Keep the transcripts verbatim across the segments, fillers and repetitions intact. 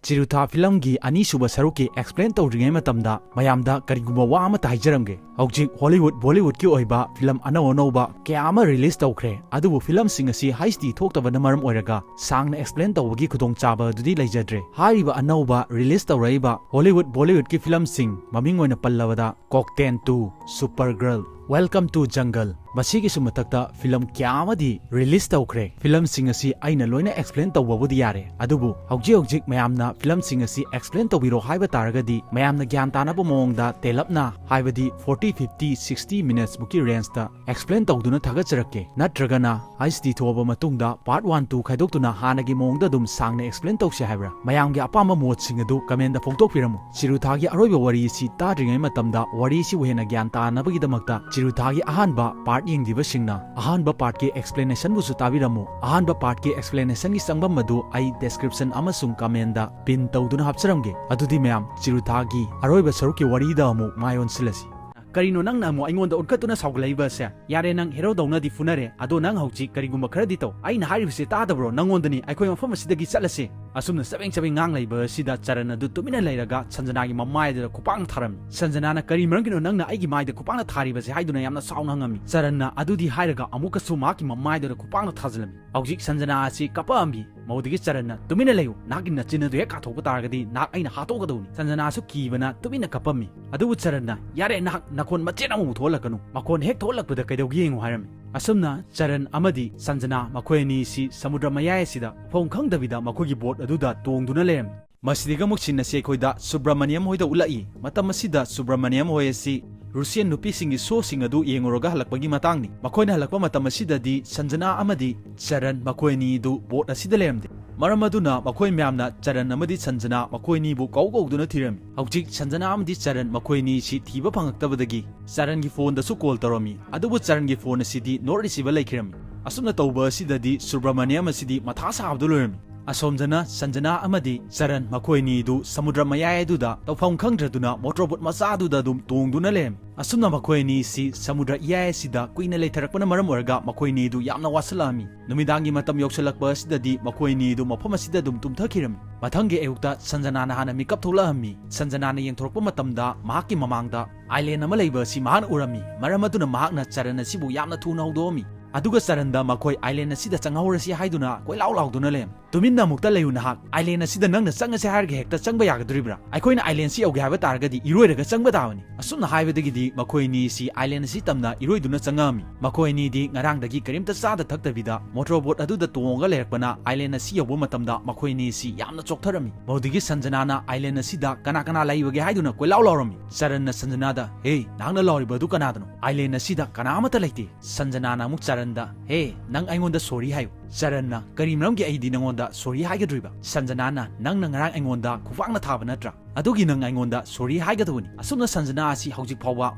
ꯆꯤꯔꯨꯊꯥ ꯐꯤꯂꯝꯒꯤ ꯑꯅꯤꯁꯨꯕ ꯁꯔꯨꯛꯀꯤ ꯑꯦꯛꯁꯄ꯭ꯂꯦꯟ ꯇꯧꯗ꯭ꯔꯤꯉꯩ ꯃꯇꯝꯗ ꯃꯌꯥꯝꯗ ꯀꯔꯤꯒꯨꯝꯕ ꯋꯥ ꯑꯃꯇ ꯍꯥꯏꯖꯔꯝꯒꯦ꯫ ꯍꯧꯖꯤꯛ ꯍꯣꯂꯤꯋꯨꯗ, ꯕꯣꯂꯤꯋꯨꯗꯀꯤ ꯑꯣꯏꯕ ꯐꯤꯂꯝ ꯑꯅꯧ ꯑꯅꯧꯕ ꯀꯌꯥ ꯑꯃ ꯔꯤꯂꯤꯖ ꯇꯧꯈ꯭ꯔꯦ, ꯑꯗꯨꯕꯨ ꯐꯤꯂꯝꯁꯤꯡ ꯑꯁꯤ ꯍꯩꯆ ꯗꯤ ꯊꯣꯛꯇꯕꯅ ꯃꯔꯝ ꯑꯣꯏꯔꯒ ꯁꯥꯡꯅ ꯑꯦꯛꯁꯄ꯭ꯂꯦꯟ ꯇꯧꯕꯒꯤ ꯈꯨꯗꯣꯡꯆꯥꯕ ꯑꯗꯨꯗꯤ ꯂꯩꯖꯗ꯭ꯔꯦ꯫ ꯍꯥꯏꯔꯤꯕ ꯑꯅꯧꯕ ꯔꯤꯂꯤꯖ ꯇꯧꯔꯛꯏꯕ ꯍꯣꯂꯤꯋꯨꯗ, ꯕꯣꯂꯤꯋꯨꯗꯀꯤ ꯐꯤꯂꯝꯁꯤꯡ, ꯃꯃꯤꯡ ꯑꯣꯏꯅ ꯄꯜꯂꯕꯗ ꯀꯣꯛꯇꯦꯟ ꯇꯨ, super girl, welcome to jungle, ꯃꯁꯤꯒꯤꯁꯨ ꯃꯊꯛꯇ ꯐꯤꯂꯝ ꯀꯌꯥ ꯑꯃꯗꯤ ꯔꯤꯂꯤꯖ ꯇꯧꯈ꯭ꯔꯦ꯫ ꯐꯤꯂꯝꯁꯤꯡ ꯑꯁꯤ ꯑꯩꯅ ꯂꯣꯏꯅ ꯑꯦꯛꯁꯄ꯭ꯂꯦꯟ ꯇꯧꯕꯕꯨꯗꯤ ꯌꯥꯔꯦ, ꯑꯗꯨꯕꯨ ꯍꯧꯖꯤꯛ ꯍꯧꯖꯤꯛ ꯃꯌꯥꯝꯅ ꯐꯤꯂꯝꯁꯤꯡ ꯑꯁꯤ ꯑꯦꯛꯁꯄ꯭ꯂꯦꯟ ꯇꯧꯕꯤꯔꯣ ꯍꯥꯏꯕ ꯇꯥꯔꯒꯗꯤ, ꯃꯌꯥꯝꯅ ꯒ꯭ꯌꯥꯟ ꯇꯥꯅꯕ ꯃꯑꯣꯡꯗ ꯇꯦꯜꯂꯞꯅ, ꯍꯥꯏꯕꯗꯤ ꯐꯣꯔꯇꯤ, ꯐꯤꯐꯇꯤ, ꯁꯤꯛꯁꯇꯤ ꯃꯤꯅꯠꯁ ꯃꯨꯛꯀꯤ ꯔꯦꯟꯖꯇ ꯑꯦꯛꯁꯄ꯭ꯂꯦꯟ ꯇꯧꯗꯨꯅ ꯊꯥꯒꯠꯆꯔꯛꯀꯦ꯫ ꯅꯠꯇ꯭ꯔꯒꯅ ꯍꯩꯆ ꯗꯤ ꯊꯣꯛꯑꯕ ꯃꯇꯨꯡꯗ ꯄꯥꯔꯠ ꯋꯥꯟ, ꯇꯨ ꯈꯥꯏꯗꯣꯛꯇꯨꯅ ꯍꯥꯟꯅꯒꯤ ꯃꯑꯣꯡꯗ ꯑꯗꯨꯝ ꯁꯥꯡꯅ ꯑꯦꯛꯁꯄ꯭ꯂꯦꯟ ꯇꯧꯁꯦ ꯍꯥꯏꯕ꯭ꯔꯥ? ꯃꯌꯥꯝꯒꯤ ꯑꯄꯥꯝꯕ ꯃꯣꯠꯁꯤꯡ ꯑꯗꯨ ꯀꯃꯦꯟꯗ ꯐꯣꯡꯗꯣꯛꯄꯤꯔꯝꯃꯨ꯫ ꯆꯤꯔꯨꯊꯥꯒꯤ ꯑꯔꯣꯏꯕ ꯋꯥꯔꯤ ꯑꯁꯤ ꯇꯥꯗ꯭ꯔꯤꯉꯩ ꯃꯇꯝꯗ ꯋꯥꯔꯤꯁꯤꯕꯨ ꯍꯦꯟꯅ ꯒ꯭ꯌꯥꯟ ꯇꯥꯅꯕꯒꯤꯗꯃꯛꯇ ꯆꯤꯔꯨꯊꯥꯒꯤ ꯑꯍꯥꯟꯕ ꯄꯥꯔꯠ ꯌꯦꯡꯗ꯭ꯔꯤꯕꯁꯤꯡꯅ ꯑꯍꯥꯟꯕ ꯄꯥꯔꯠꯀꯤ ꯑꯦꯛꯁꯄ꯭ꯂꯦꯅꯦꯁꯟꯕꯨꯁꯨ ꯇꯥꯕꯤꯔꯝꯃꯨ꯫ ꯑꯍꯥꯟꯕ ꯄꯥꯔꯠꯀꯤ ꯑꯦꯛꯁꯄ꯭ꯂꯦꯅꯦꯁꯟꯒꯤ ꯆꯪꯐꯝ ꯑꯗꯨ ꯑꯩ ꯗꯦꯁꯀ꯭ꯔꯤꯞꯁꯟ ꯑꯃꯁꯨꯡ ꯀꯃꯦꯟꯗ ꯄꯤꯟ ꯇꯧꯗꯨꯅ ꯍꯥꯞꯆꯔꯝꯒꯦ꯫ ꯑꯗꯨꯗꯤ ꯃꯌꯥꯝ, ꯆꯤꯔꯨꯊꯥꯒꯤ ꯑꯔꯣꯏꯕ ꯁꯔꯨꯛꯀꯤ ꯋꯥꯔꯤꯗ ꯑꯃꯨꯛ ꯃꯥꯏ ꯑꯣꯟꯁꯤꯜꯂꯁꯤ꯫ ꯀꯔꯤꯅꯣ ꯅꯪꯅ ꯑꯃꯨꯛ ꯑꯩꯉꯣꯟꯗ ꯎꯠꯈꯠꯇꯨꯅ ꯁꯥꯎꯒꯠꯂꯛꯏꯕꯁꯦ? ꯌꯥꯔꯦ, ꯅꯪ ꯍꯦꯔꯣꯗꯧꯅꯗꯤ ꯐꯨꯅꯔꯦ, ꯑꯗꯣ ꯅꯪ ꯍꯧꯖꯤꯛ ꯀꯔꯤꯒꯨꯝꯕ ꯈꯔꯗꯤ ꯇꯧ꯫ ꯑꯩꯅ ꯍꯥꯏꯔꯤꯕꯁꯤ ꯇꯥꯗꯕ꯭ꯔꯣ? ꯅꯪꯉꯣꯟꯗꯅꯤ, ꯑꯩꯈꯣꯏ ꯃꯐꯝ ꯑꯁꯤꯗꯒꯤ ꯆꯠꯂꯁꯤ꯫ ꯑꯁꯨꯝꯅ ꯆꯕꯦꯡ ꯆꯕꯦꯡ ꯉꯥꯡ ꯂꯩꯕ ꯑꯁꯤꯗ ꯆꯔꯟ ꯑꯗꯨ ꯇꯨꯃꯤꯟꯅ ꯂꯩꯔꯒ ꯁꯟꯖꯅꯥꯒꯤ ꯃꯃꯥꯏꯗꯨꯗ ꯈꯨꯄꯥꯛꯅ ꯊꯥꯔꯝꯃꯤ꯫ ꯁꯟꯖꯅꯥꯅ, "ꯀꯔꯤ ꯃꯔꯝꯒꯤꯅꯣ ꯅꯪꯅ ꯑꯩꯒꯤ ꯃꯥꯏꯗ ꯈꯨꯄꯥꯛꯅ ꯊꯥꯔꯤꯕꯁꯦ?" ꯍꯥꯏꯗꯨꯅ ꯌꯥꯝꯅ ꯁꯥꯎꯅ ꯍꯪꯉꯝꯃꯤ꯫ ꯆꯔꯟꯅ ꯑꯗꯨꯗꯤ ꯍꯥꯏꯔꯒ ꯑꯃꯨꯛꯀꯁꯨ ꯃꯍꯥꯛꯀꯤ ꯃꯃꯥꯏꯗꯨꯗ ꯈꯨꯄꯥꯛꯅ ꯊꯥꯖꯤꯜꯂꯝꯃꯤ꯫ ꯍꯧꯖꯤꯛ ꯁꯟꯖꯅꯥ ꯑꯁꯤ ꯀꯞꯄꯛꯑꯝꯃꯤ꯫ ꯃꯧꯗꯒꯤ ꯆꯔꯟꯅ, "ꯇꯨꯃꯤꯟꯅ ꯂꯩꯌꯨ, ꯅꯍꯥꯛꯀꯤ ꯅꯆꯤꯟ ꯑꯗꯨ ꯍꯦꯛ ꯀꯥꯊꯣꯛꯄ ꯇꯥꯔꯒꯗꯤ ꯅꯍꯥꯛ ꯑꯩꯅ ꯍꯥꯠꯇꯣꯛꯀꯗꯧꯅꯤ꯫" ꯁꯟꯖꯅꯥꯁꯨ ꯀꯤꯕꯅ ꯇꯨꯃꯤꯟꯅ ꯀꯞꯄꯝꯃꯤ꯫ ꯑꯗꯨꯕꯨ ꯆꯔꯟꯅ, "ꯌꯥꯔꯦ, ꯅꯍꯥꯛ ꯅꯈꯣꯟ ꯃꯆꯦꯠ ꯑꯃꯐꯥꯎ ꯊꯣꯛꯍꯜꯂꯛꯀꯅꯨ꯫ ꯃꯈꯣꯟ ꯍꯦꯛ ꯊꯣꯛꯍꯜꯂꯛꯄꯗ ꯀꯩꯗꯧꯒꯦ ꯌꯦꯡꯉꯨ" ꯍꯥꯏꯔꯝꯃꯤ꯫ ꯑꯁꯨꯝꯅ ꯆꯔꯟ ꯑꯃꯗꯤ ꯁꯟꯖꯅꯥ ꯃꯈꯣꯏ ꯑꯅꯤꯁꯤ ꯁꯃꯨꯗ꯭ꯔ ꯃꯌꯥꯏ ꯑꯁꯤꯗ ꯃꯐꯝ ꯈꯪꯗꯕꯤꯗ ꯃꯈꯣꯏꯒꯤ ꯕꯣꯠ ꯑꯗꯨꯗ ꯇꯣꯡꯗꯨꯅ ꯂꯩꯔꯝꯃꯤ꯫ ꯃꯁꯤꯗꯒꯤ ꯑꯃꯨꯛ ꯁꯤꯟ ꯑꯁꯤ ꯑꯩꯈꯣꯏꯗ ꯁꯨꯕ꯭ꯔꯃꯅꯤꯌꯝ ꯍꯣꯏꯗ ꯎꯠꯂꯛꯏ꯫ ꯃꯇꯝ ꯑꯁꯤꯗ ꯁꯨꯕ꯭ꯔꯃꯅꯤꯌꯝ ꯍꯣꯏ ꯑꯁꯤ ꯔꯨꯁꯤꯌꯟ ꯅꯨꯄꯤꯁꯤꯡꯒꯤ ꯁꯣꯁꯤꯡ ꯑꯗꯨ ꯌꯦꯡꯉꯨꯔꯒ ꯍꯜꯂꯛꯄꯒꯤ ꯃꯇꯥꯡꯅꯤ꯫ ꯃꯈꯣꯏꯅ ꯍꯜꯂꯛꯄ ꯃꯇꯝ ꯑꯁꯤꯗꯗꯤ ꯁꯟꯖꯅꯥ ꯑꯃꯗꯤ ꯆꯔꯟ ꯃꯈꯣꯏ ꯑꯅꯤꯗꯨ ꯕꯣꯠ ꯑꯁꯤꯗ ꯂꯩꯔꯝꯗꯦ꯫ ꯃꯔꯝ ꯑꯗꯨꯅ ꯃꯈꯣꯏ ꯃꯌꯥꯝꯅ ꯆꯔꯟ ꯑꯃꯗꯤ ꯁꯟꯖꯅꯥ ꯃꯈꯣꯏ ꯑꯅꯤꯕꯨ ꯀꯧ ꯀꯧꯗꯨꯅ ꯊꯤꯔꯝꯃꯤ꯫ ꯍꯧꯖꯤꯛ ꯁꯟꯖꯅꯥ ꯑꯃꯗꯤ ꯆꯔꯟ ꯃꯈꯣꯏ ꯑꯅꯤꯁꯤ ꯊꯤꯕ ꯐꯪꯉꯛꯇꯕꯗꯒꯤ ꯆꯔꯟꯒꯤ ꯐꯣꯟꯗꯁꯨ ꯀꯣꯜ ꯇꯧꯔꯝꯃꯤ, ꯑꯗꯨꯕꯨ ꯆꯔꯟꯒꯤ ꯐꯣꯟ ꯑꯁꯤꯗꯤ ꯅꯣꯠ ꯔꯤꯁꯤꯚꯔ ꯂꯩꯈꯤꯔꯝꯃꯤ꯫ ꯑꯁꯨꯝꯅ ꯇꯧꯕ ꯑꯁꯤꯗꯗꯤ ꯁꯨꯕ꯭ꯔꯃꯅꯤꯌꯝ ꯑꯁꯤꯗꯤ ꯃꯊꯥ ꯁꯥꯕꯗ ꯂꯣꯏꯔꯝꯃꯤ꯫ ꯑꯁꯣꯝꯗꯅ ꯁꯟꯖꯅꯥ ꯑꯃꯗꯤ ꯆꯔꯟ ꯃꯈꯣꯏ ꯑꯅꯤꯗꯨ ꯁꯃꯨꯗ꯭ꯔ ꯃꯌꯥꯏ ꯑꯗꯨꯗ ꯇꯧꯐꯝ ꯈꯪꯗ꯭ꯔꯗꯨꯅ ꯃꯣꯇꯣꯔ ꯕꯣꯠ ꯃꯆꯥꯗꯨꯗ ꯑꯗꯨꯝ ꯇꯣꯡꯗꯨꯅ ꯂꯩꯔꯝꯃꯤ꯫ ꯑꯁꯨꯝꯅ ꯃꯈꯣꯏ ꯑꯅꯤꯁꯤ ꯁꯃꯨꯗ꯭ꯔ ꯏꯌꯥꯏ ꯑꯁꯤꯗ ꯀꯨꯏꯅ ꯂꯩꯊꯔꯛꯄꯅ ꯃꯔꯝ ꯑꯣꯏꯔꯒ ꯃꯈꯣꯏ ꯑꯅꯤꯗꯨ ꯌꯥꯝꯅ ꯋꯥꯁꯤꯜꯂꯛꯑꯝꯃꯤ꯫ ꯅꯨꯃꯤꯗꯥꯡꯒꯤ ꯃꯇꯝ ꯌꯧꯁꯤꯜꯂꯛꯄ ꯑꯁꯤꯗꯗꯤ ꯃꯈꯣꯏ ꯑꯅꯤꯗꯨ ꯃꯐꯝ ꯑꯁꯤꯗ ꯑꯗꯨꯝ ꯇꯨꯝꯊꯈꯤꯔꯝꯃꯤ꯫ ꯃꯊꯪꯒꯤ ꯑꯌꯨꯛꯇ ꯁꯟꯖꯅꯥꯅ ꯍꯥꯟꯅ ꯃꯤꯀꯞ ꯊꯣꯛꯂꯛꯑꯝꯃꯤ꯫ ꯁꯟꯖꯅꯥꯅ ꯌꯦꯡꯊꯣꯔꯛꯄ ꯃꯇꯝꯗ ꯃꯍꯥꯛꯀꯤ ꯃꯃꯥꯡꯗ ꯑꯥꯏꯂꯦꯟ ꯑꯃ ꯂꯩꯕ ꯑꯁꯤ ꯃꯍꯥꯛꯅ ꯎꯔꯝꯃꯤ꯫ ꯃꯔꯝ ꯑꯗꯨꯅ ꯃꯍꯥꯛꯅ ꯆꯔꯟ ꯑꯁꯤꯕꯨ ꯌꯥꯝꯅ ꯊꯨꯅ ꯍꯧꯗꯣꯛꯑꯝꯃꯤ꯫ ꯑꯗꯨꯒ ꯆꯔꯟꯗ ꯃꯈꯣꯏ ꯑꯥꯏꯂꯦꯟ ꯑꯁꯤꯗ ꯆꯪꯍꯧꯔꯁꯤ ꯍꯥꯏꯗꯨꯅ ꯀꯣꯏꯂꯥꯎ ꯂꯥꯎꯗꯨꯅ ꯂꯩꯔꯝꯃꯤ꯫ "ꯇꯨꯃꯤꯟꯅ ꯑꯃꯨꯛꯇ ꯂꯩꯌꯨ ꯅꯍꯥꯛ꯫ ꯑꯥꯏꯂꯦꯟ ꯑꯁꯤꯗ ꯅꯪꯅ ꯆꯪꯉꯁꯦ ꯍꯥꯏꯔꯒ ꯍꯦꯛꯇ ꯆꯪꯕ ꯌꯥꯒꯗꯣꯔꯤꯕ꯭ꯔꯥ? ꯑꯩꯈꯣꯏꯅ ꯑꯥꯏꯂꯦꯟ ꯁꯤ ꯌꯧꯒꯦ ꯍꯥꯏꯕ ꯇꯥꯔꯒꯗꯤ ꯏꯔꯣꯏꯔꯒ ꯆꯪꯕ ꯇꯥꯕꯅꯤ꯫" ꯑꯁꯨꯝꯅ ꯍꯥꯏꯕꯗꯒꯤꯗꯤ ꯃꯈꯣꯏ ꯑꯅꯤ ꯑꯁꯤ ꯑꯥꯏꯂꯦꯟ ꯑꯁꯤ ꯇꯝꯅ ꯏꯔꯣꯏꯗꯨꯅ ꯆꯪꯉꯛꯑꯝꯃꯤ꯫ ꯃꯈꯣꯏ ꯑꯅꯤꯗꯤ ꯉꯔꯥꯡꯗꯒꯤ ꯀꯔꯤꯝꯇ ꯆꯥꯗ ꯊꯛꯇꯕꯤꯗ ꯃꯣꯇꯣꯔ ꯕꯣꯠ ꯑꯗꯨꯗ ꯇꯣꯡꯉꯒ ꯂꯩꯔꯛꯄꯅ ꯑꯥꯏꯂꯦꯟ ꯑꯁꯤ ꯌꯧꯕ ꯃꯇꯝꯗ ꯃꯈꯣꯏ ꯑꯅꯤ ꯑꯁꯤ ꯌꯥꯝꯅ ꯆꯣꯛꯊꯔꯝꯃꯤ꯫ ꯃꯗꯨꯗꯒꯤ ꯁꯟꯖꯅꯥꯅ ꯑꯥꯏꯂꯦꯟ ꯑꯁꯤꯗ ꯀꯅꯥ ꯀꯅꯥ ꯂꯩꯕꯒꯦ ꯍꯥꯏꯗꯨꯅ ꯀꯣꯏꯂꯥꯎ ꯂꯥꯎꯔꯝꯃꯤ꯫ ꯆꯔꯟꯅ ꯁꯟꯖꯅꯥꯗ, "ꯍꯦ, ꯅꯍꯥꯛꯅ ꯂꯥꯎꯔꯤꯕ ꯑꯗꯨ ꯀꯅꯥꯗꯅꯣ? ꯑꯥꯏꯂꯦꯟ ꯑꯁꯤꯗ ꯀꯅꯥ ꯑꯃꯠꯇ ꯂꯩꯇꯦ꯫" ꯁꯟꯖꯅꯥꯅ ꯑꯃꯨꯛ ꯆꯔꯟꯗ, "ꯍꯦ, ꯅꯪ ꯑꯩꯉꯣꯟꯗ ꯁꯣꯔꯤ ꯍꯥꯏꯌꯨ꯫" ꯆꯔꯟꯅ, "ꯀꯔꯤ ꯃꯔꯝꯒꯤ ꯑꯩꯗꯤ ꯅꯉꯣꯟꯗ ꯁꯣꯔꯤ ꯍꯥꯏꯒꯗꯣꯔꯤꯕ?" ꯁꯟꯖꯅꯥꯅ, "ꯅꯪꯅ ꯉꯔꯥꯡ ꯑꯩꯉꯣꯟꯗ ꯈꯨꯄꯥꯛꯅ ꯊꯥꯕ ꯅꯠꯇ꯭ꯔꯥ? ꯑꯗꯨꯒꯤ ꯅꯪ ꯑꯩꯉꯣꯟꯗ ꯁꯣꯔꯤ ꯍꯥꯏꯒꯗꯕꯅꯤ꯫" ꯑꯁꯨꯝꯅ ꯁꯟꯖꯅꯥ ꯑꯁꯤ ꯍꯧꯖꯤꯛ ꯐꯥꯎꯕ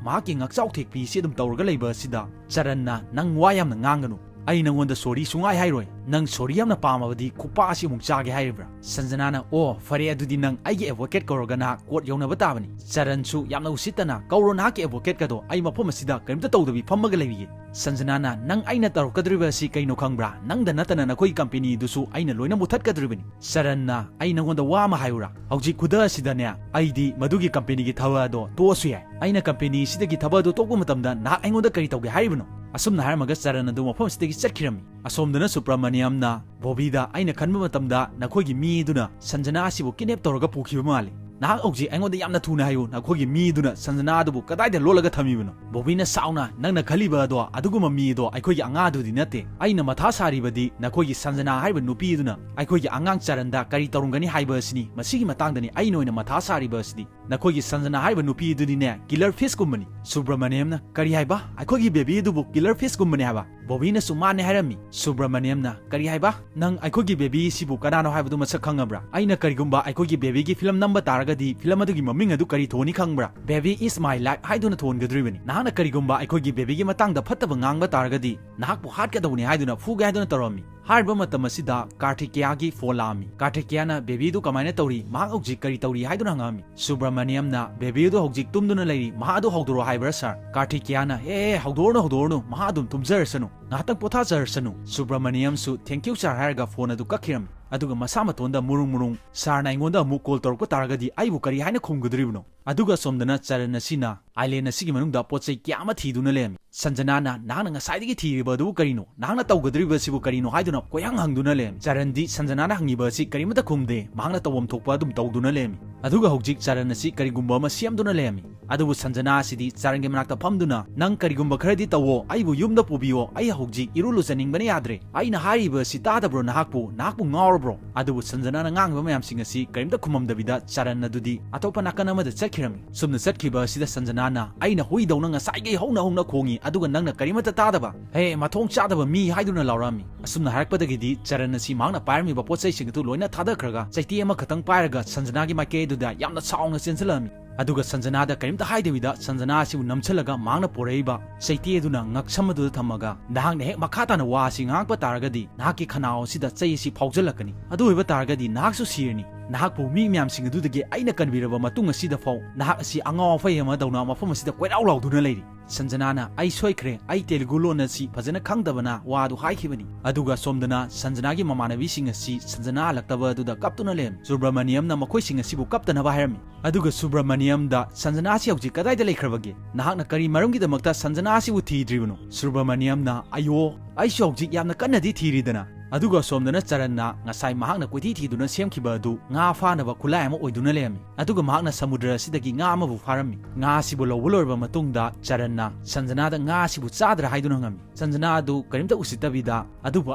ꯃꯍꯥꯛꯀꯤ ꯉꯛꯆꯥꯎ ꯊꯦꯛꯄꯤ ꯑꯁꯤ ꯑꯗꯨꯝ ꯇꯧꯔꯒ ꯂꯩꯕ ꯑꯁꯤꯗ ꯆꯔꯟꯅ, "ꯅꯪ ꯋꯥ ꯌꯥꯝꯅ ꯉꯥꯡꯒꯅꯨ꯫ ꯑꯩ ꯅꯪꯉꯣꯟꯗ ꯁꯣꯔꯤ ꯁꯨꯡꯍꯥꯏ ꯍꯥꯏꯔꯣꯏ꯫ ꯅꯪ ꯁꯣꯔꯤ ꯌꯥꯝꯅ ꯄꯥꯝꯃꯕꯗꯤ ꯈꯨꯄꯥꯛ ꯑꯁꯤ ꯑꯃꯨꯛ ꯆꯥꯒꯦ ꯍꯥꯏꯔꯤꯕ꯭ꯔꯥ?" ꯁꯟꯖꯅꯥꯅ, "ꯑꯣ, ꯐꯔꯦ, ꯑꯗꯨꯗꯤ ꯅꯪ ꯑꯩꯒꯤ ꯑꯦꯗꯚꯣꯀꯦꯠ ꯀꯧꯔꯒ ꯅꯍꯥꯛ ꯀꯣꯔꯠ ꯌꯧꯅꯕ ꯇꯥꯕꯅꯤ꯫" ꯆꯔꯟꯁꯨ ꯌꯥꯝꯅ ꯎꯁꯤꯠꯇꯅ, "ꯀꯧꯔꯣ ꯅꯍꯥꯛꯀꯤ ꯑꯦꯗꯚꯣꯀꯦꯠꯀꯗꯣ, ꯑꯩ ꯃꯐꯝ ꯑꯁꯤꯗ ꯀꯔꯤꯝꯇ ꯇꯧꯗꯕꯤ ꯐꯝꯃꯒ ꯂꯩꯔꯤꯌꯦ꯫" ꯁꯟꯖꯅꯥꯅ, "ꯅꯪ ꯑꯩꯅ ꯇꯧꯔꯛꯀꯗꯧꯔꯤꯕ ꯑꯁꯤ ꯀꯩꯅꯣ ꯈꯪꯕ꯭ꯔꯥ? ꯅꯪꯗ ꯅꯠꯇꯅ ꯅꯈꯣꯏꯒꯤ ꯀꯝꯄꯦꯅꯤꯗꯨꯁꯨ ꯑꯩꯅ ꯂꯣꯏꯅ ꯃꯨꯠꯊꯠꯀꯗꯧꯔꯤꯕꯅꯤ꯫" ꯆꯔꯟꯅ, "ꯑꯩ ꯅꯪꯉꯣꯟꯗ ꯋꯥ ꯑꯃ ꯍꯥꯏꯌꯨꯔꯥ? ꯍꯧꯖꯤꯛ ꯈꯨꯗꯛ ꯑꯁꯤꯗꯅꯦ, ꯑꯩꯗꯤ ꯃꯗꯨꯒꯤ ꯀꯝꯄꯦꯅꯤꯒꯤ ꯊꯕꯛ ꯑꯗꯣ ꯇꯣꯛꯑꯁꯨ ꯌꯥꯏ꯫ ꯑꯩꯅ ꯀꯝꯄꯦꯅꯤ ꯑꯁꯤꯗꯒꯤ ꯊꯕꯛ ꯑꯗꯨ ꯇꯣꯛꯄ ꯃꯇꯝꯗ ꯅꯍꯥꯛ ꯑꯩꯉꯣꯟꯗ ꯀꯔꯤ ꯇꯧꯒꯦ ꯍꯥꯏꯔꯤꯕꯅꯣ?" ꯑꯁꯨꯝꯅ ꯍꯥꯏꯔꯝꯃꯒ ꯆꯔꯟ ꯑꯗꯨ ꯃꯐꯝ ꯑꯁꯤꯗꯒꯤ ꯆꯠꯈꯤꯔꯝꯃꯤ꯫ ꯑꯁꯣꯝꯗꯅ ꯁꯨꯕ꯭ꯔꯃꯅꯤꯌꯝꯅ, "ꯕꯣꯕꯤꯗ, ꯑꯩꯅ ꯈꯟꯕ ꯃꯇꯝꯗ ꯅꯈꯣꯏꯒꯤ ꯃꯤ ꯑꯗꯨꯅ ꯁꯟꯖꯅꯥ ꯑꯁꯤꯕꯨ ꯀꯤꯗꯅꯦꯞ ꯇꯧꯔꯒ ꯄꯨꯈꯤꯕ ꯃꯥꯜꯂꯤ꯫ ꯅꯍꯥꯛ ꯍꯧꯖꯤꯛ ꯑꯩꯉꯣꯟꯗ ꯌꯥꯝꯅ ꯊꯨꯅ ꯍꯥꯏꯌꯨ, ꯅꯈꯣꯏꯒꯤ ꯃꯤ ꯑꯗꯨꯅ ꯁꯟꯖꯅꯥ ꯑꯗꯨꯕꯨ ꯀꯗꯥꯏꯗ ꯂꯣꯠꯂꯒ ꯊꯝꯃꯤꯕꯅꯣ?" ꯕꯣꯕꯤꯅ ꯁꯥꯎꯅ, "ꯅꯪꯅ ꯈꯜꯂꯤꯕ ꯑꯗꯣ ꯑꯗꯨꯒꯨꯝꯕ ꯃꯤ ꯑꯗꯣ ꯑꯩꯈꯣꯏꯒꯤ ꯑꯉꯥꯡ ꯑꯗꯨꯗꯤ ꯅꯠꯇꯦ꯫ ꯑꯩꯅ ꯃꯊꯥ ꯁꯥꯔꯤꯕꯗꯤ ꯅꯈꯣꯏꯒꯤ ꯁꯟꯖꯅꯥ ꯍꯥꯏꯔꯤꯕ ꯅꯨꯄꯤ ꯑꯗꯨꯅ ꯑꯩꯈꯣꯏꯒꯤ ꯑꯉꯥꯡ ꯆꯔꯟꯗ ꯀꯔꯤ ꯇꯧꯔꯝꯒꯅꯤ ꯍꯥꯏꯕ ꯑꯁꯤꯅꯤ꯫ ꯃꯁꯤꯒꯤ ꯃꯇꯥꯡꯗꯅꯤ ꯑꯩꯅ ꯑꯣꯏꯅ ꯃꯊꯥ ꯁꯥꯔꯤꯕ ꯑꯁꯤꯗꯤ꯫ ꯅꯈꯣꯏꯒꯤ ꯁꯟꯖꯅꯥ ꯍꯥꯏꯔꯤꯕ ꯅꯨꯄꯤ ꯑꯗꯨꯗꯤꯅꯦ, ꯀꯤꯂꯔ ꯐꯤꯁꯀꯨꯝꯕꯅꯤ꯫" ꯁꯨꯕ꯭ꯔꯃꯅꯤꯌꯝꯅ, "ꯀꯔꯤ ꯍꯥꯏꯕ? ꯑꯩꯈꯣꯏꯒꯤ ꯕꯦꯕꯤ ꯑꯗꯨꯕꯨ ꯀꯤꯂꯔ ꯐꯤꯁꯀꯨꯝꯕꯅꯤ ꯍꯥꯏꯕ?" ꯕꯣꯕꯤꯅꯁꯨ ꯃꯥꯅꯦ ꯍꯥꯏꯔꯝꯃꯤ꯫ ꯁꯨꯕ꯭ꯔꯃꯅꯤꯌꯝꯅ, "ꯀꯔꯤ ꯍꯥꯏꯕ? ꯅꯪ ꯑꯩꯈꯣꯏꯒꯤ ꯕꯦꯕꯤ ꯁꯤꯕꯨ ꯀꯅꯥꯅꯣ ꯍꯥꯏꯕꯗꯨ ꯃꯁꯛ ꯈꯪꯉꯕ꯭ꯔꯥ? ꯑꯩꯅ ꯀꯔꯤꯒꯨꯝꯕ ꯑꯩꯈꯣꯏꯒꯤ ꯕꯦꯕꯤꯒꯤ ꯐꯤꯂꯝ ꯅꯝꯕ ꯇꯥꯔꯒꯗꯤ ꯐꯤꯂꯝ ꯑꯗꯨꯒꯤ ꯃꯃꯤꯡ ꯑꯗꯨ ꯀꯔꯤ ꯊꯣꯟꯅꯤ ꯈꯪꯕ꯭ꯔꯥ? Baby is my life ꯍꯥꯏꯗꯨꯅ ꯊꯣꯟꯒꯗꯧꯔꯤꯕꯅꯤ꯫ ꯅꯍꯥꯛꯅ ꯀꯔꯤꯒꯨꯝꯕ ꯑꯩꯈꯣꯏꯒꯤ ꯕꯦꯕꯤꯒꯤ ꯃꯇꯥꯡꯗ ꯐꯠꯇꯕ ꯉꯥꯡꯕ ꯇꯥꯔꯒꯗꯤ ꯅꯍꯥꯛꯄꯨ ꯍꯥꯠꯀꯗꯧꯕꯅꯤ ꯍꯥꯏꯗꯨꯅ ꯐꯨꯒꯦ ꯍꯥꯏꯗꯨꯅ ꯇꯧꯔꯝꯃꯤ꯫" ꯍꯥꯏꯔꯤꯕ ꯃꯇꯝ ꯑꯁꯤꯗ ꯀꯥꯔꯊꯤꯀꯦꯌꯥꯒꯤ ꯐꯣꯟ ꯂꯥꯛꯑꯝꯃꯤ꯫ ꯀꯥꯔꯊꯤꯀꯦꯌꯥꯅ ꯕꯦꯕꯤꯗꯨ ꯀꯃꯥꯏꯅ ꯇꯧꯔꯤ, ꯃꯍꯥꯛ ꯍꯧꯖꯤꯛ ꯀꯔꯤ ꯇꯧꯔꯤ ꯍꯥꯏꯗꯨꯅ ꯍꯪꯉꯛꯑꯝꯃꯤ꯫ ꯁꯨꯕ꯭ꯔꯃꯅꯤꯌꯝꯅ ꯕꯦꯕꯤꯗꯨ ꯍꯧꯖꯤꯛ ꯇꯨꯝꯗꯨꯅ ꯂꯩꯔꯤ, ꯃꯍꯥꯛ ꯑꯗꯨ ꯍꯧꯗꯣꯔꯛꯑꯣ ꯍꯥꯏꯕ꯭ꯔꯥ ꯁꯥꯔ? ꯀꯥꯔꯊꯤꯀꯦꯌꯥꯅ, ꯑꯦ ꯑꯦ, ꯍꯧꯗꯣꯛꯑꯅꯨ ꯍꯧꯗꯣꯛꯑꯅꯨ, ꯃꯍꯥꯛ ꯑꯗꯨꯝ ꯇꯨꯝꯖꯔꯁꯅꯨ, ꯉꯥꯏꯍꯥꯛꯇꯪ ꯄꯣꯊꯥꯖꯔꯁꯅꯨ꯫ ꯁꯨꯕ꯭ꯔꯃꯅꯤꯌꯝꯁꯨ thank you sir ꯍꯥꯏꯔꯒ ꯐꯣꯟ ꯑꯗꯨ ꯀꯛꯈꯤꯔꯝꯃꯤ꯫ ꯑꯗꯨꯒ ꯃꯁꯥ ꯃꯇꯣꯟꯗ ꯃꯨꯔꯨꯡ ꯃꯨꯔꯨꯡ, ꯁꯥꯔꯅ ꯑꯩꯉꯣꯟꯗ ꯑꯃꯨꯛ ꯀꯣꯜ ꯇꯧꯔꯛꯄ ꯇꯥꯔꯒꯗꯤ ꯑꯩꯕꯨ ꯀꯔꯤ ꯍꯥꯏꯅ ꯈꯨꯝꯒꯗꯣꯔꯤꯕꯅꯣ? ꯑꯗꯨꯒ ꯑꯁꯣꯝꯗꯅ ꯆꯔꯟ ꯑꯁꯤꯅ ꯑꯥꯏꯂꯦꯟ ꯑꯁꯤꯒꯤ ꯃꯅꯨꯡꯗ ꯄꯣꯠ ꯆꯩ ꯀꯌꯥ ꯑꯃ ꯊꯤꯗꯨꯅ ꯂꯩꯔꯝꯃꯤ꯫ ꯁꯟꯖꯅꯥꯅ, "ꯅꯍꯥꯛꯅ ꯉꯁꯥꯏꯗꯒꯤ ꯊꯤꯔꯤꯕ ꯑꯗꯨꯕꯨ ꯀꯔꯤꯅꯣ? ꯅꯍꯥꯛꯅ ꯇꯧꯒꯗꯧꯔꯤꯕ ꯑꯁꯤꯕꯨ ꯀꯔꯤꯅꯣ?" ꯍꯥꯏꯗꯨꯅ ꯀꯣꯏꯍꯪ ꯍꯪꯗꯨꯅ ꯂꯩꯔꯝꯃꯤ꯫ ꯆꯔꯟꯗꯤ ꯁꯟꯖꯅꯥꯅ ꯍꯪꯉꯤꯕ ꯑꯁꯤ ꯀꯔꯤꯃꯠꯇ ꯈꯨꯝꯗꯦ, ꯃꯍꯥꯛꯅ ꯇꯧꯐꯝ ꯊꯣꯛꯄ ꯑꯗꯨꯝ ꯇꯧꯗꯨꯅ ꯂꯩꯔꯝꯃꯤ꯫ ꯑꯗꯨꯒ ꯍꯧꯖꯤꯛ ꯆꯔꯟ ꯑꯁꯤ ꯀꯔꯤꯒꯨꯝꯕ ꯑꯃ ꯁꯦꯝꯗꯨꯅ ꯂꯩꯔꯝꯃꯤ꯫ ꯑꯗꯨꯕꯨ ꯁꯟꯖꯅꯥ ꯑꯁꯤꯗꯤ ꯆꯔꯟꯒꯤ ꯃꯅꯥꯛꯇ ꯐꯝꯗꯨꯅ, "ꯅꯪ ꯀꯔꯤꯒꯨꯝꯕ ꯈꯔꯗꯤ ꯇꯧꯋꯣ, ꯑꯩꯕꯨ ꯌꯨꯝꯗ ꯄꯨꯕꯤꯌꯣ, ꯑꯩ ꯍꯧꯖꯤꯛ ꯏꯔꯨ ꯂꯨꯖꯅꯤꯡꯕꯅ ꯌꯥꯗ꯭ꯔꯦ꯫ ꯑꯩꯅ ꯍꯥꯏꯔꯤꯕ ꯑꯁꯤ ꯇꯥꯗꯕ꯭ꯔꯣ ꯅꯍꯥꯛꯄꯨ? ꯅꯍꯥꯛꯄꯨ ꯉꯥꯎꯔꯕ꯭ꯔꯣ?" ꯑꯗꯨꯕꯨ ꯁꯟꯖꯅꯥꯅ ꯉꯥꯡꯉꯤꯕ ꯃꯌꯥꯝꯁꯤꯡ ꯑꯁꯤ ꯀꯔꯤꯝꯇ ꯈꯨꯝꯃꯝꯗꯕꯤꯗ ꯆꯔꯟ ꯑꯗꯨꯗꯤ ꯑꯇꯣꯞꯄ ꯅꯥꯀꯟ ꯑꯃꯗ ꯆꯠꯈꯤꯔꯝꯃꯤ꯫ ꯁꯨꯝꯅ ꯆꯠꯈꯤꯕ ꯑꯁꯤꯗ ꯁꯟꯖꯅꯥꯅ, "ꯑꯩꯅ ꯍꯨꯏꯗꯧꯅ ꯉꯁꯥꯏꯒꯩ ꯍꯧꯅ ꯍꯧꯅ ꯈꯣꯡꯉꯤ, ꯑꯗꯨꯒ ꯅꯪꯅ ꯀꯔꯤꯃꯠꯇ ꯇꯥꯗꯕ? ꯍꯦ, ꯃꯊꯣꯡ ꯆꯥꯗꯕ ꯃꯤ!" ꯍꯥꯏꯗꯨꯅ ꯂꯥꯎꯔꯛꯑꯝꯃꯤ꯫ ꯑꯁꯨꯝꯅ ꯍꯥꯏꯔꯛꯄꯗꯒꯤꯗꯤ ꯆꯔꯟ ꯑꯁꯤ ꯃꯍꯥꯛꯅ ꯄꯥꯏꯔꯝꯃꯤꯕ ꯄꯣꯠ ꯆꯩꯁꯤꯡ ꯑꯗꯨ ꯂꯣꯏꯅ ꯊꯥꯗꯈ꯭ꯔꯒ ꯆꯩꯇꯦꯛ ꯑꯃꯈꯛꯇꯪ ꯄꯥꯏꯔꯒ ꯁꯟꯖꯅꯥꯒꯤ ꯃꯥꯏꯀꯩ ꯑꯗꯨꯗ ꯌꯥꯝꯅ ꯁꯥꯎꯅ ꯆꯦꯟꯁꯤꯜꯂꯛꯑꯝꯃꯤ꯫ ꯑꯗꯨꯒ ꯁꯟꯖꯅꯥꯗ ꯀꯔꯤꯝꯇ ꯍꯥꯏꯗꯕꯤꯗ ꯁꯟꯖꯅꯥ ꯑꯁꯤꯕꯨ ꯅꯝꯁꯤꯜꯂꯒ ꯃꯍꯥꯛꯅ ꯄꯣꯔꯛꯏꯕ ꯆꯩꯇꯦꯛ ꯑꯗꯨꯅ ꯉꯛꯁꯝ ꯑꯗꯨꯗ ꯊꯝꯃꯒ, "ꯅꯍꯥꯛꯅ ꯍꯦꯛ ꯃꯈꯥ ꯇꯥꯅ ꯋꯥ ꯑꯁꯤ ꯉꯥꯡꯉꯛꯄ ꯇꯥꯔꯒꯗꯤ ꯅꯍꯥꯛꯀꯤ ꯈꯅꯥꯎ ꯑꯁꯤꯗ ꯆꯩ ꯑꯁꯤ ꯐꯥꯎꯖꯜꯂꯛꯀꯅꯤ꯫ ꯑꯗꯨ ꯑꯣꯏꯕ ꯇꯥꯔꯒꯗꯤ ꯅꯍꯥꯛꯁꯨ ꯁꯤꯔꯅꯤ꯫ ꯅꯍꯥꯛꯄꯨ ꯃꯤ ꯃꯌꯥꯝꯁꯤꯡ ꯑꯗꯨꯗꯒꯤ ꯑꯩꯅ ꯀꯟꯕꯤꯔꯕ ꯃꯇꯨꯡ ꯑꯁꯤꯗ ꯐꯥꯎ ꯅꯍꯥꯛ ꯑꯁꯤ ꯑꯉꯥꯎ ꯑꯐꯩ ꯑꯃꯗꯧꯅ ꯃꯐꯝ ꯑꯁꯤꯗ ꯀꯣꯏꯔꯥꯎ ꯂꯥꯎꯗꯨꯅ ꯂꯩꯔꯤ꯫" ꯁꯟꯖꯅꯥꯅ, "ꯑꯩ ꯁꯣꯏꯈ꯭ꯔꯦ, ꯑꯩ ꯇꯦꯂꯨꯒꯨ ꯂꯣꯟ ꯑꯁꯤ ꯐꯖꯅ ꯈꯪꯗꯕꯅ ꯋꯥꯗꯨ ꯍꯥꯏꯈꯤꯕꯅꯤ꯫" ꯑꯗꯨꯒ ꯁꯣꯝꯗꯅ ꯁꯟꯖꯅꯥꯒꯤ ꯃꯃꯥꯟꯅꯕꯤꯁꯤꯡ ꯑꯁꯤ ꯁꯟꯖꯅꯥ ꯍꯜꯂꯛꯇꯕ ꯑꯗꯨꯗ ꯀꯞꯇꯨꯅ ꯂꯩꯔꯝꯃꯤ꯫ ꯁꯨꯕ꯭ꯔꯃꯅꯤꯌꯝꯅ ꯃꯈꯣꯏꯁꯤꯡ ꯑꯁꯤꯕꯨ ꯀꯞꯇꯅꯕ ꯍꯥꯏꯔꯝꯃꯤ꯫ ꯑꯗꯨꯒ ꯁꯨꯕ꯭ꯔꯃꯅꯤꯌꯝꯗ, "ꯁꯟꯖꯅꯥ ꯑꯁꯤ ꯍꯧꯖꯤꯛ ꯀꯗꯥꯏꯗ ꯂꯩꯈ꯭ꯔꯕꯒꯦ? ꯅꯍꯥꯛꯅ ꯀꯔꯤ ꯃꯔꯝꯒꯤꯗꯃꯛꯇ ꯁꯟꯖꯅꯥ ꯑꯁꯤꯕꯨ ꯊꯤꯗ꯭ꯔꯤꯕꯅꯣ?" ꯁꯨꯕ꯭ꯔꯃꯅꯤꯌꯝꯅ, "ꯑꯌꯣ, ꯑꯩꯁꯨ ꯍꯧꯖꯤꯛ ꯌꯥꯝꯅ ꯀꯟꯅꯗꯤ ꯊꯤꯔꯤꯗꯅ꯫" ꯑꯗꯨꯒ ꯑꯁꯣꯝꯗꯅ ꯆꯔꯟꯅ ꯉꯁꯥꯏ ꯃꯍꯥꯛꯅ ꯀꯣꯏꯊꯤ ꯊꯤꯗꯨꯅ ꯁꯦꯝꯈꯤꯕ ꯑꯗꯨ ꯉꯥ ꯐꯥꯅꯕ ꯈꯨꯠꯂꯥꯏ ꯑꯃ ꯑꯣꯏꯗꯨꯅ ꯂꯩꯔꯝꯃꯤ꯫ ꯑꯗꯨꯒ ꯃꯍꯥꯛꯅ ꯁꯃꯨꯗ꯭ꯔ ꯑꯁꯤꯗꯒꯤ ꯉꯥ ꯑꯃꯕꯨ ꯐꯥꯔꯝꯃꯤ꯫ ꯉꯥ ꯑꯁꯤꯕꯨ ꯂꯧꯕ ꯂꯣꯏꯔꯕ ꯃꯇꯨꯡꯗ ꯆꯔꯟꯅ ꯁꯟꯖꯅꯥꯗ ꯉꯥ ꯑꯁꯤꯕꯨ ꯆꯥꯗ꯭ꯔꯥ ꯍꯥꯏꯗꯨꯅ ꯍꯪꯉꯝꯃꯤ꯫ ꯁꯟꯖꯅꯥ ꯑꯗꯨ ꯀꯔꯤꯝꯇ ꯎꯁꯤꯠꯇꯕꯤꯗ, "ꯑꯗꯨꯕꯨ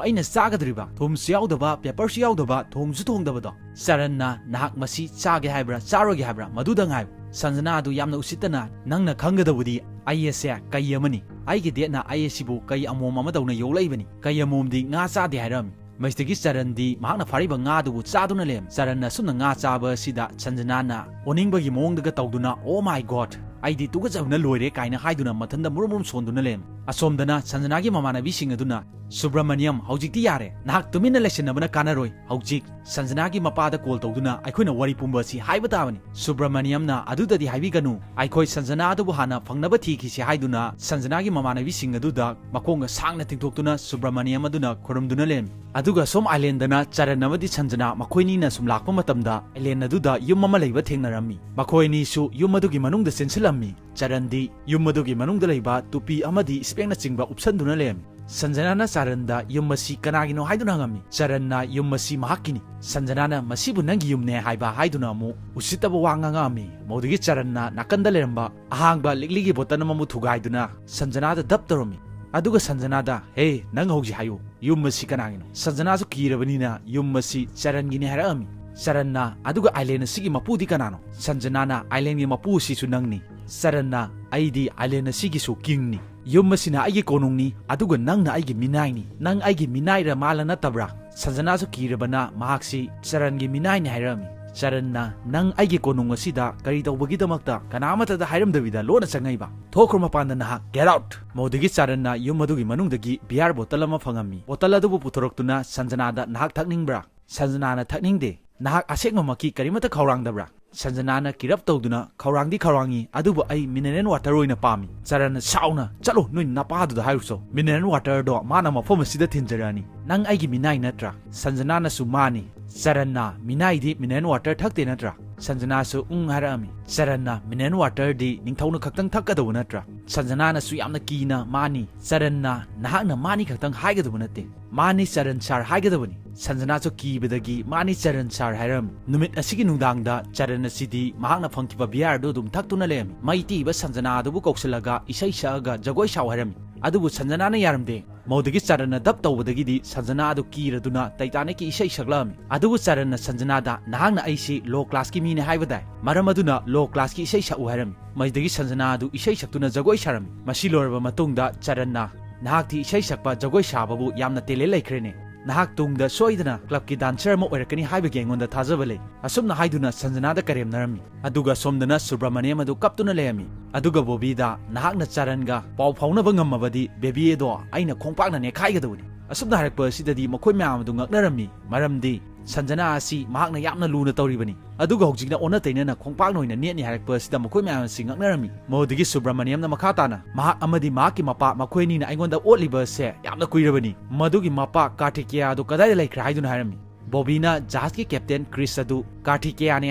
ꯑꯩꯅ ꯆꯥꯒꯗꯧꯔꯤꯕ, ꯊꯨꯝꯁꯨ ꯌꯥꯎꯗꯕ, ꯄꯦꯄꯔꯁꯨ ꯌꯥꯎꯗꯕ, ꯊꯣꯡꯁꯨ ꯊꯣꯡꯗꯕꯗꯣ?" ꯆꯔꯟꯅ, "ꯅꯍꯥꯛ ꯃꯁꯤ ꯆꯥꯒꯦ ꯍꯥꯏꯕ꯭ꯔꯥ, ꯆꯥꯔꯣꯏꯒꯦ ꯍꯥꯏꯕ꯭ꯔꯥ, ꯃꯗꯨꯗ ꯉꯥꯏꯌꯨ꯫" ꯁꯟꯖꯅꯥ ꯑꯗꯨ ꯌꯥꯝꯅ ꯎꯁꯤꯠꯇꯅ, "ꯅꯪꯅ ꯈꯪꯒꯗꯧꯕꯗꯤ ꯑꯩ ꯑꯁꯦ ꯀꯩ ꯑꯃꯅꯤ꯫ ꯑꯩꯒꯤ ꯗꯦꯠꯅ ꯑꯩ ꯑꯁꯤꯕꯨ ꯀꯩ ꯑꯃꯣꯝ ꯑꯃꯗꯧꯅ ꯌꯣꯛꯂꯛꯏꯕꯅꯤ꯫ ꯀꯩ ꯑꯃꯣꯝꯗꯤ ꯉꯥ ꯆꯥꯗꯦ ꯍꯥꯏꯔꯝꯃꯤ꯫" ꯃꯁꯤꯗꯒꯤ ꯆꯔꯟꯗꯤ ꯃꯍꯥꯛꯅ ꯐꯥꯔꯤꯕ ꯉꯥ ꯑꯗꯨꯕꯨ ꯆꯥꯗꯨꯅ ꯂꯩꯔꯝꯃꯤ꯫ ꯆꯔꯟꯅ ꯑꯁꯨꯝꯅ ꯉꯥ ꯆꯥꯕ ꯑꯁꯤꯗ ꯁꯟꯖꯅꯥꯅ ꯑꯣꯅꯤꯡꯕꯒꯤ ꯃꯑꯣꯡꯗꯒ ꯇꯧꯗꯨꯅ, "Oh my God, ꯑꯩꯗꯤ ꯇꯨꯀꯠꯆꯕꯅ ꯂꯣꯏꯔꯦ" ꯀꯥꯏꯅ ꯍꯥꯏꯗꯨꯅ ꯃꯊꯟꯇ ꯃꯨꯔꯨꯝ ꯃꯨꯔꯨꯝ ꯁꯣꯟꯗꯨꯅ ꯂꯩꯔꯝꯃꯤ꯫ ꯑꯁꯣꯝꯗꯅ ꯁꯟꯖꯅꯥꯒꯤ ꯃꯃꯥꯟꯅꯕꯤꯁꯤꯡ ꯑꯗꯨꯅ, "ꯁꯨꯕ꯭ꯔꯃꯅꯤꯌꯝ, ꯍꯧꯖꯤꯛꯇꯤ ꯌꯥꯔꯦ, ꯅꯍꯥꯛ ꯇꯨꯃꯤꯟꯅ ꯂꯩꯁꯤꯟꯅꯕꯅ ꯀꯥꯟꯅꯔꯣꯏ꯫ ꯍꯧꯖꯤꯛ ꯁꯟꯖꯅꯥꯒꯤ ꯃꯄꯥꯗ ꯀꯣꯜ ꯇꯧꯗꯨꯅ ꯑꯩꯈꯣꯏꯅ ꯋꯥꯔꯤ ꯄꯨꯝꯕ ꯑꯁꯤ ꯍꯥꯏꯕ ꯇꯥꯕꯅꯤ꯫ ꯁꯨꯕ꯭ꯔꯃꯅꯤꯌꯝꯅ ꯑꯗꯨꯗꯗꯤ ꯍꯥꯏꯕꯤꯒꯅꯨ, ꯑꯩꯈꯣꯏ ꯁꯟꯖꯅꯥ ꯑꯗꯨꯕꯨ ꯍꯥꯟꯅ ꯐꯪꯅꯕ ꯊꯤꯈꯤꯁꯤ" ꯍꯥꯏꯗꯨꯅ ꯁꯟꯖꯅꯥꯒꯤ ꯃꯃꯥꯟꯅꯕꯤꯁꯤꯡ ꯑꯗꯨꯗ ꯃꯈꯣꯡꯒ ꯁꯥꯡꯅ ꯇꯤꯡꯊꯣꯛꯇꯨꯅ ꯁꯨꯕ꯭ꯔꯃꯅꯤꯌꯝ ꯑꯗꯨꯅ ꯈꯨꯔꯨꯝꯗꯨꯅ ꯂꯩꯔꯝꯃꯤ꯫ ꯑꯗꯨꯒ ꯁꯣꯝ ꯑꯥꯏꯂꯦꯟꯗꯅ ꯆꯔꯟ ꯑꯃꯗꯤ ꯁꯟꯖꯅꯥ ꯃꯈꯣꯏꯅꯤꯅ ꯁꯨꯝ ꯂꯥꯛꯄ ꯃꯇꯝꯗ, ꯑꯥꯏꯂꯦꯟ ꯑꯗꯨꯗ ꯌꯨꯝ ꯑꯃ ꯂꯩꯕ ꯊꯦꯡꯅꯔꯝꯃꯤ꯫ ꯃꯈꯣꯏ ꯑꯅꯤꯁꯨ ꯌꯨꯝ ꯑꯗꯨꯒꯤ ꯃꯅꯨꯡꯗ ꯆꯦꯟꯁꯤꯜꯂꯝꯃꯤ꯫ ꯆꯔꯟꯗꯤ ꯌꯨꯝ ꯑꯗꯨꯒꯤ ꯃꯅꯨꯡꯗ ꯂꯩꯕ ꯇꯨꯄꯤ ꯑꯃꯗꯤ ꯏꯁꯄꯦꯛꯅꯆꯤꯡꯕ ꯎꯞꯁꯟꯗꯨꯅ ꯂꯩꯔꯝꯃꯤ꯫ ꯁꯟꯖꯅꯥꯅ ꯆꯔꯟꯗ ꯌꯨꯝ ꯑꯁꯤ ꯀꯅꯥꯒꯤꯅꯣ ꯍꯥꯏꯗꯨꯅ ꯍꯪꯉꯝꯃꯤ꯫ ꯆꯔꯟꯅ ꯌꯨꯝ ꯑꯁꯤ ꯃꯍꯥꯛꯀꯤꯅꯤ꯫ ꯁꯟꯖꯅꯥꯅ "ꯃꯁꯤꯕꯨ ꯅꯪꯒꯤ ꯌꯨꯝꯅꯦ ꯍꯥꯏꯕ" ꯍꯥꯏꯗꯨꯅ ꯑꯃꯨꯛ ꯎꯁꯤꯠꯇꯕ ꯋꯥ ꯉꯥꯡꯉꯛꯑꯝꯃꯤ꯫ ꯃꯗꯨꯗꯒꯤ ꯆꯔꯟꯅ ꯅꯥꯀꯟꯗ ꯂꯩꯔꯝꯕ ꯑꯍꯥꯡꯕ ꯂꯤꯛꯂꯤꯒꯤ ꯕꯣꯇꯜ ꯑꯃꯕꯨ ꯊꯨꯒꯥꯏꯗꯨꯅ ꯁꯟꯖꯅꯥꯗ ꯗꯞ ꯇꯧꯔꯝꯃꯤ꯫ ꯑꯗꯨꯒ ꯁꯟꯖꯅꯥꯗ, "ꯍꯦ, ꯅꯪ ꯍꯧꯖꯤꯛ ꯍꯥꯏꯌꯨ, ꯌꯨꯝ ꯑꯁꯤ ꯀꯅꯥꯒꯤꯅꯣ?" ꯁꯟꯖꯅꯥꯁꯨ ꯀꯤꯔꯕꯅꯤꯅ ꯌꯨꯝ ꯑꯁꯤ ꯆꯔꯟꯒꯤꯅꯤ ꯍꯥꯏꯔꯛꯑꯝꯃꯤ꯫ ꯆꯔꯟꯅ, "ꯑꯗꯨꯒ ꯑꯥꯏꯂꯦꯟ ꯑꯁꯤꯒꯤ ꯃꯄꯨꯗꯤ ꯀꯅꯥꯅꯣ?" ꯁꯟꯖꯅꯥꯅ, "ꯑꯥꯏꯂꯦꯟꯒꯤ ꯃꯄꯨ ꯑꯁꯤꯁꯨ ꯅꯪꯅꯤ꯫" ꯆꯔꯟꯅ, "ꯑꯩꯗꯤ ꯑꯥꯏꯂꯦꯟ ꯑꯁꯤꯒꯤꯁꯨ ꯀꯤꯡꯅꯤ꯫ ꯌꯨꯝ ꯑꯁꯤꯅ ꯑꯩꯒꯤ ꯀꯣꯅꯨꯡꯅꯤ, ꯑꯗꯨꯒ ꯅꯪꯅ ꯑꯩꯒꯤ ꯃꯤꯅꯥꯏꯅꯤ꯫ ꯅꯪ ꯑꯩꯒꯤ ꯃꯤꯅꯥꯏꯔ ꯃꯥꯜꯂ ꯅꯠꯇꯕ꯭ꯔꯥ?" ꯁꯟꯖꯅꯥꯁꯨ ꯀꯤꯔꯕꯅ ꯃꯍꯥꯛꯁꯤ ꯆꯔꯟꯒꯤ ꯃꯤꯅꯥꯏꯅꯤ ꯍꯥꯏꯔꯝꯃꯤ꯫ ꯆꯔꯟꯅ, "ꯅꯪ ꯑꯩꯒꯤ ꯀꯣꯅꯨꯡ ꯑꯁꯤꯗ ꯀꯔꯤ ꯇꯧꯕꯒꯤꯗꯃꯛꯇ ꯀꯅꯥ ꯑꯃꯠꯇꯗ ꯍꯥꯏꯔꯝꯗꯕꯤꯗ ꯂꯣꯟꯅ ꯆꯪꯉꯛꯏꯕ? ꯊꯣꯛꯈ꯭ꯔꯣ ꯃꯄꯥꯟꯗ ꯅꯍꯥꯛ, get out!" ꯃꯗꯨꯗꯒꯤ ꯆꯔꯟꯅ ꯌꯨꯝ ꯑꯗꯨꯒꯤ ꯃꯅꯨꯡꯗꯒꯤ ꯕꯤꯌꯥꯔ ꯕꯣꯇꯜ ꯑꯃ ꯐꯪꯉꯝꯃꯤ꯫ ꯕꯣꯇꯜ ꯑꯗꯨꯕꯨ ꯄꯨꯊꯣꯔꯛꯇꯨꯅ ꯁꯟꯖꯅꯥꯗ, "ꯅꯍꯥꯛ ꯊꯛꯅꯤꯡꯕ꯭ꯔꯥ?" ꯁꯟꯖꯅꯥꯅ, "ꯊꯛꯅꯤꯡꯗꯦ꯫ ꯅꯍꯥꯛ ꯑꯁꯦꯡꯕꯃꯛꯀꯤ ꯀꯔꯤꯃꯠꯇ ꯈꯧꯔꯥꯡꯗꯕ꯭ꯔꯥ?" ꯁꯟꯖꯅꯥꯅ ꯀꯤꯔꯞ ꯇꯧꯗꯨꯅ, "ꯈꯧꯔꯥꯡꯗꯤ ꯈꯧꯔꯥꯡꯉꯤ, ꯑꯗꯨꯕꯨ ꯑꯩ ꯃꯤꯅꯔꯦꯜ ꯋꯥꯇꯔ ꯑꯣꯏꯅ ꯄꯥꯝꯃꯤ꯫" ꯆꯔꯟꯅ ꯁꯥꯎꯅ, "ꯆꯠꯂꯣ, ꯅꯣꯏ ꯅꯄꯥꯗꯨꯗ ꯍꯥꯏꯔꯨꯆꯣ꯫ ꯃꯤꯅꯔꯦꯜ ꯋꯥꯇꯔꯗꯣ ꯃꯥꯅ ꯃꯐꯝ ꯑꯁꯤꯗ ꯊꯤꯟꯖꯔꯛꯑꯅꯤ꯫ ꯅꯪ ꯑꯩꯒꯤ ꯃꯤꯅꯥꯏ ꯅꯠꯇ꯭ꯔꯥ?" ꯁꯟꯖꯅꯥꯅꯁꯨ, "ꯃꯥꯅꯤ꯫" ꯆꯔꯟꯅ, "ꯃꯤꯅꯥꯏꯗꯤ ꯃꯤꯅꯔꯦꯜ ꯋꯥꯇꯔ ꯊꯛꯇꯦ ꯅꯠꯇ꯭ꯔꯥ?" ꯁꯟꯖꯅꯥꯁꯨ ꯎꯪ ꯍꯥꯏꯔꯛꯑꯝꯃꯤ꯫ ꯆꯔꯟꯅ, "ꯃꯤꯅꯔꯦꯜ ꯋꯥꯇꯔꯗꯤ ꯅꯤꯡꯊꯧꯅ ꯈꯛꯇꯪ ꯊꯛꯀꯗꯧꯕ ꯅꯠꯇ꯭ꯔꯥ?" ꯁꯟꯖꯅꯥꯅꯁꯨ ꯌꯥꯝꯅ ꯀꯤꯅ, "ꯃꯥꯅꯤ꯫" ꯆꯔꯟꯅ, "ꯅꯍꯥꯛꯅ ꯃꯥꯅꯤ ꯈꯛꯇꯪ ꯍꯥꯏꯒꯗꯧꯕ ꯅꯠꯇꯦ꯫ ꯃꯥꯅꯤ ꯆꯔꯟ ꯁꯥꯔ ꯍꯥꯏꯒꯗꯕꯅꯤ꯫" ꯁꯟꯖꯅꯥꯁꯨ ꯀꯤꯕꯗꯒꯤ, "ꯃꯥꯅꯤ ꯆꯔꯟ ꯁꯥꯔ" ꯍꯥꯏꯔꯝꯃꯤ꯫ ꯅꯨꯃꯤꯠ ꯑꯁꯤꯒꯤ ꯅꯨꯡꯗꯥꯡꯗ ꯆꯔꯟ ꯑꯁꯤꯗꯤ ꯃꯍꯥꯛꯅ ꯐꯪꯈꯤꯕ ꯕꯤꯌꯥꯔꯗꯨ ꯑꯗꯨꯝ ꯊꯛꯇꯨꯅ ꯂꯩꯔꯝꯃꯤ꯫ ꯃꯩ ꯇꯤꯛꯏꯕ ꯁꯟꯖꯅꯥ ꯑꯗꯨꯕꯨ ꯀꯧꯁꯤꯜꯂꯒ ꯏꯁꯩ ꯁꯛꯑꯒ ꯖꯒꯣꯏ ꯁꯥꯎ ꯍꯥꯏꯔꯝꯃꯤ꯫ ꯑꯗꯨꯕꯨ ꯁꯟꯖꯅꯥꯅ ꯌꯥꯔꯝꯗꯦ꯫ ꯃꯗꯨꯗꯒꯤ ꯆꯔꯟꯅ ꯗꯞ ꯇꯧꯕꯗꯒꯤꯗꯤ ꯁꯟꯖꯅꯥ ꯑꯗꯨ ꯀꯤꯔꯗꯨꯅ ꯇꯩꯇꯥꯅꯤꯛꯀꯤ ꯏꯁꯩ ꯁꯛꯂꯛꯑꯝꯃꯤ꯫ ꯑꯗꯨꯕꯨ ꯆꯔꯟꯅ ꯁꯟꯖꯅꯥꯗ, "ꯅꯍꯥꯛꯅ ꯑꯩꯁꯤ ꯂꯣ ꯀ꯭ꯂꯥꯁꯀꯤ ꯃꯤꯅꯤ ꯍꯥꯏꯕꯗꯥꯏ? ꯃꯔꯝ ꯑꯗꯨꯅ ꯂꯣ ꯀ꯭ꯂꯥꯁꯀꯤ ꯏꯁꯩ ꯁꯛꯎ" ꯍꯥꯏꯔꯝꯃꯤ꯫ ꯃꯁꯤꯗꯒꯤ ꯁꯟꯖꯅꯥ ꯑꯗꯨ ꯏꯁꯩ ꯁꯛꯇꯨꯅ ꯖꯒꯣꯏ ꯁꯥꯔꯝꯃꯤ꯫ ꯃꯁꯤ ꯂꯣꯏꯔꯕ ꯃꯇꯨꯡꯗ ꯆꯔꯟꯅ, "ꯅꯍꯥꯛꯇꯤ ꯏꯁꯩ ꯁꯛꯄ, ꯖꯒꯣꯏ ꯁꯥꯕꯕꯨ ꯌꯥꯝꯅ ꯇꯦꯂꯦꯟ ꯂꯩꯈ꯭ꯔꯦꯅꯦ꯫ "ꯅꯍꯥꯛ ꯇꯨꯡꯗ ꯁꯣꯏꯗꯅ clubꯀꯤ dancer ꯑꯃ ꯑꯣꯏꯔꯛꯀꯅꯤ ꯍꯥꯏꯕꯒꯤ ꯑꯩꯉꯣꯟꯗ ꯊꯥꯖꯕ ꯂꯩ"꯫ ꯑꯁꯨꯝꯅ ꯍꯥꯏꯗꯨꯅ ꯁꯟꯖꯅꯥꯗ ꯀꯔꯦꯝꯅꯔꯝꯃꯤ꯫ ꯑꯗꯨꯒ ꯁꯣꯝꯗꯅ ꯁꯨꯕ꯭ꯔꯃꯅꯤꯌꯝ ꯑꯗꯨ ꯀꯞꯇꯨꯅ ꯂꯩꯔꯝꯃꯤ꯫ ꯑꯗꯨꯒ ꯕꯣꯕꯤꯗ, "ꯅꯍꯥꯛꯅ ꯆꯔꯟꯒ ꯄꯥꯎ ꯐꯥꯎꯅꯕ ꯉꯝꯃꯕꯗꯤ baby ꯑꯗꯣ ꯑꯩꯅ ꯈꯣꯡꯄꯥꯛꯅ ꯅꯦꯠꯈꯥꯏꯒꯗꯕꯅꯤ"꯫ ꯑꯁꯨꯝꯅ ꯍꯥꯏꯔꯛꯄ ꯑꯁꯤꯗꯗꯤ ꯃꯈꯣꯏ ꯃꯌꯥꯝ ꯑꯗꯨ ꯉꯛꯅꯔꯝꯃꯤ, ꯃꯔꯝꯗꯤ ꯁꯟꯖꯅꯥ ꯑꯁꯤ ꯃꯍꯥꯛꯅ ꯌꯥꯝꯅ ꯂꯨꯅ ꯇꯧꯔꯤꯕꯅꯤ꯫ ꯑꯗꯨꯒ ꯍꯧꯖꯤꯛꯅ ꯑꯣꯟꯅ ꯇꯩꯅꯅ ꯈꯣꯡꯄꯥꯛꯅ ꯑꯣꯏꯅ ꯅꯦꯠꯅꯤ ꯍꯥꯏꯔꯛꯄ ꯑꯁꯤꯗ ꯃꯈꯣꯏ ꯃꯌꯥꯝ ꯑꯁꯤ ꯉꯛꯅꯔꯝꯃꯤ꯫ ꯃꯗꯨꯗꯒꯤ ꯁꯨꯕ꯭ꯔꯃꯅꯤꯌꯝꯅ ꯃꯈꯥ ꯇꯥꯅ, "ꯃꯍꯥꯛ ꯑꯃꯗꯤ ꯃꯍꯥꯛꯀꯤ ꯃꯄꯥ, ꯃꯈꯣꯏ ꯑꯅꯤꯅ ꯑꯩꯉꯣꯟꯗ ꯑꯣꯠꯂꯤꯕ ꯑꯁꯦ ꯌꯥꯝꯅ ꯀꯨꯏꯔꯕꯅꯤ꯫ ꯃꯗꯨꯒꯤ ꯃꯄꯥ ꯀꯥꯔꯇꯤꯀꯦꯌꯥ ꯑꯗꯨ ꯀꯗꯥꯏꯗ ꯂꯩꯈ꯭ꯔꯦ?" ꯍꯥꯏꯗꯨꯅ ꯍꯥꯏꯔꯝꯃꯤ꯫ ꯕꯣꯕꯤꯅ ꯖꯍꯥꯖꯀꯤ captain ꯀ꯭ꯔꯤꯁ ꯑꯗꯨ ꯀꯥꯔꯇꯤꯀꯦꯌꯥꯅꯦ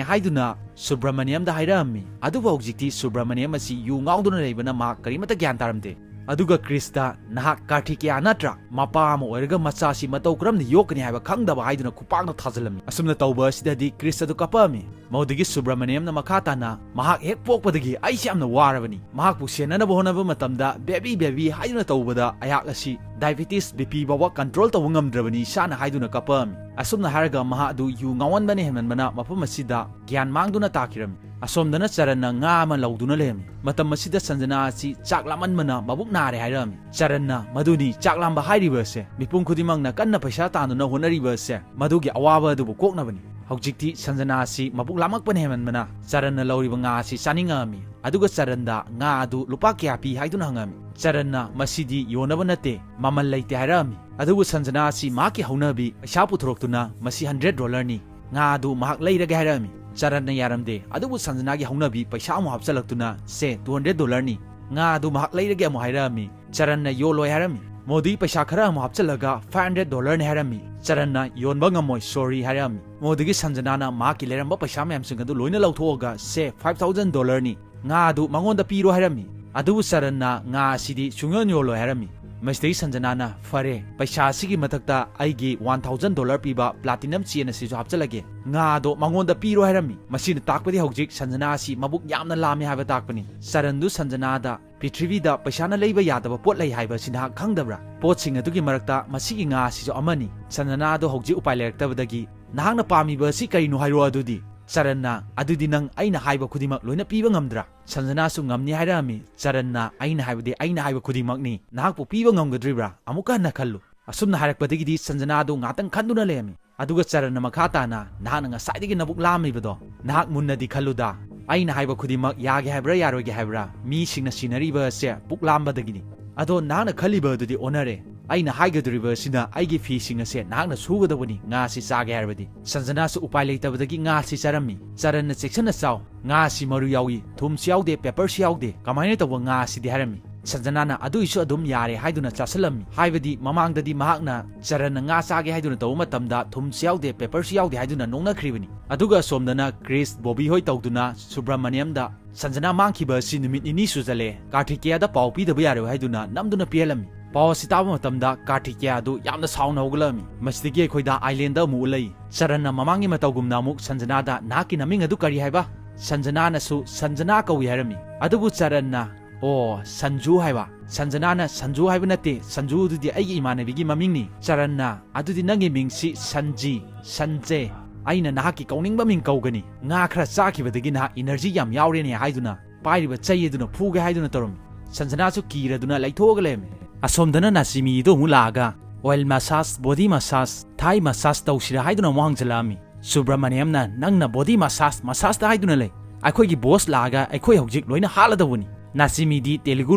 ꯍꯥꯏꯗꯨꯅ ꯁꯨꯕ꯭ꯔꯃꯅꯤꯌꯝꯗ ꯍꯥꯏꯔꯛꯑꯝꯃꯤ꯫ ꯑꯗꯨꯕꯨ ꯍꯧꯖꯤꯛꯇꯤ ꯁꯨꯕ꯭ꯔꯃꯅꯤꯌꯝ ꯑꯁꯤ ꯌꯨ ꯉꯥꯎꯗꯨꯅ ꯂꯩꯕꯅ ꯃꯍꯥꯛ ꯀꯔꯤꯃꯠꯇ ꯒ꯭ꯌꯥꯟ ꯇꯥꯔꯝꯗꯦ꯫ ꯑꯗꯨꯒ ꯀ꯭ꯔꯤꯁꯇ, "ꯅꯍꯥꯛ ꯀꯥꯔꯇꯤꯀꯦꯌꯥ ꯅꯠꯇ꯭ꯔꯥ? ꯃꯄꯥ ꯑꯃ ꯑꯣꯏꯔꯒ ꯃꯆꯥꯁꯤ ꯃꯇꯧ ꯀꯔꯝꯅ ꯌꯣꯛꯀꯅꯤ ꯍꯥꯏꯕ ꯈꯪꯗꯕ?" ꯍꯥꯏꯗꯨꯅ ꯈꯨꯄꯥꯛꯅ ꯊꯥꯖꯤꯜꯂꯝꯃꯤ꯫ ꯑꯁꯨꯝꯅ ꯇꯧꯕ ꯑꯁꯤꯗꯗꯤ ꯀ꯭ꯔꯤꯁ ꯑꯗꯨ ꯀꯞꯄꯛꯑꯝꯃꯤ꯫ ꯃꯗꯨꯗꯒꯤ ꯁꯨꯕ꯭ꯔꯃꯅꯤꯌꯝꯅ ꯃꯈꯥ ꯇꯥꯅ, "ꯃꯍꯥꯛ ꯍꯦꯛ ꯄꯣꯛꯄꯗꯒꯤ ꯑꯩꯁꯦ ꯌꯥꯝꯅ ꯋꯥꯔꯕꯅꯤ꯫ ꯃꯍꯥꯛꯄꯨ ꯁꯦꯟꯅꯅꯕ ꯍꯣꯠꯅꯕ ꯃꯇꯝꯗ 'baby, baby' ꯍꯥꯏꯗꯨꯅ ꯇꯧꯕꯗ ꯑꯩꯍꯥꯛ ꯑꯁꯤ diabetes, BP ꯐꯥꯎꯕ control ꯇꯧꯕ ꯉꯝꯗ꯭ꯔꯕꯅꯤ ꯏꯁꯥꯅ" ꯍꯥꯏꯗꯨꯅ ꯀꯞꯄꯛꯑꯝꯃꯤ꯫ ꯑꯁꯨꯝꯅ ꯍꯥꯏꯔꯒ ꯃꯍꯥꯛ ꯑꯗꯨ ꯌꯨ ꯉꯥꯎꯍꯟꯕꯅ ꯍꯦꯟꯃꯟꯕꯅ ꯃꯐꯝ ꯑꯁꯤꯗ ꯒ꯭ꯌꯥꯟ ꯃꯥꯡꯗꯨꯅ ꯇꯥꯈꯤꯔꯝꯃꯤ꯫ ꯑꯁꯣꯝꯗꯅ ꯆꯔꯟꯅ ꯉꯥ ꯑꯃ ꯂꯧꯗꯨꯅ ꯂꯩꯔꯝꯃꯤ꯫ ꯃꯇꯝ ꯑꯁꯤꯗ ꯁꯟꯖꯅꯥ ꯑꯁꯤ ꯆꯥꯛ ꯂꯥꯝꯃꯟꯕꯅ ꯃꯕꯨꯛ ꯅꯥꯔꯦ ꯍꯥꯏꯔꯛꯑꯝꯃꯤ꯫ ꯆꯔꯟꯅ, "ꯃꯗꯨꯅꯤ ꯆꯥꯛ ꯂꯥꯝꯕ ꯍꯥꯏꯔꯤꯕ ꯑꯁꯦ꯫ ꯃꯤꯄꯨꯝ ꯈꯨꯗꯤꯡꯃꯛꯅ ꯀꯟꯅ ꯄꯩꯁꯥ ꯇꯥꯟꯗꯨꯅ ꯍꯣꯠꯅꯔꯤꯕ ꯑꯁꯦ ꯃꯗꯨꯒꯤ ꯑꯋꯥꯕ ꯑꯗꯨꯕꯨ ꯀꯣꯛꯅꯕꯅꯤ"꯫ ꯍꯧꯖꯤꯛꯇꯤ ꯁꯟꯖꯅꯥ ꯑꯁꯤ ꯃꯕꯨꯛ ꯂꯥꯝꯃꯛꯄꯅ ꯍꯦꯟꯃꯟꯕꯅ ꯆꯔꯟꯅ ꯂꯧꯔꯤꯕ ꯉꯥ ꯑꯁꯤ ꯆꯥꯅꯤꯡꯉꯛꯑꯝꯃꯤ꯫ ꯑꯗꯨꯒ ꯆꯔꯟꯗ ꯉꯥ ꯑꯗꯨ ꯂꯨꯄꯥ ꯀꯌꯥ ꯄꯤ ꯍꯥꯏꯗꯨꯅ ꯍꯪꯉꯝꯃꯤ꯫ ꯆꯔꯟꯅ, "ꯃꯁꯤꯗꯤ ꯌꯣꯟꯅꯕ ꯅꯠꯇꯦ, ꯃꯃꯜ ꯂꯩꯇꯦ" ꯍꯥꯏꯔꯛꯑꯝꯃꯤ꯫ ꯑꯗꯨꯕꯨ ꯁꯟꯖꯅꯥ ꯑꯁꯤ ꯃꯍꯥꯛꯀꯤ ꯍꯧꯅꯕꯤ ꯄꯩꯁꯥ ꯄꯨꯊꯣꯔꯛꯇꯨꯅ, "ꯃꯁꯤ hundred dollarꯅꯤ, ꯉꯥ ꯑꯗꯨ ꯃꯍꯥꯛ ꯂꯩꯔꯒꯦ" ꯍꯥꯏꯔꯛꯑꯝꯃꯤ꯫ ꯆꯔꯟꯅ ꯌꯥꯔꯝꯗꯦ꯫ ꯑꯗꯨꯕꯨ ꯁꯟꯖꯅꯥꯒꯤ ꯍꯧꯅꯕꯤ ꯄꯩꯁꯥ ꯑꯃꯨꯛ ꯍꯥꯞꯆꯤꯜꯂꯛꯇꯨꯅ, "ꯁꯦ, two hundred dollarꯅꯤ, ꯉꯥ ꯑꯗꯨ ꯃꯍꯥꯛ ꯂꯩꯔꯒꯦ" ꯑꯃꯨꯛ ꯍꯥꯏꯔꯛꯑꯝꯃꯤ꯫ ꯆꯔꯟꯅ ꯌꯣꯜꯂꯣꯏ ꯍꯥꯏꯔꯝꯃꯤ꯫ ꯃꯗꯨꯗꯒꯤ ꯄꯩꯁꯥ ꯈꯔ ꯑꯃꯨꯛ ꯍꯥꯞꯆꯤꯜꯂꯒ, "five hundred dollarꯅꯤ" ꯍꯥꯏꯔꯝꯃꯤ꯫ ꯆꯔꯟꯅ, "ꯌꯣꯟꯕ ꯉꯝꯃꯣꯏ, sorry" ꯍꯥꯏꯔꯝꯃꯤ꯫ ꯃꯗꯨꯗꯒꯤ ꯁꯟꯖꯅꯥꯅ ꯃꯍꯥꯛꯀꯤ ꯂꯩꯔꯝꯕ ꯄꯩꯁꯥ ꯃꯌꯥꯝꯁꯤꯡ ꯑꯗꯨ ꯂꯣꯏꯅ ꯂꯧꯊꯣꯛꯑꯒ, "ꯁꯦ, five thousand dollarꯅꯤ, ꯉꯥ ꯑꯗꯨ ꯃꯉꯣꯟꯗ ꯄꯤꯔꯣ" ꯍꯥꯏꯔꯝꯃꯤ꯫ ꯑꯗꯨꯕꯨ ꯆꯔꯟꯅ ꯉꯥ ꯑꯁꯤꯗꯤ ꯁꯨꯡꯌꯣꯟ ꯌꯣꯜꯂꯣꯏ ꯍꯥꯏꯔꯝꯃꯤ꯫ ꯃꯁꯤꯗꯒꯤ ꯁꯟꯖꯅꯥꯅ, "ꯐꯔꯦ, ꯄꯩꯁꯥ ꯑꯁꯤꯒꯤ ꯃꯊꯛꯇ ꯑꯩꯒꯤ one thousand dollar ꯄꯤꯕ platinum chain ꯑꯁꯤꯁꯨ ꯍꯥꯞꯆꯤꯜꯂꯒꯦ, ꯉꯥ ꯑꯗꯣ ꯃꯉꯣꯟꯗ ꯄꯤꯔꯣ" ꯍꯥꯏꯔꯝꯃꯤ꯫ ꯃꯁꯤꯅ ꯇꯥꯛꯄꯗꯤ ꯍꯧꯖꯤꯛ ꯁꯟꯖꯅꯥ ꯑꯁꯤ ꯃꯕꯨꯛ ꯌꯥꯝꯅ ꯂꯥꯝꯃꯦ ꯍꯥꯏꯕ ꯇꯥꯛꯄꯅꯤ꯫ ꯆꯔꯟꯗꯨ ꯁꯟꯖꯅꯥꯗ, "ꯄ꯭ꯔꯤꯊꯤꯕꯤꯗ ꯄꯩꯁꯥꯅ ꯂꯩꯕ ꯌꯥꯗꯕ ꯄꯣꯠ ꯂꯩ ꯍꯥꯏꯕ ꯑꯁꯤ ꯅꯍꯥꯛ ꯈꯪꯗꯕ꯭ꯔꯥ? ꯄꯣꯠꯁꯤꯡ ꯑꯗꯨꯒꯤ ꯃꯔꯛꯇ ꯃꯁꯤꯒꯤ ꯉꯥ ꯑꯁꯤꯁꯨ ꯑꯃꯅꯤ"꯫ ꯁꯟꯖꯅꯥ ꯑꯗꯣ ꯍꯧꯖꯤꯛ ꯎꯄꯥꯏ ꯂꯩꯔꯛꯇꯕꯗꯒꯤ, "ꯅꯍꯥꯛꯅ ꯄꯥꯝꯃꯤꯕ ꯑꯁꯤ ꯀꯔꯤꯅꯣ ꯍꯥꯏꯔꯣ ꯑꯗꯨꯗꯤ?" ꯆꯔꯟꯅ, "ꯑꯗꯨꯗꯤ ꯅꯪ ꯑꯩꯅ ꯍꯥꯏꯕ ꯈꯨꯗꯤꯡꯃꯛ ꯂꯣꯏꯅ ꯄꯤꯕ ꯉꯝꯗ꯭ꯔꯥ?" ꯁꯟꯖꯅꯥꯁꯨ ꯉꯝꯅꯤ ꯍꯥꯏꯔꯛꯑꯝꯃꯤ꯫ ꯆꯔꯟꯅ, "ꯑꯩꯅ ꯍꯥꯏꯕꯗꯤ ꯑꯩꯅ ꯍꯥꯏꯕ ꯈꯨꯗꯤꯡꯃꯛꯅꯤ꯫ ꯅꯍꯥꯛꯄꯨ ꯄꯤꯕ ꯉꯝꯒꯗ꯭ꯔꯤꯕ꯭ꯔꯥ? ꯑꯃꯨꯛꯀ ꯍꯟꯅ ꯈꯜꯂꯨ"꯫ ꯑꯁꯨꯝꯅ ꯍꯥꯏꯔꯛꯄꯗꯒꯤꯗꯤ ꯁꯟꯖꯅꯥꯗꯨ ꯉꯥꯛꯇꯪ ꯈꯟꯗꯨꯅ ꯂꯩꯔꯝꯃꯤ꯫ ꯑꯗꯨꯒ ꯆꯔꯟꯅ ꯃꯈꯥ ꯇꯥꯅ, "ꯅꯍꯥꯛꯅ ꯉꯁꯥꯏꯗꯒꯤ ꯅꯕꯨꯛ ꯂꯥꯝꯂꯤꯕꯗꯣ, ꯅꯍꯥꯛ ꯃꯨꯟꯅꯗꯤ ꯈꯜꯂꯨꯗ꯫ ꯑꯩꯅ ꯍꯥꯏꯕ ꯈꯨꯗꯤꯡꯃꯛ ꯌꯥꯒꯦ ꯍꯥꯏꯕ꯭ꯔꯥ ꯌꯥꯔꯣꯏꯒꯦ ꯍꯥꯏꯕ꯭ꯔꯥ? ꯃꯤꯁꯤꯡꯅ ꯁꯤꯅꯔꯤꯕ ꯑꯁꯦ ꯄꯨꯛ ꯂꯥꯝꯕꯗꯒꯤꯅꯤ꯫ ꯑꯗꯣ ꯅꯍꯥꯛꯅ ꯈꯜꯂꯤꯕ ꯑꯗꯨꯗꯤ ꯑꯣꯟꯅꯔꯦ꯫ ꯑꯩꯅ ꯍꯥꯏꯒꯗꯧꯔꯤꯕ ꯑꯁꯤꯅ ꯑꯩꯒꯤ ꯐꯤꯁꯤꯡ ꯑꯁꯦ ꯅꯍꯥꯛꯅ ꯁꯨꯒꯗꯧꯕꯅꯤ, ꯉꯥ ꯑꯁꯤ ꯆꯥꯒꯦ ꯍꯥꯏꯔꯕꯗꯤ꯫" ꯁꯟꯖꯅꯥꯁꯨ ꯎꯄꯥꯏ ꯂꯩꯇꯕꯗꯒꯤ ꯉꯥ ꯑꯁꯤ ꯆꯥꯔꯝꯃꯤ꯫ ꯆꯔꯟꯅ, "ꯆꯦꯛꯁꯤꯟꯅ ꯆꯥꯎ, ꯉꯥ ꯑꯁꯤ ꯃꯔꯨ ꯌꯥꯎꯏ, ꯊꯨꯝꯁꯨ ꯌꯥꯎꯗꯦ, paperꯁꯨ ꯌꯥꯎꯗꯦ, ꯀꯃꯥꯏꯅ ꯇꯧꯕ ꯉꯥ ꯑꯁꯤꯗꯤ?" ꯍꯥꯏꯔꯝꯃꯤ꯫ ꯁꯟꯖꯅꯥꯅ ꯑꯗꯨꯏꯁꯨ ꯑꯗꯨꯝ ꯌꯥꯔꯦ ꯍꯥꯏꯗꯨꯅ ꯆꯥꯁꯤꯜꯂꯝꯃꯤ꯫ ꯍꯥꯏꯕꯗꯤ ꯃꯃꯥꯡꯗꯗꯤ ꯃꯍꯥꯛꯅ ꯆꯔꯟꯅ ꯉꯥ ꯆꯥꯒꯦ ꯍꯥꯏꯗꯨꯅ ꯇꯧꯕ ꯃꯇꯝꯗ ꯊꯨꯝꯁꯨ ꯌꯥꯎꯗꯦ, paperꯁꯨ ꯌꯥꯎꯗꯦ ꯍꯥꯏꯗꯨꯅ ꯅꯣꯛꯅꯈ꯭ꯔꯤꯕꯅꯤ꯫ ꯑꯗꯨꯒ ꯑꯁꯣꯝꯗꯅ ꯀ꯭ꯔꯤꯁ, ꯕꯣꯕꯤ ꯍꯣꯏ ꯇꯧꯗꯨꯅ ꯁꯨꯕ꯭ꯔꯃꯅꯤꯌꯝꯗ, "ꯁꯟꯖꯅꯥ ꯃꯥꯡꯈꯤꯕ ꯑꯁꯤ ꯅꯨꯃꯤꯠ ꯅꯤꯅꯤ ꯁꯨꯖꯜꯂꯦ, ꯀꯥꯔꯊꯤꯀꯦꯌꯥꯗ ꯄꯥꯎ ꯄꯤꯗꯕ ꯌꯥꯔꯣꯏ" ꯍꯥꯏꯗꯨꯅ ꯅꯝꯗꯨꯅ ꯄꯤꯍꯜꯂꯝꯃꯤ꯫ ꯄꯥꯎ ꯑꯁꯤ ꯇꯥꯕ ꯃꯇꯝꯗ ꯀꯥꯔꯊꯤꯀꯦꯌꯥ ꯑꯗꯨ ꯌꯥꯝꯅ ꯁꯥꯎꯅ ꯍꯧꯒꯠꯂꯛꯂꯝꯃꯤ꯫ ꯃꯁꯤꯗꯒꯤ ꯑꯩꯈꯣꯏꯗ ꯑꯥꯏꯂꯦꯟꯗ ꯑꯃꯨꯛ ꯎꯠꯂꯛꯏ꯫ ꯆꯔꯟꯅ ꯃꯃꯥꯡꯒꯤ ꯃꯇꯧꯒꯨꯝꯅ ꯑꯃꯨꯛ ꯁꯟꯖꯅꯥꯗ, "ꯅꯍꯥꯛꯀꯤ ꯅꯃꯤꯡ ꯑꯗꯨ ꯀꯔꯤ ꯍꯥꯏꯕ?" ꯁꯟꯖꯅꯥꯅꯁꯨ "ꯁꯟꯖꯅꯥ ꯀꯧꯏ" ꯍꯥꯏꯔꯝꯃꯤ꯫ ꯑꯗꯨꯕꯨ ꯆꯔꯟꯅ, "ꯑꯣ, ꯁꯟꯖꯨ ꯍꯥꯏꯕ?" ꯁꯟꯖꯅꯥꯅ, "ꯁꯟꯖꯨ ꯍꯥꯏꯕ ꯅꯠꯇꯦ, ꯁꯟꯖꯨ ꯑꯗꯨꯗꯤ ꯑꯩꯒꯤ ꯏꯃꯥꯟꯅꯕꯤꯒꯤ ꯃꯃꯤꯡꯅꯤ꯫" ꯆꯔꯟꯅ, "ꯑꯗꯨꯗꯤ ꯅꯪꯒꯤ ꯃꯤꯡꯁꯤ ꯁꯟꯖꯤ, ꯁꯟꯖꯦ꯫ ꯑꯩꯅ ꯅꯍꯥꯛꯀꯤ ꯀꯧꯅꯤꯡꯕ ꯃꯤꯡ ꯀꯧꯒꯅꯤ꯫ ꯉꯥ ꯈꯔ ꯆꯥꯈꯤꯕꯗꯒꯤ ꯅꯍꯥꯛ energy ꯌꯥꯝ ꯌꯥꯎꯔꯦꯅꯦ" ꯍꯥꯏꯗꯨꯅ ꯄꯥꯏꯔꯤꯕ ꯆꯩ ꯑꯗꯨꯅ ꯐꯨꯒꯦ ꯍꯥꯏꯗꯨꯅ ꯇꯧꯔꯝꯃꯤ꯫ ꯁꯟꯖꯅꯥꯁꯨ ꯀꯤꯔꯗꯨꯅ ꯂꯩꯊꯣꯛꯑꯒ ꯂꯩꯔꯝꯃꯤ꯫ ꯑꯁꯣꯝꯗꯅ ꯅꯥꯁꯤꯃꯤꯗꯨ ꯑꯃꯨꯛ ꯂꯥꯛꯑꯒ, "oil massage, body massage, thigh massage ꯇꯧꯁꯤꯔꯥ?" ꯍꯥꯏꯗꯨꯅ ꯑꯃꯨꯛ ꯍꯪꯖꯜꯂꯛꯑꯝꯃꯤ꯫ ꯁꯨꯕ꯭ꯔꯃꯅꯤꯌꯝꯅ, "ꯅꯪꯅ body massage, massage ꯇ ꯍꯥꯏꯗꯨꯅ ꯂꯩ꯫ ꯑꯩꯈꯣꯏꯒꯤ boss ꯂꯥꯛꯑꯒ ꯑꯩꯈꯣꯏ ꯍꯧꯖꯤꯛ ꯂꯣꯏꯅ ꯍꯥꯠꯂꯗꯧꯕꯅꯤ꯫" ꯅꯥꯁꯤꯃꯤꯗꯤ ꯇꯦꯂꯨꯒꯨ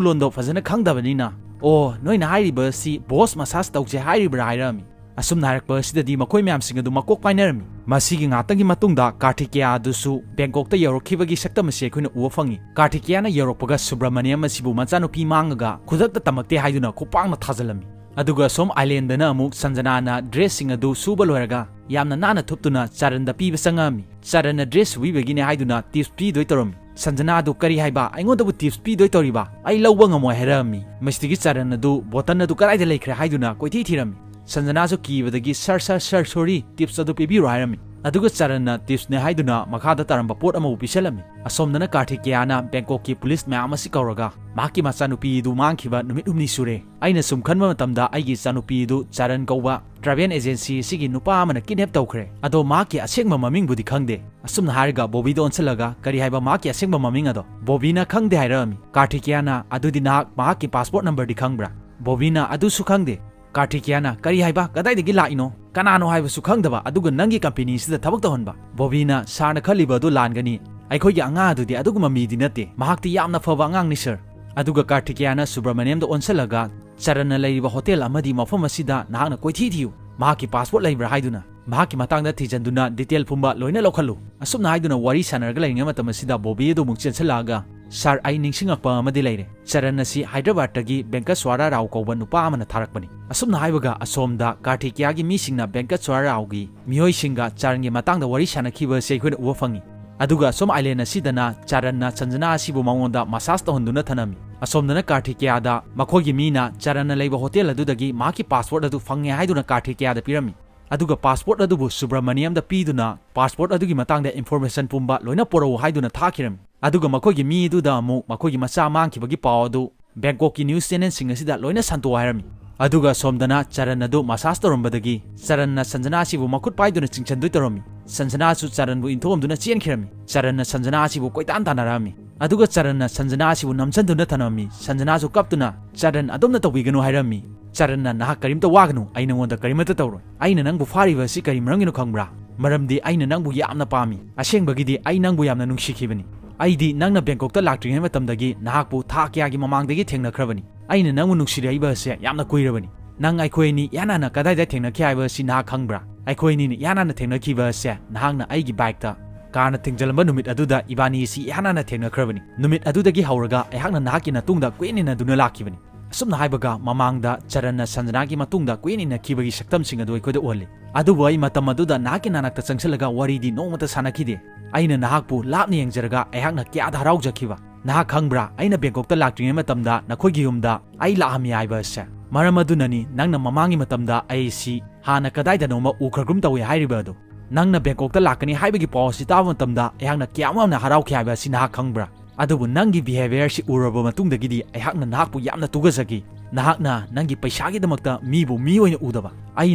ꯂꯣꯟꯗꯣ ꯐꯖꯅ ꯈꯪꯗꯕꯅꯤꯅ, "ꯑꯣ, ꯅꯣꯏꯅ ꯍꯥꯏꯔꯤꯕ ꯑꯁꯤ boss massage ꯇꯧꯁꯦ ꯍꯥꯏꯔꯤꯕ꯭ꯔꯥ?" ꯍꯥꯏꯔꯛꯑꯝꯃꯤ꯫ ꯑꯁꯨꯝꯅ ꯍꯥꯏꯔꯛꯄ ꯑꯁꯤꯗꯗꯤ ꯃꯈꯣꯏ ꯃꯌꯥꯝꯁꯤꯡ ꯑꯗꯨ ꯃꯀꯣꯛ ꯄꯥꯏꯅꯔꯝꯃꯤ꯫ ꯃꯁꯤꯒꯤ ꯉꯥꯛꯇꯪꯒꯤ ꯃꯇꯨꯡꯗ ꯀꯥꯔꯊꯤꯀꯦꯌꯥ ꯑꯗꯨꯁꯨ ꯕꯦꯡꯀꯣꯛꯇ ꯌꯧꯔꯛꯈꯤꯕꯒꯤ ꯁꯛꯇꯝ ꯑꯁꯤ ꯑꯩꯈꯣꯏꯅ ꯎꯕ ꯐꯪꯉꯤ꯫ ꯀꯥꯔꯊꯤꯀꯦꯌꯥꯅ ꯌꯧꯔꯛꯄꯒ ꯁꯨꯕ꯭ꯔꯃꯅꯤꯌꯝ ꯑꯁꯤꯕꯨ ꯃꯆꯥꯅꯨꯄꯤ ꯃꯥꯡꯉꯒ ꯈꯨꯗꯛꯇ ꯇꯝꯃꯛꯇꯦ ꯍꯥꯏꯗꯨꯅ ꯈꯨꯄꯥꯛꯅ ꯊꯥꯖꯤꯜꯂꯝꯃꯤ꯫ ꯑꯗꯨꯒ ꯑꯁꯣꯝ ꯑꯥꯏꯂꯦꯟꯗꯅ ꯑꯃꯨꯛ ꯁꯟꯖꯅꯥꯅ dressꯁꯤꯡ ꯑꯗꯨ ꯁꯨꯕ ꯂꯣꯏꯔꯒ ꯌꯥꯝꯅ ꯅꯥꯟꯅ ꯊꯨꯞꯇꯨꯅ ꯆꯔꯟꯗ ꯄꯤꯕ ꯆꯪꯉꯛꯑꯝꯃꯤ꯫ ꯆꯔꯟꯅ dress ꯁꯨꯕꯤꯕꯒꯤꯅꯦ ꯍꯥꯏꯗꯨꯅ tips ꯄꯤꯗꯣꯏ ꯇꯧꯔꯝꯃꯤ꯫ ꯁꯟꯖꯅꯥ ꯑꯗꯨ, "ꯀꯔꯤ ꯍꯥꯏꯕ? ꯑꯩꯉꯣꯟꯗꯕꯨ tips ꯄꯤꯗꯣꯏ ꯇꯧꯔꯤꯕ? ꯑꯩ ꯂꯧꯕ ꯉꯝꯃꯣꯏ" ꯍꯥꯏꯔꯛꯑꯝꯃꯤ꯫ ꯃꯁꯤꯗꯒꯤ ꯆꯔꯟ ꯑꯗꯨ button ꯑꯗꯨ ꯀꯗꯥꯏꯗ ꯂꯩꯈ꯭ꯔꯦ ꯍꯥꯏꯗꯨꯅ ꯀꯣꯏꯊꯤ ꯊꯤꯔꯝꯃꯤ꯫ ꯁꯟꯖꯅꯥꯁꯨ ꯀꯤꯕꯗꯒꯤ, "Sir, sir, sir, sorry, tips ꯑꯗꯨ ꯄꯤꯕꯤꯔꯣ" ꯍꯥꯏꯔꯝꯃꯤ꯫ ꯑꯗꯨꯒ ꯆꯔꯟꯅ tipsꯅꯦ ꯍꯥꯏꯗꯨꯅ ꯃꯈꯥꯗ ꯇꯥꯔꯝꯕ ꯄꯣꯠ ꯑꯃꯕꯨ ꯄꯤꯁꯜꯂꯝꯃꯤ꯫ ꯑꯁꯣꯝꯗꯅ ꯀꯥꯔꯊꯤꯀꯦꯌꯥꯅ ꯕꯦꯡꯀꯣꯛꯀꯤ ꯄꯨꯂꯤꯁ ꯃꯌꯥꯝ ꯑꯁꯤ ꯀꯧꯔꯒ, "ꯃꯍꯥꯛꯀꯤ ꯃꯆꯥꯅꯨꯄꯤ ꯑꯗꯨ ꯃꯥꯡꯈꯤꯕ ꯅꯨꯃꯤꯠ ꯍꯨꯝꯅꯤ ꯁꯨꯔꯦ꯫ ꯑꯩꯅ ꯁꯨꯝ ꯈꯟꯕ ꯃꯇꯝꯗ ꯑꯩꯒꯤ ꯏꯆꯥꯅꯨꯄꯤ ꯑꯗꯨ ꯆꯔꯟ ꯀꯧꯕ travel agency ꯑꯁꯤꯒꯤ ꯅꯨꯄꯥ ꯑꯃꯅ kidnap ꯇꯧꯈ꯭ꯔꯦ꯫ ꯑꯗꯣ ꯃꯍꯥꯛꯀꯤ ꯑꯁꯦꯡꯕ ꯃꯃꯤꯡꯕꯨꯗꯤ ꯈꯪꯗꯦ꯫" ꯑꯁꯨꯝꯅ ꯍꯥꯏꯔꯒ ꯕꯣꯕꯤꯗ ꯑꯣꯟꯁꯤꯜꯂꯒ, "ꯀꯔꯤ ꯍꯥꯏꯕ, ꯃꯍꯥꯛꯀꯤ ꯑꯁꯦꯡꯕ ꯃꯃꯤꯡ ꯑꯗꯣ?" ꯕꯣꯕꯤꯅ ꯈꯪꯗꯦ ꯍꯥꯏꯔꯛꯑꯝꯃꯤ꯫ ꯀꯥꯔꯊꯤꯀꯦꯌꯥꯅ, "ꯑꯗꯨꯗꯤ ꯅꯍꯥꯛ ꯃꯍꯥꯛꯀꯤ passport numberꯗꯤ ꯈꯪꯕ꯭ꯔꯥ?" ꯕꯣꯕꯤꯅ, "ꯑꯗꯨꯁꯨ ꯈꯪꯗꯦ"꯫ ꯀꯥꯔꯊꯤꯀꯦꯌꯥꯅ, "ꯀꯔꯤ ꯍꯥꯏꯕ? ꯀꯗꯥꯏꯗꯒꯤ ꯂꯥꯛꯏꯅꯣ? ꯀꯅꯥꯅꯣ ꯍꯥꯏꯕꯁꯨ ꯈꯪꯗꯕ, ꯑꯗꯨꯒ ꯅꯪꯒꯤ ꯀꯝꯄꯦꯅꯤꯁꯤꯗ ꯊꯕꯛ ꯇꯧꯍꯟꯕ?" ꯕꯣꯕꯤꯅ, "ꯁꯥꯔꯅ ꯈꯜꯂꯤꯕ ꯑꯗꯨ ꯂꯥꯟꯒꯅꯤ꯫ ꯑꯩꯈꯣꯏꯒꯤ ꯑꯉꯥꯡ ꯑꯗꯨꯗꯤ ꯑꯗꯨꯒꯨꯝꯕ ꯃꯤꯗꯤ ꯅꯠꯇꯦ꯫ ꯃꯍꯥꯛꯇꯤ ꯌꯥꯝꯅ ꯐꯕ ꯑꯉꯥꯡꯅꯤ, ꯁꯥꯔ꯫" ꯑꯗꯨꯒ ꯀꯥꯔꯊꯤꯀꯦꯌꯥꯅ ꯁꯨꯕ꯭ꯔꯃꯅꯤꯌꯝꯗ ꯑꯣꯟꯁꯤꯜꯂꯒ, "ꯆꯔꯟꯅ ꯂꯩꯔꯤꯕ ꯍꯣꯇꯦꯜ ꯑꯃꯗꯤ ꯃꯐꯝ ꯑꯁꯤꯗ ꯅꯍꯥꯛꯅ ꯀꯣꯏꯊꯤ ꯊꯤꯌꯨ꯫ ꯃꯍꯥꯛꯀꯤ ꯄꯥꯁꯄꯣꯔꯠ ꯂꯩꯕ꯭ꯔꯥ ꯍꯥꯏꯗꯨꯅ꯫ ꯃꯍꯥꯛꯀꯤ ꯃꯇꯥꯡꯗ ꯊꯤꯖꯤꯟꯗꯨꯅ ꯗꯤꯇꯦꯜ ꯄꯨꯝꯕ ꯂꯣꯏꯅ ꯂꯧꯈꯠꯂꯨ꯫" ꯑꯁꯨꯝꯅ ꯍꯥꯏꯗꯨꯅ ꯋꯥꯔꯤ ꯁꯥꯟꯅꯔꯒ ꯂꯩꯔꯤꯉꯩ ꯃꯇꯝ ꯑꯁꯤꯗ ꯕꯣꯕꯤ ꯑꯗꯨ ꯑꯃꯨꯛ ꯆꯦꯟꯁꯤꯜꯂꯛꯑꯒ, "ꯁꯥꯔ, ꯑꯩ ꯅꯤꯡꯁꯤꯡꯉꯛꯄ ꯑꯃꯗꯤ ꯂꯩꯔꯦ꯫ ꯆꯔꯟ ꯑꯁꯤ ꯍꯥꯏꯗ꯭ꯔꯕꯥꯗꯇꯒꯤ ꯕꯦꯡꯀꯁ꯭ꯋꯥꯔꯥ ꯔꯥꯎ ꯀꯧꯕ ꯅꯨꯄꯥ ꯑꯃꯅ ꯊꯥꯔꯛꯄꯅꯤ꯫" ꯑꯁꯨꯝꯅ ꯍꯥꯏꯕꯒ ꯑꯁꯣꯝꯗ ꯀꯥꯔꯊꯤꯀꯦꯌꯥꯒꯤ ꯃꯤꯁꯤꯡꯅ ꯕꯦꯡꯀꯁ꯭ꯋꯥꯔꯥ ꯔꯥꯎꯒꯤ ꯃꯤꯑꯣꯏꯁꯤꯡꯒ ꯆꯔꯟꯒꯤ ꯃꯇꯥꯡꯗ ꯋꯥꯔꯤ ꯁꯥꯟꯅꯈꯤꯕ ꯑꯁꯤ ꯑꯩꯈꯣꯏꯅ ꯎꯕ ꯐꯪꯉꯤ꯫ ꯑꯗꯨꯒ ꯑꯁꯣꯝ ꯑꯥꯏꯂꯦꯟ ꯑꯁꯤꯗꯅ ꯆꯔꯟꯅ ꯁꯟꯖꯅꯥ ꯑꯁꯤꯕꯨ ꯃꯉꯣꯟꯗ ꯃꯁꯥꯖ ꯇꯧꯍꯟꯗꯨꯅ ꯊꯅꯝꯃꯤ꯫ ꯑꯁꯣꯝꯗꯅ ꯀꯥꯔꯊꯤꯀꯦꯌꯥꯗ ꯃꯈꯣꯏꯒꯤ ꯃꯤꯅ ꯆꯔꯟꯅ ꯂꯩꯕ ꯍꯣꯇꯦꯜ ꯑꯗꯨꯗꯒꯤ ꯃꯍꯥꯛꯀꯤ ꯄꯥꯁꯄꯣꯔꯠ ꯑꯗꯨ ꯐꯪꯉꯦ ꯍꯥꯏꯗꯨꯅ ꯀꯥꯔꯊꯤꯀꯦꯌꯥꯗ ꯄꯤꯔꯝꯃꯤ꯫ ꯑꯗꯨꯒ ꯄꯥꯁꯄꯣꯔꯠ ꯑꯗꯨꯕꯨ ꯁꯨꯕ꯭ꯔꯃꯅꯤꯌꯝꯗ ꯄꯤꯗꯨꯅ ꯄꯥꯁꯄꯣꯔꯠ ꯑꯗꯨꯒꯤ ꯃꯇꯥꯡꯗ ꯏꯟꯐꯣꯔꯃꯦꯁꯟ ꯄꯨꯝꯕ ꯂꯣꯏꯅ ꯄꯨꯔꯛꯎ ꯍꯥꯏꯗꯨꯅ ꯊꯥꯈꯤꯔꯝꯃꯤ꯫ ꯑꯗꯨꯒ ꯃꯈꯣꯏꯒꯤ ꯃꯤ ꯑꯗꯨꯗ ꯑꯃꯨꯛ ꯃꯈꯣꯏꯒꯤ ꯃꯆꯥ ꯃꯥꯡꯈꯤꯕꯒꯤ ꯄꯥꯎ ꯑꯗꯨ ꯕꯦꯡꯀꯣꯛꯀꯤ ꯅ꯭ꯌꯨꯁ ꯆꯦꯅꯦꯜꯁꯤꯡ ꯑꯁꯤꯗ ꯂꯣꯏꯅ ꯁꯟꯇꯣꯛ ꯍꯥꯏꯔꯝꯃꯤ꯫ ꯑꯗꯨꯒ ꯁꯣꯝꯗꯅ ꯆꯔꯟ ꯑꯗꯨ ꯃꯁꯥꯖ ꯇꯧꯔꯝꯕꯗꯒꯤ ꯆꯔꯟꯅ ꯁꯟꯖꯅꯥ ꯑꯁꯤꯕꯨ ꯃꯈꯨꯠ ꯄꯥꯏꯗꯨꯅ ꯆꯤꯡꯁꯤꯟꯗꯣꯏ ꯇꯧꯔꯝꯃꯤ꯫ ꯁꯟꯖꯅꯥꯁꯨ ꯆꯔꯟꯕꯨ ꯏꯟꯊꯣꯛꯑꯝꯗꯨꯅ ꯆꯦꯟꯈꯤꯔꯝꯃꯤ꯫ ꯆꯔꯟꯅ ꯁꯟꯖꯅꯥ ꯑꯁꯤꯕꯨ ꯀꯣꯏꯇꯥꯟ ꯇꯥꯟꯅꯔꯛꯑꯝꯃꯤ꯫ ꯑꯗꯨꯒ ꯆꯔꯟꯅ ꯁꯟꯖꯅꯥ ꯑꯁꯤꯕꯨ ꯅꯝꯁꯤꯟꯗꯨꯅ ꯊꯅꯝꯃꯤ꯫ ꯁꯟꯖꯅꯥꯁꯨ ꯀꯞꯇꯨꯅ, "ꯆꯔꯟ, ꯑꯗꯣꯝꯅ ꯇꯧꯕꯤꯒꯅꯨ ꯍꯥꯏꯔꯝꯃꯤ꯫ ꯆꯔꯟꯅ, ꯅꯍꯥꯛ ꯀꯔꯤꯝꯇ ꯋꯥꯒꯅꯨ, ꯑꯩ ꯅꯉꯣꯟꯗ ꯀꯔꯤꯃꯠꯇ ꯇꯧꯔꯣꯏ꯫ ꯑꯩꯅ ꯅꯪꯕꯨ ꯐꯥꯔꯤꯕ ꯑꯁꯤ ꯀꯔꯤ ꯃꯔꯝꯒꯤꯅꯣ ꯈꯪꯕ꯭ꯔꯥ? ꯃꯔꯝꯗꯤ ꯑꯩꯅ ꯅꯪꯕꯨ ꯌꯥꯝꯅ ꯄꯥꯝꯃꯤ꯫ ꯑꯁꯦꯡꯕꯒꯤꯗꯤ ꯑꯩ ꯅꯪꯕꯨ ꯌꯥꯝꯅ ꯅꯨꯡꯁꯤꯈꯤꯕꯅꯤ꯫ ꯑꯩꯗꯤ ꯅꯪꯅ ꯕꯦꯡꯀꯣꯛꯇ ꯂꯥꯛꯇ꯭ꯔꯤꯉꯩ ꯃꯇꯝꯗꯒꯤ ꯅꯍꯥꯛꯄꯨ ꯊꯥ ꯀꯌꯥꯒꯤ ꯃꯃꯥꯡꯗꯒꯤ ꯊꯦꯡꯅꯈ꯭ꯔꯕꯅꯤ꯫ ꯑꯩꯅ ꯅꯪꯕꯨ ꯅꯨꯡꯁꯤꯔꯛꯏꯕ ꯑꯁꯦ ꯌꯥꯝꯅ ꯀꯨꯏꯔꯕꯅꯤ꯫ ꯅꯪ ꯑꯩꯈꯣꯏ ꯑꯅꯤ ꯏꯍꯥꯟ ꯍꯥꯟꯅ ꯀꯗꯥꯏꯗ ꯊꯦꯡꯅꯈꯤ ꯍꯥꯏꯕ ꯑꯁꯤ ꯅꯍꯥꯛ ꯈꯪꯕ꯭ꯔꯥ? ꯑꯩꯈꯣꯏ ꯑꯅꯤꯅ ꯏꯍꯥꯟ ꯍꯥꯟꯅ ꯊꯦꯡꯅꯈꯤꯕ ꯑꯁꯦ ꯅꯍꯥꯛꯅ ꯑꯩꯒꯤ ꯕꯥꯏꯛꯇ ꯀꯥꯔꯅ ꯊꯦꯡꯖꯤꯜꯂꯝꯕ ꯅꯨꯃꯤꯠ ꯑꯗꯨꯗ ꯏꯕꯥꯅꯤ ꯑꯁꯤ ꯏꯍꯥꯟ ꯍꯥꯟꯅ ꯊꯦꯡꯅꯈ꯭ꯔꯕꯅꯤ꯫ ꯅꯨꯃꯤꯠ ꯑꯗꯨꯗꯒꯤ ꯍꯧꯔꯒ ꯑꯩꯍꯥꯛꯅ ꯅꯍꯥꯛꯀꯤ ꯅꯇꯨꯡꯗ ꯀꯣꯏꯏꯟ ꯏꯟꯅꯗꯨꯅ ꯂꯥꯛꯈꯤꯕꯅꯤ꯫" ꯑꯁꯨꯝꯅ ꯍꯥꯏꯕꯒ ꯃꯃꯥꯡꯗ ꯆꯔꯟꯅ ꯁꯟꯖꯅꯥꯒꯤ ꯃꯇꯨꯡꯗ ꯀꯣꯏꯏꯟ ꯏꯟꯅꯈꯤꯕꯒꯤ ꯁꯛꯇꯝꯁꯤꯡ ꯑꯗꯨ ꯑꯩꯈꯣꯏꯗ ꯎꯍꯜꯂꯤ꯫ ꯑꯗꯨꯕꯨ ꯑꯩ ꯃꯇꯝ ꯑꯗꯨꯗ ꯅꯍꯥꯛꯀꯤ ꯅꯥꯅꯛꯇ ꯆꯪꯁꯤꯜꯂꯒ ꯋꯥꯔꯤꯗꯤ ꯅꯣꯡꯃꯇ ꯁꯥꯟꯅꯈꯤꯗꯦ꯫ ꯑꯩꯅ ꯅꯍꯥꯛꯄꯨ ꯂꯥꯞꯅ ꯌꯦꯡꯖꯔꯒ ꯑꯩꯍꯥꯛꯅ ꯀꯌꯥꯗ ꯍꯔꯥꯎꯖꯈꯤꯕ꯫ ꯅꯍꯥꯛ ꯈꯪꯕ꯭ꯔꯥ, ꯑꯩꯅ ꯕꯦꯡꯀꯣꯛꯇ ꯂꯥꯛꯇ꯭ꯔꯤꯉꯩ ꯃꯇꯝꯗ ꯅꯈꯣꯏꯒꯤ ꯌꯨꯝꯗ ꯑꯩ ꯂꯥꯛꯑꯝꯃꯤ ꯍꯥꯏꯕ ꯑꯁꯦ? ꯃꯔꯝ ꯑꯗꯨꯅꯅꯤ ꯅꯪꯅ ꯃꯃꯥꯡꯒꯤ ꯃꯇꯝꯗ ꯑꯩ ꯁꯤ ꯍꯥꯟꯅ ꯀꯗꯥꯏꯗꯅꯣꯃ ꯎꯈ꯭ꯔꯒꯨꯝ ꯇꯧꯏ ꯍꯥꯏꯔꯤꯕ ꯑꯗꯨ꯫ ꯅꯪꯅ ꯕꯦꯡꯀꯣꯛꯇ ꯂꯥꯛꯀꯅꯤ ꯍꯥꯏꯕꯒꯤ ꯄꯥꯎ ꯑꯁꯤ ꯇꯥꯕ ꯃꯇꯝꯗ ꯑꯩꯍꯥꯛꯅ ꯀꯌꯥꯝ ꯌꯥꯝꯅ ꯍꯔꯥꯎꯈꯤ ꯍꯥꯏꯕ ꯑꯁꯤ ꯅꯍꯥꯛ ꯈꯪꯕ꯭ꯔꯥ? ꯑꯗꯨꯕꯨ ꯅꯪꯒꯤ behaviour ꯁꯤ ꯎꯔꯕ ꯃꯇꯨꯡꯗꯒꯤꯗꯤ ꯑꯩꯍꯥꯛꯅ ꯅꯍꯥꯛꯄꯨ ꯌꯥꯝꯅ ꯇꯨꯒꯖꯈꯤ꯫ ꯅꯍꯥꯛꯅ ꯅꯪꯒꯤ ꯄꯩꯁꯥꯒꯤꯗꯃꯛꯇ ꯃꯤꯕꯨ ꯃꯤ ꯑꯣꯏꯅ ꯎꯗꯕ꯫ ꯑꯩ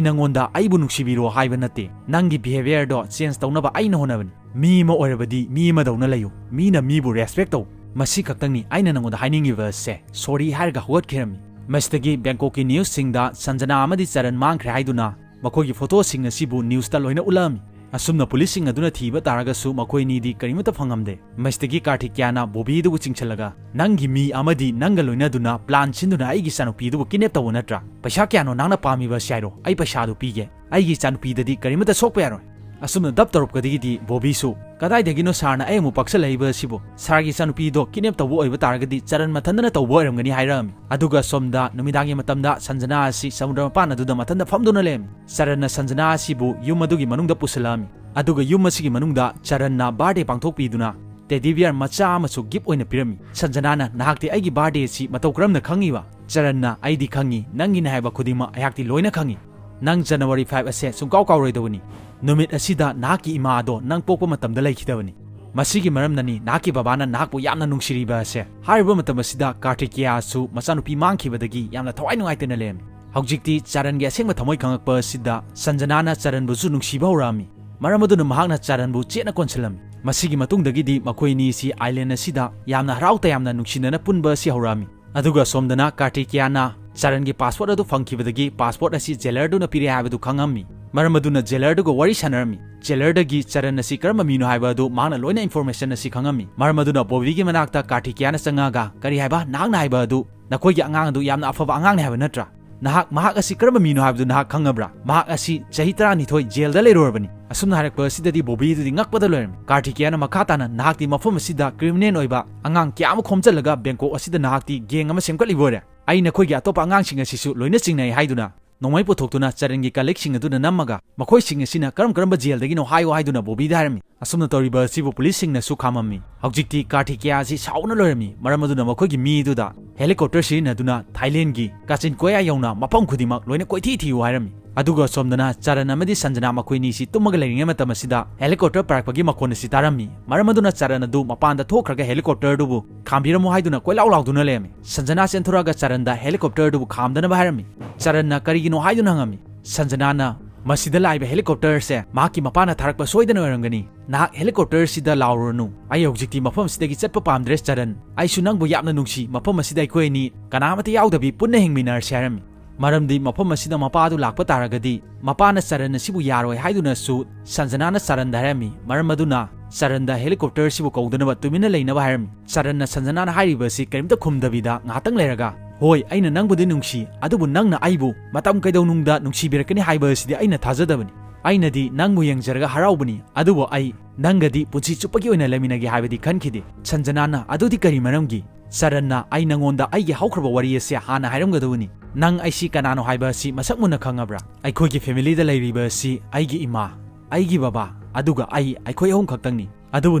ꯅꯉꯣꯟꯗ ꯑꯩꯕꯨ ꯅꯨꯡꯁꯤꯕꯤꯔꯣ ꯍꯥꯏꯕ ꯅꯠꯇꯦ꯫ ꯅꯪꯒꯤ behaviour ꯗꯣ change ꯇꯧꯅꯕ ꯑꯩꯅ ꯍꯣꯠꯅꯕꯅꯤ꯫ ꯃꯤ ꯑꯃ ꯑꯣꯏꯔꯕꯗꯤ ꯃꯤ ꯑꯃꯗꯧꯅ ꯂꯩꯌꯨ꯫ ꯃꯤꯅ ꯃꯤꯕꯨ respect ꯇꯧ꯫ ꯃꯁꯤ ꯈꯛꯇꯪꯅꯤ ꯑꯩꯅ ꯅꯉꯣꯟꯗ ꯍꯥꯏꯅꯤꯡꯉꯤꯕ ꯑꯁꯦ꯫ Sorry ꯍꯥꯏꯔꯒ ꯍꯧꯒꯠꯈꯤꯔꯝꯃꯤ꯫ ꯃꯁꯤꯗꯒꯤ ꯕꯦꯡꯀꯣꯛꯀꯤ ꯅ꯭ꯌꯨꯁꯁꯤꯡꯗ ꯁꯟꯖꯅꯥ ꯑꯃꯗꯤ ꯆꯔꯟ ꯃꯥꯡꯈ꯭ꯔꯦ ꯍꯥꯏꯗꯨꯅ ꯃꯈꯣꯏꯒꯤ ꯐꯣꯇꯣꯁꯤꯡ ꯑꯁꯤꯕꯨ ꯅ꯭ꯌꯨꯁꯇ ꯂꯣꯏꯅ ꯎꯠꯂꯛꯑꯝꯃꯤ꯫ ꯑꯁꯨꯝꯅ ꯄꯨꯂꯤꯁꯁꯤꯡ ꯑꯗꯨꯅ ꯊꯤꯕ ꯇꯥꯔꯒꯁꯨ ꯃꯈꯣꯏ ꯑꯅꯤꯗꯤ ꯀꯔꯤꯃꯠꯇ ꯐꯪꯉꯝꯗꯦ꯫ ꯃꯁꯤꯗꯒꯤ ꯀꯥꯔꯊꯤꯀ꯭ꯌꯥꯅ ꯕꯣꯕꯤꯗꯨꯕꯨ ꯆꯤꯡꯁꯤꯜꯂꯒ, "ꯅꯪꯒꯤ ꯃꯤ ꯑꯃꯗꯤ ꯅꯪꯒ ꯂꯣꯏꯅꯗꯨꯅ ꯄ꯭ꯂꯥꯟ ꯁꯤꯟꯗꯨꯅ ꯑꯩꯒꯤ ꯏꯆꯥꯅꯨꯄꯤꯗꯨꯕꯨ ꯀꯤꯗꯅꯦꯞ ꯇꯧꯕ ꯅꯠꯇ꯭ꯔꯥ? ꯄꯩꯁꯥ ꯀꯌꯥꯅꯣ ꯅꯪꯅ ꯄꯥꯝꯃꯤꯕ ꯑꯁꯤ ꯍꯥꯏꯔꯣ, ꯑꯩ ꯄꯩꯁꯥꯗꯨ ꯄꯤꯒꯦ꯫ ꯑꯩꯒꯤ ꯏꯆꯥꯅꯨꯄꯤꯗꯗꯤ ꯀꯔꯤꯃꯠꯇ ꯁꯣꯛꯄ ꯌꯥꯔꯣꯏ"꯫ ꯑꯁꯨꯝꯅ ꯗꯞ ꯇꯧꯔꯛꯄꯗꯒꯤꯗꯤ ꯕꯣꯕꯤꯁꯨ, "ꯀꯗꯥꯏꯗꯒꯤꯅꯣ ꯁꯥꯔꯅ ꯑꯩ ꯑꯃꯨꯛ ꯄꯛꯁꯜꯂꯛꯏꯕ ꯑꯁꯤꯕꯨ? ꯁꯥꯔꯒꯤ ꯏꯆꯥꯅꯨꯄꯤꯗꯣ ꯀꯤꯗꯅꯦꯞ ꯇꯧꯕ ꯑꯣꯏꯕ ꯇꯥꯔꯒꯗꯤ ꯆꯔꯟ ꯃꯊꯟꯗꯅ ꯇꯧꯕ ꯑꯣꯏꯔꯝꯒꯅꯤ" ꯍꯥꯏꯔꯛꯑꯝꯃꯤ꯫ ꯑꯗꯨꯒ ꯁꯣꯝꯗ ꯅꯨꯃꯤꯗꯥꯡꯒꯤ ꯃꯇꯝꯗ ꯁꯟꯖꯅꯥ ꯑꯁꯤ ꯁꯃꯨꯗ꯭ꯔ ꯃꯄꯥꯟ ꯑꯗꯨꯗ ꯃꯊꯟꯇ ꯐꯝꯗꯨꯅ ꯂꯩꯔꯝꯃꯤ꯫ ꯆꯔꯟꯅ ꯁꯟꯖꯅꯥ ꯑꯁꯤꯕꯨ ꯌꯨꯝ ꯑꯗꯨꯒꯤ ꯃꯅꯨꯡꯗ ꯄꯨꯁꯤꯜꯂꯛꯑꯝꯃꯤ꯫ ꯑꯗꯨꯒ ꯌꯨꯝ ꯑꯁꯤꯒꯤ ꯃꯅꯨꯡꯗ ꯆꯔꯟꯅ ꯕꯥꯔꯗꯦ ꯄꯥꯡꯊꯣꯛꯄꯤꯗꯨꯅ ꯇꯦꯗꯤ ꯕꯤꯌꯔ ꯃꯆꯥ ꯑꯃꯁꯨ ꯒꯤꯐ ꯑꯣꯏꯅ ꯄꯤꯔꯝꯃꯤ꯫ ꯁꯟꯖꯅꯥꯅ, "ꯅꯍꯥꯛꯇꯤ ꯑꯩꯒꯤ ꯕꯥꯔꯗꯦ ꯑꯁꯤ ꯃꯇꯧ ꯀꯔꯝꯅ ꯈꯪꯉꯤꯕ?" ꯆꯔꯟꯅ, "ꯑꯩꯗꯤ ꯈꯪꯉꯤ, ꯅꯪꯒꯤꯅꯦ ꯍꯥꯏꯕ ꯈꯨꯗꯤꯡꯃꯛ ꯑꯩꯍꯥꯛꯇꯤ ꯂꯣꯏꯅ ꯈꯪꯉꯤ꯫ ꯅꯪ ꯖꯅꯋꯥꯔꯤ ꯐꯥꯏꯚ ꯑꯁꯦ ꯁꯨꯡꯀꯥꯎ ꯀꯥꯎꯔꯣꯏꯗꯕꯅꯤ꯫ ꯅꯨꯃꯤꯠ ꯑꯁꯤꯗ ꯅꯍꯥꯛꯀꯤ ꯏꯃꯥ ꯑꯗꯣ ꯅꯪ ꯄꯣꯛꯄ ꯃꯇꯝꯗ ꯂꯩꯈꯤꯗꯕꯅꯤ꯫ ꯃꯁꯤꯒꯤ ꯃꯔꯝꯅꯅꯤ ꯅꯍꯥꯛꯀꯤ ꯕꯕꯥꯅ ꯅꯍꯥꯛꯄꯨ ꯌꯥꯝꯅ ꯅꯨꯡꯁꯤꯔꯤꯕ ꯑꯁꯦ"꯫ ꯍꯥꯏꯔꯤꯕ ꯃꯇꯝ ꯑꯁꯤꯗ ꯀꯥꯔꯇꯤꯀꯦꯌꯥꯁꯨ ꯃꯆꯥꯅꯨꯄꯤ ꯃꯥꯡꯈꯤꯕꯗꯒꯤ ꯌꯥꯝꯅ ꯊꯋꯥꯏ ꯅꯨꯡꯉꯥꯏꯇꯅ ꯂꯩꯔꯝꯃꯤ꯫ ꯍꯧꯖꯤꯛꯇꯤ ꯆꯔꯟꯒꯤ ꯑꯁꯦꯡꯕ ꯊꯃꯣꯏ ꯈꯪꯉꯛꯄ ꯑꯁꯤꯗ ꯁꯟꯖꯅꯥꯅ ꯆꯔꯟꯕꯨꯁꯨ ꯅꯨꯡꯁꯤꯕ ꯍꯧꯔꯛꯑꯝꯃꯤ꯫ ꯃꯔꯝ ꯑꯗꯨꯅ ꯃꯍꯥꯛꯅ ꯆꯔꯟꯕꯨ ꯆꯦꯠꯅ ꯀꯣꯟꯁꯤꯜꯂꯝꯃꯤ꯫ ꯃꯁꯤꯒꯤ ꯃꯇꯨꯡꯗꯒꯤꯗꯤ ꯃꯈꯣꯏ ꯑꯅꯤ ꯑꯁꯤ ꯑꯥꯏꯂꯦꯟ ꯑꯁꯤꯗ ꯌꯥꯝꯅ ꯍꯔꯥꯎ ꯇꯌꯥꯝꯅ ꯅꯨꯡꯁꯤꯅꯅ ꯄꯨꯟꯕ ꯑꯁꯤ ꯍꯧꯔꯛꯑꯝꯃꯤ꯫ ꯑꯗꯨꯒ ꯁꯣꯝꯗꯅ ꯀꯥꯔꯇꯤꯀꯦꯌꯥꯅ ꯆꯔꯟꯒꯤ ꯄꯥꯁꯋꯥꯔꯗ ꯑꯗꯨ ꯐꯪꯈꯤꯕꯗꯒꯤ ꯄꯥꯁꯋꯥꯔꯗ ꯑꯁꯤ ꯖꯦꯂꯔꯗꯨꯅ ꯄꯤꯔꯛꯑꯦ ꯍꯥꯏꯕꯗꯨ ꯈꯪꯉꯝꯃꯤ꯫ ꯃꯔꯝ ꯑꯗꯨꯅ ꯖꯦꯂꯔꯗꯨꯒ ꯋꯥꯔꯤ ꯁꯥꯟꯅꯔꯝꯃꯤ꯫ ꯖꯦꯂꯔꯗꯒꯤ ꯆꯔꯟ ꯑꯁꯤ ꯀꯔꯝꯕ ꯃꯤꯅꯣ ꯍꯥꯏꯕ ꯑꯗꯨ ꯃꯍꯥꯛꯅ ꯂꯣꯏꯅ ꯏꯟꯐꯣꯔꯃꯦꯁꯟ ꯑꯁꯤ ꯈꯪꯉꯝꯃꯤ꯫ ꯃꯔꯝ ꯑꯗꯨꯅ ꯕꯣꯕꯤꯒꯤ ꯃꯅꯥꯛꯇ ꯀꯥꯔꯇꯤꯀꯦꯌꯥꯅ ꯆꯪꯉꯛꯑꯒ, "ꯀꯔꯤ ꯍꯥꯏꯕ? ꯅꯍꯥꯛꯅ ꯍꯥꯏꯕ ꯑꯗꯨ ꯅꯈꯣꯏꯒꯤ ꯑꯉꯥꯡ ꯑꯗꯨ ꯌꯥꯝꯅ ꯑꯐꯕ ꯑꯉꯥꯡꯅꯤ ꯍꯥꯏꯕ ꯅꯠꯇ꯭ꯔꯥ? ꯅꯍꯥꯛ ꯃꯍꯥꯛ ꯑꯁꯤ ꯀꯔꯝꯕ ꯃꯤꯅꯣ ꯍꯥꯏꯕꯗꯨ ꯅꯍꯥꯛ ꯈꯪꯉꯕ꯭ꯔꯥ? ꯃꯍꯥꯛ ꯑꯁꯤ ꯆꯍꯤ ꯇꯔꯥꯅꯤꯊꯣꯏ ꯖꯦꯜꯗ ꯂꯩꯔꯨꯔꯕꯅꯤ"꯫ ꯑꯁꯨꯝꯅ ꯍꯥꯏꯔꯛꯄ ꯑꯁꯤꯗꯗꯤ ꯕꯣꯕꯤ ꯑꯗꯨꯗꯤ ꯉꯛꯄꯗ ꯂꯣꯏꯔꯝꯃꯤ꯫ ꯀꯥꯔꯇꯤꯀꯦꯌꯥꯅ ꯃꯈꯥ ꯇꯥꯅ, "ꯅꯍꯥꯛꯇꯤ ꯃꯐꯝ ꯑꯁꯤꯗ ꯀ꯭ꯔꯤꯃꯤꯅꯦꯜ ꯑꯣꯏꯕ ꯑꯉꯥꯡ ꯀꯌꯥ ꯑꯃ ꯈꯣꯝꯖꯤꯜꯂꯒ ꯕꯦꯡꯀꯣꯛ ꯑꯁꯤꯗ ꯅꯍꯥꯛꯇꯤ ꯒꯦꯡ ꯑꯃ ꯁꯦꯝꯒꯠꯂꯤꯕ ꯑꯣꯏꯔꯦ꯫ ꯑꯩ ꯅꯈꯣꯏꯒꯤ ꯑꯇꯣꯞꯄ ꯑꯉꯥꯡꯁꯤꯡ ꯑꯁꯤꯁꯨ ꯂꯣꯏꯅ ꯆꯤꯡꯅꯩ" ꯍꯥꯏꯗꯨꯅ ꯅꯣꯡꯃꯩ ꯄꯨꯊꯣꯛꯇꯨꯅ ꯆꯔꯟꯒꯤ ꯀꯂꯤꯛꯁꯤꯡ ꯑꯗꯨꯗ ꯅꯝꯃꯒ ꯃꯈꯣꯏꯁꯤꯡ ꯑꯁꯤꯅ ꯀꯔꯝ ꯀꯔꯝꯕ ꯖꯦꯜꯗꯒꯤꯅꯣ ꯍꯥꯏꯌꯨ ꯍꯥꯏꯗꯨꯅ ꯕꯣꯕꯤꯗ ꯍꯥꯏꯔꯝꯃꯤ꯫ ꯑꯁꯨꯝꯅ ꯇꯧꯔꯤꯕ ꯑꯁꯤꯕꯨ ꯄꯨꯂꯤꯁꯁꯤꯡꯅꯁꯨ ꯈꯥꯝꯃꯝꯃꯤ꯫ ꯍꯧꯖꯤꯛꯇꯤ ꯀꯥꯔꯇꯤꯀꯦꯌꯥ ꯑꯁꯤ ꯁꯥꯎꯅ ꯂꯣꯏꯔꯝꯃꯤ꯫ ꯃꯔꯝ ꯑꯗꯨꯅ ꯃꯈꯣꯏꯒꯤ ꯃꯤ ꯑꯗꯨꯗ ꯍꯦꯂꯤꯀꯣꯞꯇꯔ ꯁꯤꯖꯤꯟꯅꯗꯨꯅ ꯊꯥꯏꯂꯦꯟꯒꯤ ꯀꯥꯆꯤꯟ ꯀꯣꯌꯥ ꯌꯧꯅ ꯃꯐꯝ ꯈꯨꯗꯤꯡꯃꯛ ꯂꯣꯏꯅ ꯀꯣꯏꯊꯤ ꯊꯤꯌꯨ ꯍꯥꯏꯔꯝꯃꯤ꯫ ꯑꯗꯨꯒ ꯁꯣꯝꯗꯅ ꯆꯔꯟ ꯑꯃꯗꯤ ꯁꯟꯖꯅꯥ ꯃꯈꯣꯏꯅꯤꯁꯤ ꯇꯨꯝꯃꯒ ꯂꯩꯔꯤꯉꯩ ꯃꯇꯝ ꯑꯁꯤꯗ ꯍꯦꯂꯤꯀꯣꯞꯇꯔ ꯄꯥꯏꯔꯛꯄꯒꯤ ꯃꯈꯣꯟ ꯑꯁꯤ ꯇꯥꯔꯝꯃꯤ꯫ ꯃꯔꯝ ꯑꯗꯨꯅ ꯆꯔꯟ ꯑꯗꯨ ꯃꯄꯥꯟꯗ ꯊꯣꯛꯈ꯭ꯔꯒ ꯍꯦꯂꯤꯀꯣꯞꯇꯔꯗꯨꯕꯨ ꯈꯥꯝꯕꯤꯔꯝꯃꯨ ꯍꯥꯏꯗꯨꯅ ꯀꯣꯏꯂꯥꯎ ꯂꯥꯎꯗꯨꯅ ꯂꯩꯔꯝꯃꯤ꯫ ꯁꯟꯖꯅꯥ ꯆꯦꯟꯊꯣꯔꯛꯑꯒ ꯆꯔꯟꯗ ꯍꯦꯂꯤꯀꯣꯞꯇꯔꯗꯨꯕꯨ ꯈꯥꯝꯗꯅꯕ ꯍꯥꯏꯔꯝꯃꯤ꯫ ꯆꯔꯟꯅ ꯀꯔꯤꯒꯤꯅꯣ ꯍꯥꯏꯗꯨꯅ ꯍꯪꯉꯝꯃꯤ꯫ ꯁꯟꯖꯅꯥꯅ, "ꯃꯁꯤꯗ ꯂꯥꯛꯏꯕ helicopter ꯑꯁꯦ ꯃꯍꯥꯛꯀꯤ ꯃꯄꯥꯅ ꯊꯥꯔꯛꯄ ꯁꯣꯏꯗꯅ ꯑꯣꯏꯔꯝꯒꯅꯤ꯫ ꯅꯍꯥꯛ helicopter ꯑꯁꯤꯗ ꯂꯥꯎꯔꯨꯔꯅꯨ꯫ ꯑꯩ ꯍꯧꯖꯤꯛꯇꯤ ꯃꯐꯝ ꯑꯁꯤꯗꯒꯤ ꯆꯠꯄ ꯄꯥꯝꯗ꯭ꯔꯦ, ꯆꯔꯟ꯫ ꯑꯩꯁꯨ ꯅꯪꯕꯨ ꯌꯥꯝꯅ ꯅꯨꯡꯁꯤ꯫ ꯃꯐꯝ ꯑꯁꯤꯗ ꯑꯩꯈꯣꯏ ꯑꯅꯤ ꯀꯅꯥꯃꯠꯇ ꯌꯥꯎꯗꯕꯤ ꯄꯨꯟꯅ ꯍꯤꯡꯃꯤꯟꯅꯔꯁꯤ" ꯍꯥꯏꯔꯝꯃꯤ꯫ ꯃꯔꯝꯗꯤ ꯃꯐꯝ ꯑꯁꯤꯗ ꯃꯄꯥ ꯑꯗꯨ ꯂꯥꯛꯄ ꯇꯥꯔꯒꯗꯤ ꯃꯄꯥꯅ ꯆꯔꯟ ꯑꯁꯤꯕꯨ ꯌꯥꯔꯣꯏ ꯍꯥꯏꯗꯨꯅꯁꯨ ꯁꯟꯖꯅꯥꯅ ꯆꯔꯟꯗ ꯍꯥꯏꯔꯝꯃꯤ꯫ ꯃꯔꯝ ꯑꯗꯨꯅ ꯆꯔꯟꯗ helicopter ꯑꯁꯤꯕꯨ ꯀꯧꯗꯅꯕ ꯇꯨꯃꯤꯟꯅ ꯂꯩꯅꯕ ꯍꯥꯏꯔꯝꯃꯤ꯫ ꯆꯔꯟꯅ ꯁꯟꯖꯅꯥꯅ ꯍꯥꯏꯔꯤꯕ ꯑꯁꯤ ꯀꯔꯤꯝꯇ ꯈꯨꯝꯗꯕꯤꯗ ꯉꯥꯏꯍꯥꯛꯇꯪ ꯂꯩꯔꯒ, "ꯍꯣꯏ, ꯑꯩꯅ ꯅꯪꯕꯨꯗꯤ ꯅꯨꯡꯁꯤ, ꯑꯗꯨꯕꯨ ꯅꯪꯅ ꯑꯩꯕꯨ ꯃꯇꯝ ꯀꯩꯗꯧꯅꯨꯡꯗ ꯅꯨꯡꯁꯤꯕꯤꯔꯛꯀꯅꯤ ꯍꯥꯏꯕ ꯑꯁꯤꯗꯤ ꯑꯩꯅ ꯊꯥꯖꯗꯕꯅꯤ꯫ ꯑꯩꯅꯗꯤ ꯅꯪꯕꯨ ꯌꯦꯡꯖꯔꯒ ꯍꯔꯥꯎꯕꯅꯤ, ꯑꯗꯨꯕꯨ ꯑꯩ ꯅꯪꯒꯗꯤ ꯄꯨꯟꯁꯤ ꯆꯨꯞꯄꯒꯤ ꯑꯣꯏꯅ ꯂꯩꯃꯤꯟꯅꯒꯦ ꯍꯥꯏꯕꯗꯤ ꯈꯟꯈꯤꯗꯦ꯫" ꯁꯟꯖꯅꯥꯅ, "ꯑꯗꯨꯗꯤ ꯀꯔꯤ ꯃꯔꯝꯒꯤ?" ꯆꯔꯟꯅ, "ꯑꯩ ꯅꯪꯉꯣꯟꯗ ꯑꯩꯒꯤ ꯍꯧꯈ꯭ꯔꯕ ꯋꯥꯔꯤ ꯑꯁꯤ ꯍꯥꯟꯅ ꯍꯥꯏꯔꯝꯒꯗꯕꯅꯤ꯫ ꯅꯪ ꯑꯩꯁꯤ ꯀꯅꯥꯅꯣ ꯍꯥꯏꯕ ꯑꯁꯤ ꯃꯁꯛ ꯃꯨꯟꯅ ꯈꯪꯉꯕ꯭ꯔꯥ? ꯑꯩꯈꯣꯏꯒꯤ familyꯗ ꯂꯩꯔꯤꯕ ꯑꯁꯤ ꯑꯩꯒꯤ ꯏꯃꯥ, ꯑꯩꯒꯤ ꯕꯕꯥ, ꯑꯗꯨꯒ ꯑꯩ, ꯑꯩꯈꯣꯏ ꯑꯍꯨꯝ ꯈꯛꯇꯪꯅꯤ꯫ ꯑꯗꯨꯕꯨ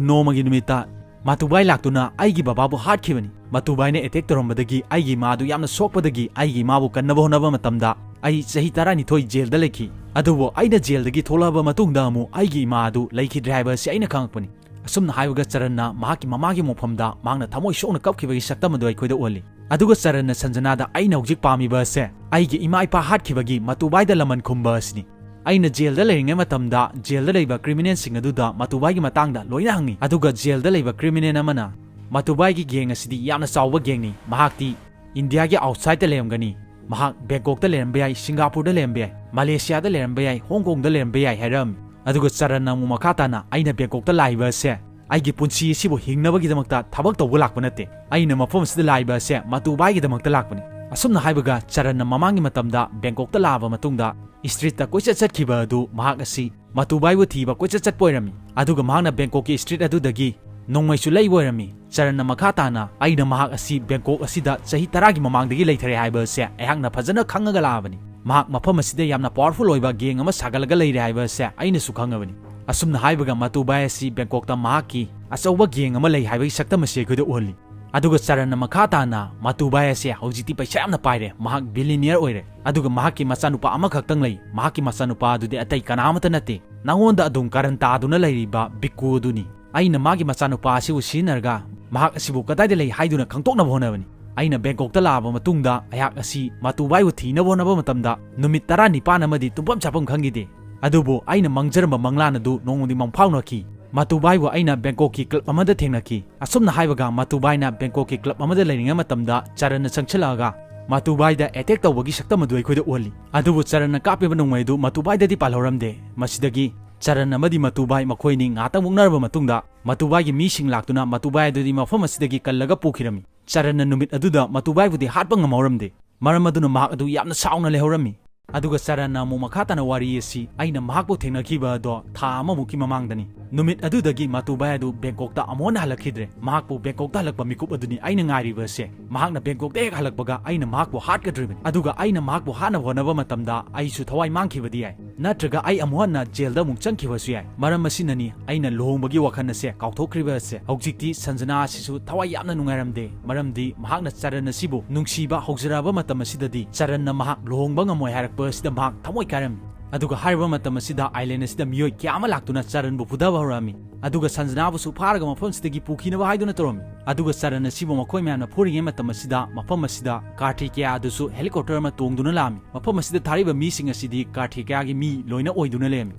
ꯅꯣꯡꯃꯒꯤ ꯅꯨꯃꯤꯠꯇ ꯃꯇꯨꯕꯥꯏ ꯂꯥꯛꯇꯨꯅ ꯑꯩꯒꯤ ꯕꯕꯥꯕꯨ ꯍꯥꯠꯈꯤꯕꯅꯤ꯫ ꯃꯇꯨꯕꯥꯏꯅ attack ꯇꯧꯔꯝꯕꯗꯒꯤ ꯑꯩꯒꯤ ꯏꯃꯥ ꯑꯗꯨ ꯌꯥꯝꯅ ꯁꯣꯛꯄꯗꯒꯤ ꯑꯩꯒꯤ ꯏꯃꯥꯕꯨ ꯀꯟꯅꯕ ꯍꯣꯠꯅꯕ ꯃꯇꯝꯗ ꯑꯩ ꯆꯍꯤ ꯇꯔꯥꯅꯤꯊꯣꯏ ꯖꯦꯜꯗ ꯂꯩꯈꯤ꯫ ꯑꯗꯨꯕꯨ ꯑꯩꯅ ꯖꯦꯜꯗꯒꯤ ꯊꯣꯛꯂꯛꯑꯕ ꯃꯇꯨꯡꯗ ꯑꯃꯨꯛ ꯑꯩꯒꯤ ꯏꯃꯥ ꯑꯗꯨ ꯂꯩꯈꯤꯗ꯭ꯔꯦ ꯍꯥꯏꯕ ꯑꯁꯤ ꯑꯩꯅ ꯈꯪꯉꯛꯄꯅꯤ꯫" ꯑꯁꯨꯝꯅ ꯍꯥꯏꯕꯒ ꯆꯔꯟꯅ ꯃꯍꯥꯛꯀꯤ ꯃꯃꯥꯒꯤ ꯃꯣꯡꯐꯝꯗ ꯃꯍꯥꯛꯅ ꯊꯃꯣꯏ ꯁꯣꯛꯅ ꯀꯞꯈꯤꯕꯒꯤ ꯁꯛꯇꯝ ꯑꯗꯨ ꯑꯩꯈꯣꯏꯗ ꯎꯍꯜꯂꯤ꯫ ꯑꯗꯨꯒ ꯆꯔꯟꯅ ꯁꯟꯖꯅꯥꯗ, "ꯑꯩꯅ ꯍꯧꯖꯤꯛ ꯄꯥꯝꯃꯤꯕ ꯑꯁꯦ ꯑꯩꯒꯤ ꯏꯃꯥ ꯏꯄꯥ ꯍꯥꯠꯈꯤꯕꯒꯤ ꯃꯇꯨꯕꯥꯏꯗ ꯂꯃꯟ ꯈꯨꯝꯕ ꯑꯁꯤꯅꯤ꯫ ꯑꯩꯅ ꯖꯦꯜꯗ ꯂꯩꯔꯤꯉꯩ ꯃꯇꯝꯗ ꯖꯦꯜꯗ ꯂꯩꯕ criminalꯁꯤꯡ ꯑꯗꯨꯗ ꯃꯇꯨꯕꯥꯏꯒꯤ ꯃꯇꯥꯡꯗ ꯂꯣꯏꯅ ꯍꯪꯉꯤ꯫ ꯑꯗꯨꯒ ꯖꯦꯜꯗ ꯂꯩꯕ criminal ꯑꯃꯅ, 'ꯃꯇꯨꯕꯥꯏꯒꯤ gang ꯑꯁꯤꯗꯤ ꯌꯥꯝꯅ ꯆꯥꯎꯕ gangꯅꯤ꯫ ꯃꯍꯥꯛꯇꯤ ꯏꯟꯗꯤꯌꯥꯒꯤ outsideꯇ ꯂꯩꯔꯝꯒꯅꯤ꯫ ꯃꯍꯥꯛ ꯕꯦꯡꯀꯣꯛꯇ ꯂꯩꯔꯝꯕ ꯌꯥꯏ, ꯁꯤꯡꯒꯥꯄꯨꯔꯗ ꯂꯩꯔꯝꯕ ꯌꯥꯏ, ꯃꯂꯦꯁꯤꯌꯥꯗ ꯂꯩꯔꯝꯕ ꯌꯥꯏ, ꯍꯣꯡꯀꯣꯡꯗ ꯂꯩꯔꯝꯕ ꯌꯥꯏ' ꯍꯥꯏꯔꯛꯑꯝꯃꯤ꯫ ꯑꯗꯨꯒ ꯆꯔꯟꯅ ꯑꯃꯨꯛ ꯃꯈꯥ ꯇꯥꯅ, "ꯑꯩꯅ ꯕꯦꯡꯀꯣꯛꯇ ꯂꯥꯛꯏꯕ ꯑꯁꯦ ꯑꯩꯒꯤ ꯄꯨꯟꯁꯤ ꯑꯁꯤꯕꯨ ꯍꯤꯡꯅꯕꯒꯤꯗꯃꯛꯇ ꯊꯕꯛ ꯇꯧꯕ ꯂꯥꯛꯄ ꯅꯠꯇꯦ꯫ ꯑꯩꯅ ꯃꯐꯝ ꯑꯁꯤꯗ ꯂꯥꯛꯏꯕ ꯑꯁꯦ ꯃꯇꯨꯕꯥꯏꯒꯤꯗꯃꯛꯇ ꯂꯥꯛꯄꯅꯤ꯫" ꯑꯁꯨꯝꯅ ꯍꯥꯏꯕꯒ ꯆꯔꯟꯅ ꯃꯃꯥꯡꯒꯤ ꯃꯇꯝꯗ ꯕꯦꯡꯀꯣꯛꯇ ꯂꯥꯛꯑꯕ ꯃꯇꯨꯡꯗ streetꯇ ꯀꯣꯏꯆꯠ ꯆꯠꯈꯤꯕ ꯑꯗꯨ ꯃꯍꯥꯛ ꯑꯁꯤ ꯃꯇꯨꯕꯥꯏꯕꯨ ꯊꯤꯕ ꯀꯣꯏꯆꯠ ꯆꯠꯄ ꯑꯣꯏꯔꯝꯃꯤ꯫ ꯑꯗꯨꯒ ꯃꯍꯥꯛꯅ ꯕꯦꯡꯀꯣꯛꯀꯤ street ꯑꯗꯨꯗꯒꯤ ꯅꯣꯡꯃꯩꯁꯨ ꯂꯩꯕ ꯑꯣꯏꯔꯝꯃꯤ꯫ ꯆꯔꯟꯅ ꯃꯈꯥ ꯇꯥꯅ, "ꯑꯩꯅ ꯃꯍꯥꯛ ꯑꯁꯤ ꯕꯦꯡꯀꯣꯛ ꯑꯁꯤꯗ ꯆꯍꯤ ꯇꯔꯥꯒꯤ ꯃꯃꯥꯡꯗꯒꯤ ꯂꯩꯊꯔꯦ ꯍꯥꯏꯕ ꯑꯁꯦ ꯑꯩꯍꯥꯛꯅ ꯐꯖꯅ ꯈꯪꯉꯒ ꯂꯥꯛꯑꯕꯅꯤ꯫ ꯃꯍꯥꯛ ꯃꯐꯝ ꯑꯁꯤꯗ ꯌꯥꯝꯅ powerful ꯑꯣꯏꯕ gang ꯑꯃ ꯁꯥꯒꯠꯂꯒ ꯂꯩꯔꯦ ꯍꯥꯏꯕ ꯑꯁꯦ ꯑꯩꯅꯁꯨ ꯈꯪꯉꯕꯅꯤ꯫" ꯑꯁꯨꯝꯅ ꯍꯥꯏꯕꯒ ꯃꯇꯨꯕꯥꯏ ꯑꯁꯤ ꯕꯦꯡꯀꯣꯛꯇ ꯃꯍꯥꯛꯀꯤ ꯑꯆꯧꯕ gang ꯑꯃ ꯂꯩ ꯍꯥꯏꯕꯒꯤ ꯁꯛꯇꯝ ꯑꯁꯤ ꯑꯩꯈꯣꯏꯗ ꯎꯍꯜꯂꯤ꯫ ꯑꯗꯨꯒ ꯆꯔꯟꯅ ꯃꯈꯥ ꯇꯥꯅ, "ꯃꯇꯨꯕꯥꯏ ꯑꯁꯦ ꯍꯧꯖꯤꯛꯇꯤ ꯄꯩꯁꯥ ꯌꯥꯝꯅ ꯄꯥꯏꯔꯦ, ꯃꯍꯥꯛ billionaire ꯑꯣꯏꯔꯦ, ꯑꯗꯨꯒ ꯃꯍꯥꯛꯀꯤ ꯃꯆꯥꯅꯨꯄꯥ ꯑꯃꯈꯛꯇꯪ ꯂꯩ꯫ ꯃꯍꯥꯛꯀꯤ ꯃꯆꯥꯅꯨꯄꯥ ꯑꯗꯨꯗꯤ ꯑꯇꯩ ꯀꯅꯥ ꯑꯃꯠꯇ ꯅꯠꯇꯦ, ꯅꯉꯣꯟꯗ ꯑꯗꯨꯝ ꯀꯔꯟ ꯇꯥꯗꯨꯅ ꯂꯩꯔꯤꯕ ꯕꯤꯛꯀꯨ ꯑꯗꯨꯅꯤ꯫ ꯑꯩꯅ ꯃꯥꯒꯤ ꯃꯆꯥꯅꯨꯄꯥ ꯑꯁꯤꯕꯨ ꯁꯤꯖꯤꯟꯅꯔꯒ ꯃꯍꯥꯛ ꯑꯁꯤꯕꯨ ꯀꯗꯥꯏꯗ ꯂꯩ ꯍꯥꯏꯗꯨꯅ ꯈꯪꯗꯣꯛꯅꯕ ꯍꯣꯠꯅꯕꯅꯤ꯫ ꯑꯩꯅ ꯕꯦꯡꯀꯣꯛꯇ ꯂꯥꯛꯑꯕ ꯃꯇꯨꯡꯗ ꯑꯩꯍꯥꯛ ꯑꯁꯤ ꯃꯥꯇꯨꯕꯥꯏꯕꯨ ꯊꯤꯅꯕ ꯍꯣꯠꯅꯕ ꯃꯇꯝꯗ ꯅꯨꯃꯤꯠ ꯇꯔꯥꯅꯤꯄꯥꯟ ꯑꯃꯗꯤ ꯇꯨꯝꯐꯝ ꯆꯥꯐꯝ ꯈꯪꯈꯤꯗꯦ꯫ ꯑꯗꯨꯕꯨ ꯑꯩꯅ ꯃꯪꯖꯔꯝꯕ ꯃꯪꯂꯥꯟ ꯑꯗꯨ ꯅꯣꯡꯃꯗꯤ ꯃꯪꯐꯥꯎꯅꯈꯤ꯫ ꯃꯥꯇꯨꯕꯥꯏꯕꯨ ꯑꯩꯅ ꯕꯦꯡꯀꯣꯛꯀꯤ ꯀ꯭ꯂꯕ ꯑꯃꯗ ꯊꯦꯡꯅꯈꯤ꯫ ꯑꯁꯨꯝꯅ ꯍꯥꯏꯕꯒ ꯃꯥꯇꯨꯕꯥꯏꯅ ꯕꯦꯡꯀꯣꯛꯀꯤ ꯀ꯭ꯂꯕ ꯑꯃꯗ ꯂꯩꯔꯤꯉꯩ ꯃꯇꯝꯗ ꯆꯔꯟꯅ ꯆꯪꯁꯤꯜꯂꯛꯑꯒ ꯃꯥꯇꯨꯕꯥꯏꯗ ꯑꯦꯇꯦꯛ ꯇꯧꯕꯒꯤ ꯁꯛꯇꯝ ꯑꯗꯨ ꯑꯩꯈꯣꯏꯗ ꯎꯍꯜꯂꯤ꯫ ꯑꯗꯨꯕꯨ ꯆꯔꯟꯅ ꯀꯥꯞꯄꯤꯕ ꯅꯣꯡꯃꯩ ꯑꯗꯨ ꯃꯥꯇꯨꯕꯥꯏꯗꯗꯤ ꯄꯥꯜꯍꯧꯔꯝꯗꯦ꯫ ꯃꯁꯤꯗꯒꯤ ꯆꯔꯟ ꯑꯃꯗꯤ ꯃꯥꯇꯨꯕꯥꯏ ꯃꯈꯣꯏ ꯑꯅꯤ ꯉꯥꯏꯍꯥꯛꯇꯪ ꯃꯨꯛꯅꯔꯕ ꯃꯇꯨꯡꯗ ꯃꯥꯇꯨꯕꯥꯏꯒꯤ ꯃꯤꯁꯤꯡ ꯂꯥꯛꯇꯨꯅ ꯃꯥꯇꯨꯕꯥꯏ ꯑꯗꯨꯗꯤ ꯃꯐꯝ ꯑꯁꯤꯗꯒꯤ ꯀꯜꯂꯒ ꯄꯨꯈꯤꯔꯝꯃꯤ꯫ ꯆꯔꯟꯅ ꯅꯨꯃꯤꯠ ꯑꯗꯨꯗ ꯃꯥꯇꯨꯕꯥꯏꯕꯨꯗꯤ ꯍꯥꯠꯄ ꯉꯝꯍꯧꯔꯝꯗꯦ꯫ ꯃꯔꯝ ꯑꯗꯨꯅ ꯃꯍꯥꯛ ꯑꯗꯨ ꯌꯥꯝꯅ ꯁꯥꯎꯅ ꯂꯩꯍꯧꯔꯝꯃꯤ꯫ ꯑꯗꯨꯒ ꯆꯔꯟꯅ ꯑꯃꯨꯛ ꯃꯈꯥ ꯇꯥꯅ ꯋꯥꯔꯤ ꯑꯁꯤ ꯑꯩꯅ ꯃꯍꯥꯛꯄꯨ ꯊꯦꯡꯅꯈꯤꯕ ꯑꯗꯣ ꯊꯥ ꯑꯃꯃꯨꯛꯀꯤ ꯃꯃꯥꯡꯗꯅꯤ꯫ ꯅꯨꯃꯤꯠ ꯑꯗꯨꯗꯒꯤ ꯃꯥꯇꯨꯕꯥꯏ ꯑꯗꯨ ꯕꯦꯡꯀꯣꯛꯇ ꯑꯃꯨꯛ ꯍꯟꯅ ꯍꯜꯂꯛꯈꯤꯗ꯭ꯔꯦ꯫ ꯃꯍꯥꯛꯄꯨ ꯕꯦꯡꯀꯣꯛꯇ ꯍꯜꯂꯛꯄ ꯃꯤꯀꯨꯞ ꯑꯗꯨꯅꯤ ꯑꯩꯅ ꯉꯥꯏꯔꯤꯕ ꯑꯁꯦ꯫ ꯃꯍꯥꯛꯅ ꯕꯦꯡꯀꯣꯛꯇ ꯍꯦꯛ ꯍꯜꯂꯛꯄꯒ ꯑꯩꯅ ꯃꯍꯥꯛꯄꯨ ꯍꯥꯠꯀꯗꯧꯔꯤꯕꯅꯤ꯫ ꯑꯗꯨꯒ ꯑꯩꯅ ꯃꯍꯥꯛꯄꯨ ꯍꯥꯠꯅꯕ ꯍꯣꯠꯅꯕ ꯃꯇꯝꯗ ꯑꯩꯁꯨ ꯊꯋꯥꯏ ꯃꯥꯡꯈꯤꯕꯗꯤ ꯌꯥꯏ, ꯅꯠꯇ꯭ꯔꯒ ꯑꯩ ꯑꯃꯨꯛ ꯍꯟꯅ ꯖꯦꯜꯗ ꯑꯃꯨꯛ ꯆꯪꯈꯤꯕꯁꯨ ꯌꯥꯏ꯫ ꯃꯔꯝ ꯑꯁꯤꯅꯅꯤ ꯑꯩꯅ ꯂꯨꯍꯣꯡꯕꯒꯤ ꯋꯥꯈꯜ ꯑꯁꯦ ꯀꯥꯎꯊꯣꯛꯈ꯭ꯔꯤꯕ ꯑꯁꯦ꯫ ꯍꯧꯖꯤꯛꯇꯤ ꯁꯟꯖꯅꯥ ꯑꯁꯤꯁꯨ ꯊꯋꯥꯏ ꯌꯥꯝꯅ ꯅꯨꯡꯉꯥꯏꯔꯝꯗꯦ, ꯃꯔꯝꯗꯤ ꯃꯍꯥꯛꯅ ꯆꯔꯟ ꯑꯁꯤꯕꯨ ꯅꯨꯡꯁꯤꯕ ꯍꯧꯖꯔꯛꯑꯕ ꯃꯇꯝ ꯑꯁꯤꯗꯗꯤ ꯆꯔꯟꯅ ꯃꯍꯥꯛ ꯂꯨꯍꯣꯡꯕ ꯉꯝꯃꯣꯏ ꯍꯥꯏꯔꯛꯄ ꯑꯁꯤꯗ ꯃꯍꯥꯛ ꯊꯃꯣꯏ ꯀꯥꯏꯔꯝꯃꯤ꯫ ꯑꯗꯨꯒ ꯍꯥꯏꯔꯤꯕ ꯃꯇꯝ ꯑꯁꯤꯗ ꯑꯥꯏꯂꯦꯟ ꯑꯁꯤꯗ ꯃꯤꯑꯣꯏ ꯀꯌꯥ ꯑꯃ ꯂꯥꯛꯇꯨꯅ ꯆꯔꯟꯕꯨ ꯐꯨꯊꯕ ꯍꯧꯔꯛꯑꯝꯃꯤ꯫ ꯑꯗꯨꯒ ꯁꯟꯖꯅꯥꯕꯨꯁꯨ ꯐꯥꯔꯒ ꯃꯐꯝꯁꯤꯗꯒꯤ ꯄꯨꯈꯤꯅꯕ ꯍꯥꯏꯗꯨꯅ ꯇꯧꯔꯝꯃꯤ꯫ ꯑꯗꯨꯒ ꯆꯔꯟ ꯑꯁꯤꯕꯨ ꯃꯈꯣꯏ ꯃꯌꯥꯝꯅ ꯐꯨꯔꯤꯉꯩ ꯃꯇꯝ ꯑꯁꯤꯗ ꯃꯐꯝ ꯑꯁꯤꯗ ꯀꯥꯔꯊꯤꯀꯦꯌꯥ ꯑꯗꯨꯁꯨ ꯍꯦꯂꯤꯀꯣꯞꯇꯔ ꯑꯃ ꯇꯣꯡꯗꯨꯅ ꯂꯥꯛꯑꯝꯃꯤ꯫ ꯃꯐꯝ ꯑꯁꯤꯗ ꯊꯥꯔꯤꯕ ꯃꯤꯁꯤꯡ ꯑꯁꯤꯗꯤ ꯀꯥꯔꯊꯤꯀꯦꯌꯥꯒꯤ ꯃꯤ ꯂꯣꯏꯅ ꯑꯣꯏꯗꯨꯅ ꯂꯩꯔꯝꯃꯤ꯫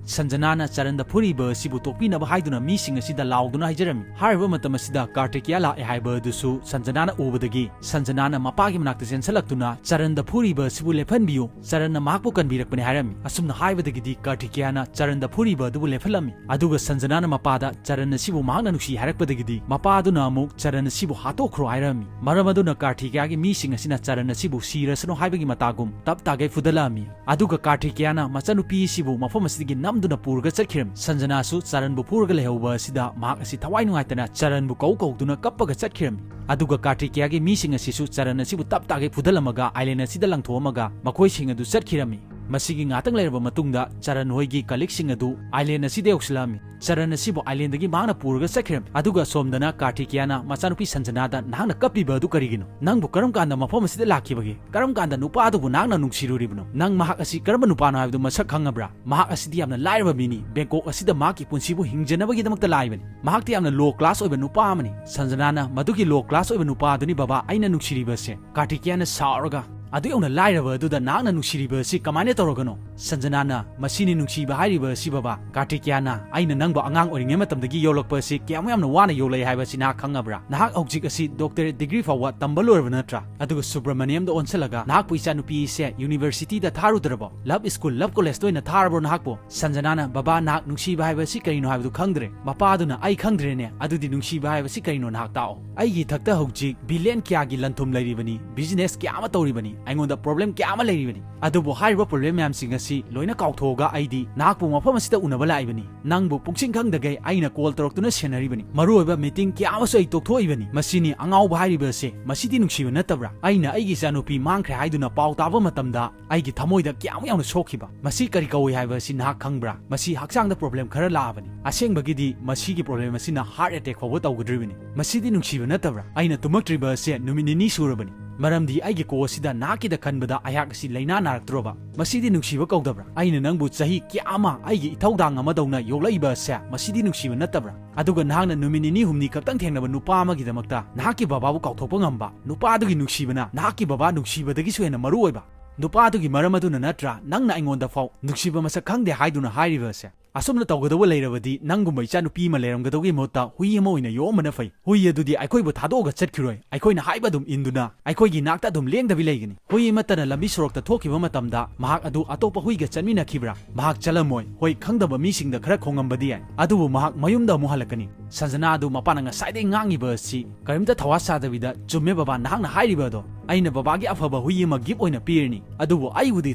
ꯁꯟꯖꯅꯥꯅ ꯆꯔꯟꯗ ꯐꯨꯔꯤꯕ ꯑꯁꯤꯕꯨ ꯇꯣꯛꯄꯤꯅꯕ ꯍꯥꯏꯗꯨꯅ ꯃꯤꯁꯤꯡ ꯑꯁꯤꯗ ꯂꯥꯎꯗꯨꯅ ꯍꯥꯏꯖꯔꯝꯃꯤ꯫ ꯍꯥꯏꯔꯤꯕ ꯃꯇꯝ ꯑꯁꯤꯗ ꯀꯥꯔꯊꯤꯀꯦꯌꯥ ꯂꯥꯛꯑꯦ ꯍꯥꯏꯕ ꯑꯗꯨꯁꯨ ꯁꯟꯖꯅꯥꯅ ꯎꯕꯗꯒꯤ ꯁꯟꯖꯅꯥꯅ ꯃꯄꯥꯒꯤ ꯃꯅꯥꯛꯇ ꯆꯦꯟꯁꯤꯜꯂꯛꯇꯨꯅ ꯆꯔꯟꯗ ꯐꯨꯔꯤꯕ ꯑꯁꯤꯕꯨ ꯂꯦꯞꯍꯟꯕꯤꯌꯨ, ꯆꯔꯟꯅ ꯃꯍꯥꯛꯄꯨ ꯀꯟꯕꯤꯔꯛꯄꯅꯤ ꯍꯥꯏꯔꯝꯃꯤ꯫ ꯑꯁꯨꯝꯅ ꯍꯥꯏꯕꯗꯒꯤꯗꯤ ꯀꯥꯔꯊꯤꯀꯦꯌꯥꯅ ꯆꯔꯟꯗ ꯐꯨꯔꯤꯕ ꯑꯗꯨꯕꯨ ꯂꯦꯞꯍꯜꯂꯝꯃꯤ꯫ ꯑꯗꯨꯒ ꯁꯟꯖꯅꯥꯅ ꯃꯄꯥꯗ ꯆꯔꯟ ꯑꯁꯤꯕꯨ ꯃꯍꯥꯛꯅ ꯅꯨꯡꯁꯤ ꯍꯥꯏꯔꯛꯄꯗꯒꯤꯗꯤ ꯃꯄꯥ ꯑꯗꯨꯅ ꯑꯃꯨꯛ ꯆꯔꯟ ꯑꯁꯤꯕꯨ ꯍꯥꯠꯇꯣꯛꯈ꯭ꯔꯣ ꯍꯥꯏꯔꯝꯃꯤ꯫ ꯃꯔꯝ ꯑꯗꯨꯅ ꯀꯥꯔꯊꯤꯀꯦꯌꯥꯒꯤ ꯃꯤꯁꯤꯡ ꯑꯁꯤꯅ ꯆꯔꯟ ꯑꯁꯤꯕꯨ ꯁꯤꯔꯁꯅꯨ ꯍꯥꯏꯕꯒꯤ ꯃꯇꯥꯒꯨꯝ ꯇꯞ ꯇꯥꯒꯩ ꯐꯨꯗꯠꯂꯛꯑꯝꯃꯤ꯫ ꯑꯗꯨꯒ ꯀꯥꯔꯊꯤꯀꯦꯌꯥꯅ ꯃꯆꯥꯅꯨꯄꯤ ꯑꯁꯤꯕꯨ ꯃꯐꯝ ꯑꯁꯤꯗꯒꯤ ꯅꯝꯗꯨꯅ ꯄꯨꯔꯒ ꯆꯠꯈꯤꯔꯝꯃꯤ꯫ ꯁꯟꯖꯅꯥꯁꯨ ꯆꯔꯟꯕꯨ ꯐꯨꯔꯒ ꯂꯩꯍꯧꯕ ꯑꯁꯤꯗ ꯃꯍꯥꯛ ꯑꯁꯤ ꯊꯋꯥꯏ ꯅꯨꯡꯉꯥꯏꯇꯅ ꯆꯔꯟꯕꯨ ꯀꯧ ꯀꯧꯗꯨꯅ ꯀꯞꯄꯒ ꯆꯠꯈꯤꯔꯝꯃꯤ꯫ ꯑꯗꯨꯒ ꯀꯥꯔꯊꯤꯀꯦꯌꯥꯒꯤ ꯃꯤꯁꯤꯡ ꯑꯁꯤꯁꯨ ꯆꯔꯟ ꯑꯁꯤꯕꯨ ꯇꯞ ꯇꯥꯒꯩ ꯐꯨꯗꯠꯂꯝꯃꯒ ꯑꯥꯏꯂꯦꯟ ꯑꯁꯤꯗ ꯂꯪꯊꯣꯛꯑꯝꯃꯒ ꯃꯈꯣꯏꯁꯤꯡ ꯑꯗꯨ ꯆꯠꯈꯤꯔꯝꯃꯤ꯫ ꯃꯁꯤꯒꯤ ꯉꯥꯛꯇꯪ ꯂꯩꯔꯕ ꯃꯇꯨꯡꯗ ꯆꯔꯟ ꯍꯣꯏꯒꯤ colleagueꯁꯤꯡ ꯑꯗꯨ island ꯑꯁꯤꯗ ꯌꯧꯁꯤꯜꯂꯛꯂꯝꯃꯤ꯫ ꯆꯔꯟ ꯑꯁꯤꯕꯨ islandꯗꯒꯤ ꯃꯍꯥꯛꯅ ꯄꯨꯔꯒ ꯆꯠꯈ꯭ꯔꯦ꯫ ꯑꯗꯨꯒ ꯁꯣꯝꯗꯅ ꯀꯥꯔꯇꯤꯀꯤꯌꯥꯅ ꯃꯆꯥꯅꯨꯄꯤ ꯁꯟꯖꯅꯥꯗ, "ꯅꯍꯥꯛꯅ ꯀꯞꯂꯤꯕ ꯑꯗꯨ ꯀꯔꯤꯒꯤꯅꯣ? ꯅꯪꯕꯨ ꯀꯔꯝ ꯀꯥꯟꯗ ꯃꯐꯝ ꯑꯁꯤꯗ ꯂꯥꯛꯈꯤꯕꯒꯦ? ꯀꯔꯝ ꯀꯥꯟꯗ ꯅꯨꯄꯥ ꯑꯗꯨꯕꯨ ꯅꯍꯥꯛꯅ ꯅꯨꯡꯁꯤꯔꯨꯔꯤꯕꯅꯣ? ꯅꯪ ꯃꯍꯥꯛ ꯑꯁꯤ ꯀꯔꯝꯕ ꯅꯨꯄꯥꯅꯣ ꯍꯥꯏꯕꯗꯨ ꯃꯁꯛ ꯈꯪꯉꯕ꯭ꯔꯥ? ꯃꯍꯥꯛ ꯑꯁꯤꯗꯤ ꯌꯥꯝꯅ ꯂꯥꯏꯔꯕ ꯃꯤꯅꯤ꯫ ꯕꯦꯡꯀꯣꯛ ꯑꯁꯤꯗ ꯃꯍꯥꯛꯀꯤ ꯄꯨꯟꯁꯤꯕꯨ ꯍꯤꯡꯖꯅꯕꯒꯤꯗꯃꯛꯇ ꯂꯥꯛꯏꯕꯅꯤ꯫ ꯃꯍꯥꯛꯇꯤ ꯌꯥꯝꯅ low class ꯑꯣꯏꯕ ꯅꯨꯄꯥ ꯑꯃꯅꯤ꯫" ꯁꯟꯖꯅꯥꯅ, "ꯃꯗꯨꯒꯤ low class ꯑꯣꯏꯕ ꯅꯨꯄꯥ ꯑꯗꯨꯅꯤ ꯕꯕꯥ ꯑꯩꯅ ꯅꯨꯡꯁꯤꯔꯤꯕꯁꯦ꯫" ꯀꯥꯔꯇꯤꯀꯤꯌꯥꯅ ꯁꯥꯎꯔꯒ, "ꯑꯗꯨ ꯌꯧꯅ ꯂꯥꯏꯔꯕ ꯑꯗꯨꯗ ꯅꯍꯥꯛꯅ ꯅꯨꯡꯁꯤꯔꯤꯕ ꯑꯁꯤ ꯀꯃꯥꯏꯅ ꯇꯧꯔꯒꯅꯣ?" ꯁꯟꯖꯅꯥꯅ, "ꯃꯁꯤꯅꯤ ꯅꯨꯡꯁꯤꯕ ꯍꯥꯏꯔꯤꯕ ꯑꯁꯤ ꯕꯕꯥ꯫ ꯀꯥꯔꯇꯤꯀꯤꯌꯥꯅ, ꯑꯩꯅ ꯅꯪꯕꯨ ꯑꯉꯥꯡ ꯑꯣꯏꯔꯤꯉꯩ ꯃꯇꯝꯗꯒꯤ ꯌꯣꯛꯂꯛꯄ ꯑꯁꯤ ꯀꯌꯥꯃꯨꯛ ꯌꯥꯝꯅ ꯋꯥꯅ ꯌꯣꯛꯂꯛꯏ ꯍꯥꯏꯕꯁꯤ ꯅꯍꯥꯛ ꯈꯪꯉꯕ꯭ꯔꯥ? ꯅꯍꯥꯛ ꯍꯧꯖꯤꯛ ꯑꯁꯤ doctorate degree ꯐꯥꯎꯕ ꯇꯝꯕ ꯂꯣꯏꯔꯕ ꯅꯠꯇ꯭ꯔꯥ? ꯑꯗꯨꯒ ꯁꯨꯕ꯭ꯔꯃꯅꯤꯌꯝꯗ ꯑꯣꯟꯁꯤꯜꯂꯒ ꯅꯍꯥꯛꯄꯨ ꯏꯆꯥꯅꯨꯄꯤ ꯑꯁꯦ universityꯗ ꯊꯥꯔꯨꯗ꯭ꯔꯕꯣ? Love school, love collegeꯇ ꯑꯣꯏꯅ ꯊꯥꯔꯕ꯭ꯔꯣ ꯅꯍꯥꯛꯄꯨ?" ꯁꯟꯖꯅꯥꯅ, "ꯕꯕꯥ, ꯅꯍꯥꯛ ꯅꯨꯡꯁꯤꯕ ꯍꯥꯏꯕ ꯑꯁꯤ ꯀꯔꯤꯅꯣ ꯍꯥꯏꯕꯗꯨ ꯈꯪꯗ꯭ꯔꯦ꯫" ꯃꯄꯥꯗꯨꯅ, "ꯑꯩ ꯈꯪꯗ꯭ꯔꯦꯅꯦ, ꯑꯗꯨꯗꯤ ꯅꯨꯡꯁꯤꯕ ꯍꯥꯏꯕꯁꯤ ꯀꯔꯤꯅꯣ ꯅꯍꯥꯛ ꯇꯥꯛꯑꯣ꯫ ꯑꯩꯒꯤ ꯏꯊꯛꯇ ꯍꯧꯖꯤꯛ billion ꯀꯌꯥꯒꯤ ꯂꯟꯊꯨꯝ ꯂꯩꯔꯤꯕꯅꯤ, business ꯀꯌꯥ ꯑꯃ ꯇꯧꯔꯤꯕꯅꯤ, ꯑꯩꯉꯣꯟꯗ problem ꯀꯌꯥ ꯑꯃ ꯂꯩꯔꯤꯕꯅꯤ꯫ ꯑꯗꯨꯕꯨ ꯍꯥꯏꯔꯤꯕ problem ꯃꯌꯥꯝꯁꯤꯡ ꯑꯁꯤ ꯂꯣꯏꯅ ꯀꯥꯎꯊꯣꯛꯑꯒ ꯑꯩꯗꯤ ꯅꯍꯥꯛꯄꯨ ꯃꯐꯝ ꯑꯁꯤꯗ ꯎꯅꯕ ꯂꯥꯛꯏꯕꯅꯤ꯫ ꯅꯪꯕꯨ ꯄꯨꯡꯁꯤꯡ ꯈꯪꯗꯈꯩ ꯑꯩꯅ call ꯇꯧꯔꯛꯇꯨꯅ ꯁꯦꯟꯅꯔꯤꯕꯅꯤ꯫ ꯃꯔꯨꯑꯣꯏꯕ meeting ꯀꯌꯥ ꯑꯃꯁꯨ ꯑꯩ ꯇꯣꯛꯊꯣꯛꯏꯕꯅꯤ꯫ ꯃꯁꯤꯅꯤ ꯑꯉꯥꯎꯕ ꯍꯥꯏꯔꯤꯕ ꯑꯁꯤ꯫ ꯃꯁꯤꯗꯤ ꯅꯨꯡꯁꯤꯕ ꯅꯠꯇꯕ꯭ꯔꯥ? ꯑꯩꯅ ꯑꯩꯒꯤ ꯏꯆꯥꯅꯨꯄꯤ ꯃꯥꯡꯈ꯭ꯔꯦ ꯍꯥꯏꯗꯨꯅ ꯄꯥꯎ ꯇꯥꯕ ꯃꯇꯝꯗ ꯑꯩꯒꯤ ꯊꯃꯣꯏꯗ ꯀꯌꯥꯃꯨꯛ ꯌꯥꯝꯅ ꯁꯣꯛꯈꯤꯕ꯫ ꯃꯁꯤ ꯀꯔꯤ ꯀꯧꯏ ꯍꯥꯏꯕ ꯑꯁꯤ ꯅꯍꯥꯛ ꯈꯪꯕ꯭ꯔꯥ? ꯃꯁꯤ ꯍꯛꯆꯥꯡꯗ problem ꯈꯔ ꯂꯥꯛꯑꯕꯅꯤ꯫ ꯑꯁꯦꯡꯕꯒꯤꯗꯤ ꯃꯁꯤꯒꯤ problem ꯑꯁꯤꯅ heart attack ꯐꯥꯎꯕ ꯇꯧꯒꯗꯧꯔꯤꯕꯅꯤ꯫ ꯃꯁꯤꯗꯤ ꯅꯨꯡꯁꯤꯕ ꯅꯠꯇꯕ꯭ꯔꯥ? ꯑꯩꯅ ꯇꯨꯝꯃꯛꯇ꯭ꯔꯤꯕ ꯑꯁꯦ ꯅꯨꯃꯤꯠ ꯅꯤꯅꯤ ꯁꯨꯔꯕꯅꯤ꯫ ꯃꯔꯝꯗꯤ ꯑꯩꯒꯤ ꯀꯣ ꯑꯁꯤꯗ ꯅꯍꯥꯛꯀꯤꯗ ꯈꯟꯕꯗ ꯑꯩꯍꯥꯛ ꯑꯁꯤ ꯂꯥꯏꯅꯥ ꯅꯥꯔꯛꯇ꯭ꯔꯣꯕ꯫ ꯃꯁꯤꯗꯤ ꯅꯨꯡꯁꯤꯕ ꯀꯧꯗꯕ꯭ꯔꯥ? ꯑꯩꯅ ꯅꯪꯕꯨ ꯆꯍꯤ ꯀꯌꯥ ꯑꯃ ꯑꯩꯒꯤ ꯏꯊꯧꯗꯥꯡ ꯑꯃꯗꯧꯅ ꯌꯣꯛꯂꯛꯏꯕ ꯑꯁꯦ, ꯃꯁꯤꯗꯤ ꯅꯨꯡꯁꯤꯕ ꯅꯠꯇꯕ꯭ꯔꯥ? ꯑꯗꯨꯒ ꯅꯍꯥꯛꯅ ꯅꯨꯃꯤꯠ ꯅꯤꯅꯤ ꯍꯨꯝꯅꯤ ꯈꯛꯇꯪ ꯊꯦꯡꯅꯕ ꯅꯨꯄꯥ ꯑꯃꯒꯤꯗꯃꯛꯇ ꯅꯍꯥꯛꯀꯤ ꯕꯕꯥꯕꯨ ꯀꯥꯎꯊꯣꯛꯄ ꯉꯝꯕ, ꯅꯨꯄꯥ ꯑꯗꯨꯒꯤ ꯅꯨꯡꯁꯤꯕꯅ ꯅꯍꯥꯛꯀꯤ ꯕꯕꯥ ꯅꯨꯡꯁꯤꯕꯗꯒꯤꯁꯨ ꯍꯦꯟꯅ ꯃꯔꯨ ꯑꯣꯏꯕ꯫ ꯅꯨꯄꯥ ꯑꯗꯨꯒꯤ ꯃꯔꯝ ꯑꯗꯨꯅ ꯅꯠꯇ꯭ꯔꯥ ꯅꯪꯅ ꯑꯩꯉꯣꯟꯗ ꯐꯥꯎ ꯅꯨꯡꯁꯤꯕ ꯃꯁꯛ ꯈꯪꯗꯦ ꯍꯥꯏꯗꯨꯅ ꯍꯥꯏꯔꯤꯕ ꯑꯁꯦ? ꯑꯁꯨꯝꯅ ꯇꯧꯒꯗꯧꯕ ꯂꯩꯔꯕꯗꯤ ꯅꯪꯒꯨꯝꯕ ꯏꯆꯥꯅꯨꯄꯤ ꯑꯃ ꯂꯩꯔꯝꯒꯗꯧꯕꯒꯤ ꯃꯍꯨꯠꯇ ꯍꯨꯏ ꯑꯃ ꯑꯣꯏꯅ ꯌꯣꯛꯑꯝꯕꯅ ꯐꯩ꯫ ꯍꯨꯏ ꯑꯗꯨꯗꯤ ꯑꯩꯈꯣꯏꯕꯨ ꯊꯥꯗꯣꯛꯑꯒ ꯆꯠꯈꯤꯔꯣꯏ꯫ ꯑꯩꯈꯣꯏꯅ ꯍꯥꯏꯕ ꯑꯗꯨꯝ ꯏꯟꯗꯨꯅ ꯑꯩꯈꯣꯏꯒꯤ ꯅꯥꯛꯇ ꯑꯗꯨꯝ ꯂꯦꯡꯗꯕꯤ ꯂꯩꯒꯅꯤ꯫ ꯍꯨꯏ ꯑꯃꯠꯇꯅ ꯂꯝꯕꯤ ꯁꯣꯔꯣꯛꯇ ꯊꯣꯛꯈꯤꯕ ꯃꯇꯝꯗ ꯃꯍꯥꯛ ꯑꯗꯨ ꯑꯇꯣꯞꯄ ꯍꯨꯏꯒ ꯆꯠꯃꯤꯟꯅꯈꯤꯕ꯭ꯔꯥ? ꯃꯍꯥꯛ ꯆꯠꯂꯝꯃꯣꯏ꯫ ꯍꯣꯏ, ꯈꯪꯗꯕ ꯃꯤꯁꯤꯡꯗ ꯈꯔ ꯈꯣꯡꯉꯝꯕꯗꯤ ꯌꯥꯏ, ꯑꯗꯨꯕꯨ ꯃꯍꯥꯛ ꯃꯌꯨꯝꯗ ꯑꯃꯨꯛ ꯍꯜꯂꯛꯀꯅꯤ꯫ ꯁꯟꯖꯅꯥ ꯑꯗꯨ ꯃꯄꯥꯅ ꯉꯁꯥꯏꯗꯒꯤ ꯉꯥꯡꯉꯤꯕ ꯑꯁꯤ ꯀꯔꯤꯝꯇ ꯊꯋꯥ ꯁꯥꯗꯕꯤꯗ, "ꯆꯨꯝꯃꯦ ꯕꯕꯥ, ꯅꯍꯥꯛꯅ ꯍꯥꯏꯔꯤꯕ ꯑꯗꯣ꯫ ꯑꯩꯅ ꯕꯕꯥꯒꯤ ꯑꯐꯕ ꯍꯨꯏ ꯑꯃ ꯒꯤꯐ ꯑꯣꯏꯅ ꯄꯤꯔꯅꯤ, ꯑꯗꯨꯕꯨ ꯑꯩꯕꯨꯗꯤ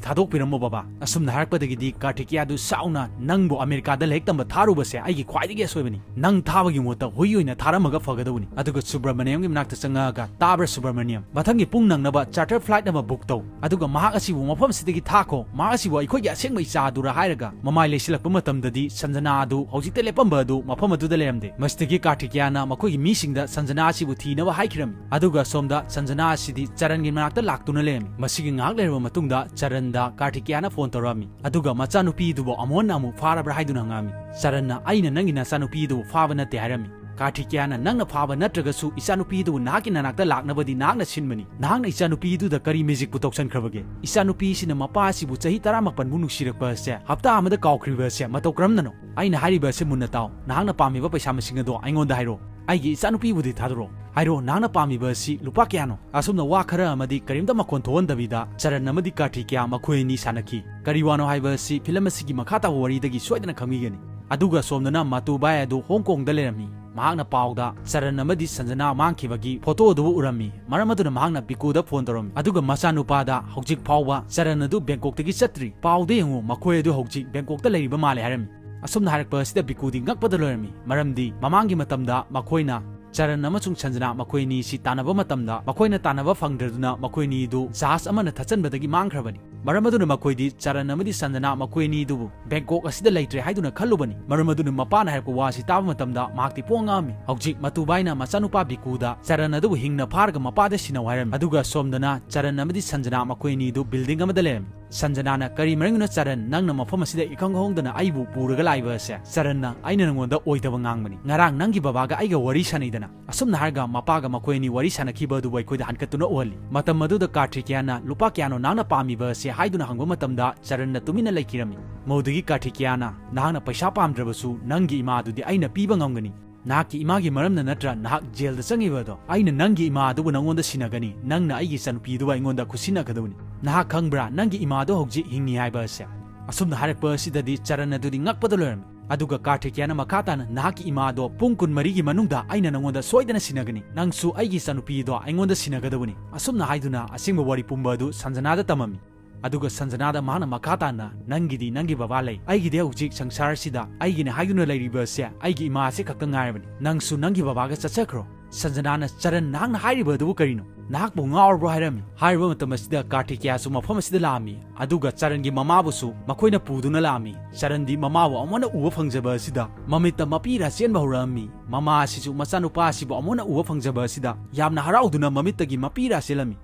ꯊꯥꯗꯣꯛꯄꯤꯔꯝꯃꯣ ꯕꯕꯥ꯫ ꯑꯁꯨꯝꯅ ꯍꯥꯏꯔꯛꯄꯗꯒꯤꯗꯤ ꯀꯥꯔꯇꯤꯀꯤꯌꯥꯗꯨ ꯁꯥꯎꯅ, "ꯅꯪꯕꯨ ꯑꯃꯦꯔꯤꯀꯥꯗ ꯂꯥꯏꯔꯤꯛ ꯇꯝꯕ ꯊꯥꯔꯨꯕꯁꯦ ꯑꯩꯒꯤ ꯈ꯭ꯋꯥꯏꯗꯒꯤ ꯑꯁꯣꯏꯕꯅꯤ꯫ ꯅꯪ ꯊꯥꯕꯒꯤ ꯃꯍꯨꯠꯇ ꯍꯨꯏ ꯑꯣꯏꯅ ꯊꯥꯔꯝꯃꯒ ꯐꯒꯗꯧꯕꯅꯤ"꯫ ꯑꯗꯨꯒ ꯁꯨꯕ꯭ꯔꯃꯅꯤꯌꯝꯒꯤ ꯃꯅꯥꯛꯇ ꯆꯪꯉꯛꯑꯒ, "ꯇꯥꯕ꯭ꯔꯥ ꯁꯨꯕ꯭ꯔꯃꯅꯤꯌꯝ? ꯃꯊꯪꯒꯤ ꯄꯨꯡ ꯅꯪꯅꯕ ꯆꯥꯔꯇꯔ ꯐ꯭ꯂꯥꯏꯠ ꯑꯃ ꯕꯨꯛ ꯇꯧ꯫ ꯑꯗꯨꯒ ꯃꯍꯥꯛ ꯑꯁꯤꯕꯨ ꯃꯐꯝ ꯑꯁꯤꯗꯒꯤ ꯊꯥꯈꯣ꯫ ꯃꯍꯥꯛ ꯑꯁꯤꯕꯨ ꯑꯩꯈꯣꯏꯒꯤ ꯑꯁꯦꯡꯕ ꯏꯆꯥ ꯑꯗꯨꯔꯥ?" ꯍꯥꯏꯔꯒ ꯃꯃꯥꯏ ꯂꯩꯁꯤꯜꯂꯛꯄ ꯃꯇꯝꯗꯗꯤ ꯁꯟꯖꯅꯥ ꯑꯗꯨ ꯍꯧꯖꯤꯛꯇ ꯂꯦꯞꯄꯝꯕ ꯑꯗꯨ ꯃꯐꯝ ꯑꯗꯨꯗ ꯂꯩꯔꯝꯗꯦ꯫ ꯃꯁꯤꯗꯒꯤ ꯀꯥꯔꯇꯤꯀꯤꯌꯥꯅ ꯃꯈꯣꯏꯒꯤ ꯃꯤꯁꯤꯡꯗ ꯁꯟꯖꯅꯥ ꯑꯁꯤꯕꯨ ꯊꯤꯅꯕ ꯍꯥꯏꯈꯤꯔꯝꯃꯤ꯫ ꯑꯗꯨꯒ ꯁꯣꯝꯗ ꯁꯟꯖꯅꯥ ꯑꯁꯤꯗꯤ ꯆꯔꯟꯒꯤ ꯃꯅꯥꯛꯇ ꯂꯥꯛꯇꯨꯅ ꯂꯩꯔꯝꯃꯤ꯫ ꯃꯁꯤꯒꯤ ꯉꯥꯏꯍꯥꯛ ꯂꯩꯔꯕ ꯃꯇꯨꯡꯗ ꯆꯔꯟꯗ ꯀꯥꯔꯇꯤꯀꯤꯌꯥꯅ ꯐꯣꯟ ꯇꯧꯔꯛꯑꯝꯃꯤ꯫ ꯑꯗꯨꯒ ꯃꯆꯥꯅꯨꯄꯤꯗꯨꯕꯨ ꯑꯃꯣꯟꯅ ꯑꯃꯨꯛ ꯐꯥꯔꯕ꯭ꯔꯥ ꯍꯥꯏꯗꯨꯅ ꯍꯪꯉꯛꯑꯝꯃꯤ꯫ ꯆꯔꯟꯅ, "ꯑꯩꯅ ꯅꯪꯒꯤ ꯅꯆꯥꯅꯨꯄꯤꯗꯨꯕꯨ ꯐꯥꯕ ꯅꯠꯇꯦ" ꯍꯥꯏꯔꯝꯃꯤ꯫ ꯀꯥꯔꯇꯤꯀꯤꯌꯥꯅ, "ꯅꯪꯅ ꯐꯥꯕ ꯅꯠꯇ꯭ꯔꯒꯁꯨ ꯏꯆꯥꯅꯨꯄꯤꯗꯨꯕꯨ ꯅꯍꯥꯛꯀꯤ ꯅꯅꯥꯛꯇ ꯂꯥꯛꯅꯕꯗꯤ ꯅꯍꯥꯛꯅ ꯁꯤꯟꯕꯅꯤ꯫ ꯅꯍꯥꯛꯅ ꯏꯆꯥꯅꯨꯄꯤꯗꯨꯗ ꯀꯔꯤ ꯃꯦꯖꯤꯛꯄꯨ ꯇꯧꯁꯟꯈ꯭ꯔꯕꯒꯦ? ꯏꯆꯥꯅꯨꯄꯤꯁꯤꯅ ꯃꯄꯥ ꯑꯁꯤꯕꯨ ꯆꯍꯤ ꯇꯔꯥꯃꯥꯄꯟꯕꯨ ꯅꯨꯡꯁꯤꯔꯛꯄ ꯑꯁꯦ ꯍꯞꯇꯥ ꯑꯃꯗ ꯀꯥꯎꯈ꯭ꯔꯤꯕ ꯑꯁꯦ ꯃꯇꯧ ꯀꯔꯝꯅꯅꯣ? ꯑꯩꯅ ꯍꯥꯏꯔꯤꯕ ꯑꯁꯦ ꯃꯨꯟꯅ ꯇꯥꯎ꯫ ꯅꯍꯥꯛꯅ ꯄꯥꯝꯃꯤꯕ ꯄꯩꯁꯥ ꯃꯁꯤꯡ ꯑꯗꯣ ꯑꯩꯉꯣꯟꯗ ꯍꯥꯏꯔꯣ꯫ ꯑꯩꯒꯤ ꯏꯆꯥꯅꯨꯄꯤꯕꯨꯗꯤ ꯊꯥꯗꯣꯔꯛꯑꯣ꯫ ꯍꯥꯏꯔꯣ, ꯅꯍꯥꯛꯅ ꯄꯥꯝꯃꯤꯕ ꯑꯁꯤ ꯂꯨꯄꯥ ꯀꯌꯥꯅꯣ?" ꯑꯁꯨꯝꯅ ꯋꯥ ꯈꯔ ꯑꯃꯗꯤ ꯀꯔꯤꯝꯇ ꯃꯈꯣꯟ ꯊꯣꯛꯍꯟꯗꯕꯤꯗ ꯆꯔꯟ ꯑꯃꯗꯤ ꯀꯥꯔꯇꯤꯀꯤꯌꯥ ꯃꯈꯣꯏ ꯑꯅꯤ ꯁꯥꯟꯅꯈꯤ꯫ ꯀꯔꯤ ꯋꯥꯅꯣ ꯍꯥꯏꯕ ꯑꯁꯤ ꯐꯤꯂꯝ ꯑꯁꯤꯒꯤ ꯃꯈꯥ ꯇꯥꯕ ꯋꯥꯔꯤꯗꯒꯤ ꯁꯣꯏꯗꯅ ꯈꯪꯕꯤꯒꯅꯤ꯫ ꯑꯗꯨꯒ ꯁꯣꯝꯗꯅ ꯃꯇꯨꯕꯥꯏ ꯑꯗꯨ ꯍꯣꯡ ꯀꯣꯡꯗ ꯂꯩꯔꯝꯃꯤ꯫ ꯃꯍꯥꯛꯅ ꯄꯥꯎꯗ ꯆꯔꯟ ꯑꯃꯗꯤ ꯁꯟꯖꯅꯥ ꯃꯥꯡꯈꯤꯕꯒꯤ ꯐꯣꯇꯣ ꯑꯗꯨꯕꯨ ꯎꯔꯝꯃꯤ꯫ ꯃꯔꯝ ꯑꯗꯨꯅ ꯃꯍꯥꯛꯅ ꯕꯤꯀꯨꯗ ꯐꯣꯟ ꯇꯧꯔꯝꯃꯤ꯫ ꯑꯗꯨꯒ ꯃꯆꯥꯅꯨꯄꯥꯗ, "ꯍꯧꯖꯤꯛ ꯐꯥꯎꯕ ꯆꯔꯟ ꯑꯗꯨ ꯕꯦꯡꯀꯣꯛꯇꯒꯤ ꯆꯠꯇ꯭ꯔꯤ꯫ ꯄꯥꯎꯗ ꯌꯦꯡꯉꯨ, ꯃꯈꯣꯏ ꯑꯗꯨ ꯍꯧꯖꯤꯛ ꯕꯦꯡꯀꯣꯛꯇ ꯂꯩꯔꯤꯕ ꯃꯥꯜꯂꯦ" ꯍꯥꯏꯔꯝꯃꯤ꯫ ꯑꯁꯨꯝꯅ ꯍꯥꯏꯔꯛꯄ ꯑꯁꯤꯗ ꯕꯤꯀꯨꯗꯤ ꯉꯛꯄꯗ ꯂꯣꯏꯔꯝꯃꯤ꯫ ꯃꯔꯝꯗꯤ ꯃꯃꯥꯡꯒꯤ ꯃꯇꯝꯗ ꯃꯈꯣꯏꯅ, ꯆꯔꯟ ꯑꯃꯁꯨꯡ ꯁꯟꯖꯅꯥ ꯃꯈꯣꯏ ꯑꯅꯤ ꯑꯁꯤ ꯇꯥꯟꯅꯕ ꯃꯇꯝꯗ ꯃꯈꯣꯏꯅ ꯇꯥꯟꯅꯕ ꯐꯪꯗ꯭ꯔꯗꯨꯅ ꯃꯈꯣꯏ ꯑꯅꯤꯗꯨ ꯖꯍꯥꯖ ꯑꯃꯅ ꯊꯠꯆꯟꯕꯗꯒꯤ ꯃꯥꯡꯈ꯭ꯔꯕꯅꯤ꯫ ꯃꯔꯝ ꯑꯗꯨꯅ ꯃꯈꯣꯏꯗꯤ ꯆꯔꯟ ꯑꯃꯗꯤ ꯁꯟꯖꯅꯥ ꯃꯈꯣꯏ ꯑꯅꯤꯗꯨꯕꯨ ꯕꯦꯡꯀꯣꯛ ꯑꯁꯤꯗ ꯂꯩꯇ꯭ꯔꯦ ꯍꯥꯏꯗꯨꯅ ꯈꯜꯂꯨꯕꯅꯤ꯫ ꯃꯔꯝ ꯑꯗꯨꯅ ꯃꯄꯥꯅ ꯍꯥꯏꯔꯛꯄ ꯋꯥ ꯑꯁꯤ ꯇꯥꯕ ꯃꯇꯝꯗ ꯃꯍꯥꯛꯇꯤ ꯄꯣꯡ ꯉꯛꯑꯝꯃꯤ꯫ ꯍꯧꯖꯤꯛ ꯃꯇꯨꯕꯥꯏꯅ ꯃꯆꯥꯅꯨꯄꯥ ꯕꯤꯀꯨꯗ ꯆꯔꯟ ꯑꯗꯨꯕꯨ ꯍꯤꯡꯅ ꯐꯥꯔꯒ ꯃꯄꯥꯗ ꯁꯤꯟꯅꯧ ꯍꯥꯏꯔꯝꯃꯤ꯫ ꯑꯗꯨꯒ ꯁꯣꯝꯗꯅ ꯆꯔꯟ ꯑꯃꯗꯤ ꯁꯟꯖꯅꯥ ꯃꯈꯣꯏ ꯑꯅꯤꯗꯨ ꯕꯤꯜꯗꯤꯡ ꯑꯃꯗ ꯂꯩꯔꯝꯃꯤ꯫ ꯁꯟꯖꯅꯥꯅ, "ꯀꯔꯤ ꯃꯔꯝꯒꯤꯅꯣ ꯆꯔꯟ, ꯅꯪꯅ ꯃꯐꯝ ꯑꯁꯤꯗ ꯏꯈꯪ ꯈꯪꯍꯧꯗꯅ ꯑꯩꯕꯨ ꯄꯨꯔꯒ ꯂꯥꯛꯏꯕ ꯑꯁꯦ?" ꯆꯔꯟꯅ, "ꯑꯩꯅ ꯅꯉꯣꯟꯗ ꯑꯣꯏꯗꯕ ꯉꯥꯡꯕꯅꯤ꯫ ꯉꯔꯥꯡ ꯅꯪꯒꯤ ꯕꯕꯥꯒ ꯑꯩꯒ ꯋꯥꯔꯤ ꯁꯥꯟꯅꯩꯗꯅ?" ꯑꯁꯨꯝꯅ ꯍꯥꯏꯔꯒ ꯃꯄꯥꯒ ꯃꯈꯣꯏ ꯑꯅꯤ ꯋꯥꯔꯤ ꯁꯥꯟꯅꯈꯤꯕ ꯑꯗꯨꯕꯨ ꯑꯩꯈꯣꯏꯗ ꯍꯟꯀꯠꯇꯨꯅ ꯎꯍꯜꯂꯤ꯫ ꯃꯇꯝ ꯑꯗꯨꯗ ꯀꯥꯔꯇꯤꯀꯤꯌꯥꯅ, "ꯂꯨꯄꯥ ꯀꯌꯥꯅꯣ ꯅꯍꯥꯛꯅ ꯄꯥꯝꯃꯤꯕ ꯑꯁꯦ?" ꯍꯥꯏꯗꯨꯅ ꯍꯪꯕ ꯃꯇꯝꯗ ꯆꯔꯟꯅ ꯇꯨꯃꯤꯟꯅ ꯂꯩꯈꯤꯔꯝꯃꯤ꯫ ꯃꯗꯨꯗꯒꯤ ꯀꯥꯔꯇꯤꯀꯤꯌꯥꯅ, "ꯅꯍꯥꯛꯅ ꯄꯩꯁꯥ ꯄꯥꯝꯗ꯭ꯔꯕꯁꯨ ꯅꯪꯒꯤ ꯏꯃꯥ ꯑꯗꯨꯗꯤ ꯑꯩꯅ ꯄꯤꯕ ꯉꯝꯒꯅꯤ꯫ ꯅꯍꯥꯛꯀꯤ ꯏꯃꯥꯒꯤ ꯃꯔꯝꯅ ꯅꯠꯇ꯭ꯔꯥ ꯅꯍꯥꯛ ꯖꯦꯜꯗ ꯆꯪꯉꯤꯕ ꯑꯗꯣ? ꯑꯩꯅ ꯅꯪꯒꯤ ꯏꯃꯥ ꯑꯗꯨꯕꯨ ꯅꯉꯣꯟꯗ ꯁꯤꯟꯅꯒꯅꯤ, ꯅꯪꯅ ꯑꯩꯒꯤ ꯏꯆꯥꯅꯨꯄꯤ ꯑꯗꯨꯕꯨ ꯑꯩꯉꯣꯟꯗ ꯈꯨꯠꯁꯤꯟꯅꯒꯗꯕꯅꯤ꯫ ꯅꯍꯥꯛ ꯈꯪꯕ꯭ꯔꯥ, ꯅꯪꯒꯤ ꯏꯃꯥ ꯑꯗꯨ ꯍꯧꯖꯤꯛ ꯍꯤꯡꯉꯤ ꯍꯥꯏꯕ ꯑꯁꯦ?" ꯑꯁꯨꯝꯅ ꯍꯥꯏꯔꯛꯄ ꯑꯁꯤꯗꯗꯤ ꯆꯔꯟ ꯑꯗꯨꯗꯤ ꯉꯛꯄꯗ ꯂꯣꯏꯔꯝꯃꯤ꯫ ꯑꯗꯨꯒ ꯀꯥꯔꯊꯤꯀꯦꯌꯥꯅ ꯃꯈꯥ ꯇꯥꯅ, "ꯅꯍꯥꯛꯀꯤ ꯏꯃꯥꯗꯣ ꯄꯨꯡ ꯀꯨꯟꯃꯔꯤꯒꯤ ꯃꯅꯨꯡꯗ ꯑꯩꯅ ꯅꯉꯣꯟꯗ ꯁꯣꯏꯗꯅ ꯁꯤꯟꯅꯒꯅꯤ꯫ ꯅꯪꯁꯨ ꯑꯩꯒꯤ ꯏꯆꯥꯅꯨꯄꯤꯗꯣ ꯑꯩꯉꯣꯟꯗ ꯁꯤꯟꯅꯒꯗꯕꯅꯤ"꯫ ꯑꯁꯨꯝꯅ ꯍꯥꯏꯗꯨꯅ ꯑꯁꯦꯡꯕ ꯋꯥꯔꯤ ꯄꯨꯝꯕ ꯑꯗꯨ ꯁꯟꯖꯅꯥꯗ ꯇꯝꯃꯝꯃꯤ꯫ ꯑꯗꯨꯒ ꯁꯟꯖꯅꯥꯗ ꯃꯍꯥꯛꯅ ꯃꯈꯥ ꯇꯥꯅ, "ꯅꯪꯒꯤꯗꯤ ꯅꯪꯒꯤ ꯕꯕꯥ ꯂꯩ, ꯑꯩꯒꯤꯗꯤ ꯍꯧꯖꯤꯛ ꯁꯪꯁꯥꯔꯁꯤꯗ ꯑꯩꯒꯤꯅꯦ ꯍꯥꯏꯗꯨꯅ ꯂꯩꯔꯤꯕ ꯑꯁꯦ ꯑꯩꯒꯤ ꯏꯃꯥ ꯑꯁꯤ ꯈꯛꯇ ꯉꯥꯏꯔꯕꯅꯤ꯫ ꯅꯪꯁꯨ ꯅꯪꯒꯤ ꯕꯕꯥꯒ ꯆꯠꯆꯈ꯭ꯔꯣ"꯫ ꯁꯟꯖꯅꯥꯅ, "ꯆꯔꯟ, ꯅꯍꯥꯛꯅ ꯍꯥꯏꯔꯤꯕ ꯑꯗꯨꯕꯨ ꯀꯔꯤꯅꯣ? ꯅꯍꯥꯛꯄꯨ ꯉꯥꯎꯔꯕ꯭ꯔꯣ?" ꯍꯥꯏꯔꯝꯃꯤ꯫ ꯍꯥꯏꯔꯤꯕ ꯃꯇꯝ ꯑꯁꯤꯗ ꯀꯥꯔꯊꯤꯀꯦꯌꯥꯁꯨ ꯃꯐꯝ ꯑꯁꯤꯗ ꯂꯥꯛꯑꯝꯃꯤ, ꯑꯗꯨꯒ ꯆꯔꯟꯒꯤ ꯃꯃꯥꯕꯨꯁꯨ ꯃꯈꯣꯏꯅ ꯄꯨꯗꯨꯅ ꯂꯥꯛꯑꯝꯃꯤ꯫ ꯆꯔꯟꯗꯤ ꯃꯃꯥꯕꯨ ꯑꯃꯨꯛ ꯍꯟꯅ ꯎꯕ ꯐꯪꯖꯕ ꯑꯁꯤꯗ ꯃꯃꯤꯠꯇ ꯃꯄꯤꯔꯥ ꯆꯦꯟꯕ ꯍꯧꯔꯛꯑꯝꯃꯤ꯫ ꯃꯃꯥ ꯑꯁꯤꯁꯨ ꯃꯆꯥꯅꯨꯄꯥ ꯑꯁꯤꯕꯨ ꯑꯃꯨꯛ ꯍꯟꯅ ꯎꯕ ꯐꯪꯖꯕ ꯑꯁꯤꯗ ꯌꯥꯝꯅ ꯍꯔꯥꯎꯗꯨꯅ ꯃꯃꯤꯠꯇꯒꯤ ꯃꯄꯤꯔꯥ ꯆꯦꯜꯂꯝꯃꯤ꯫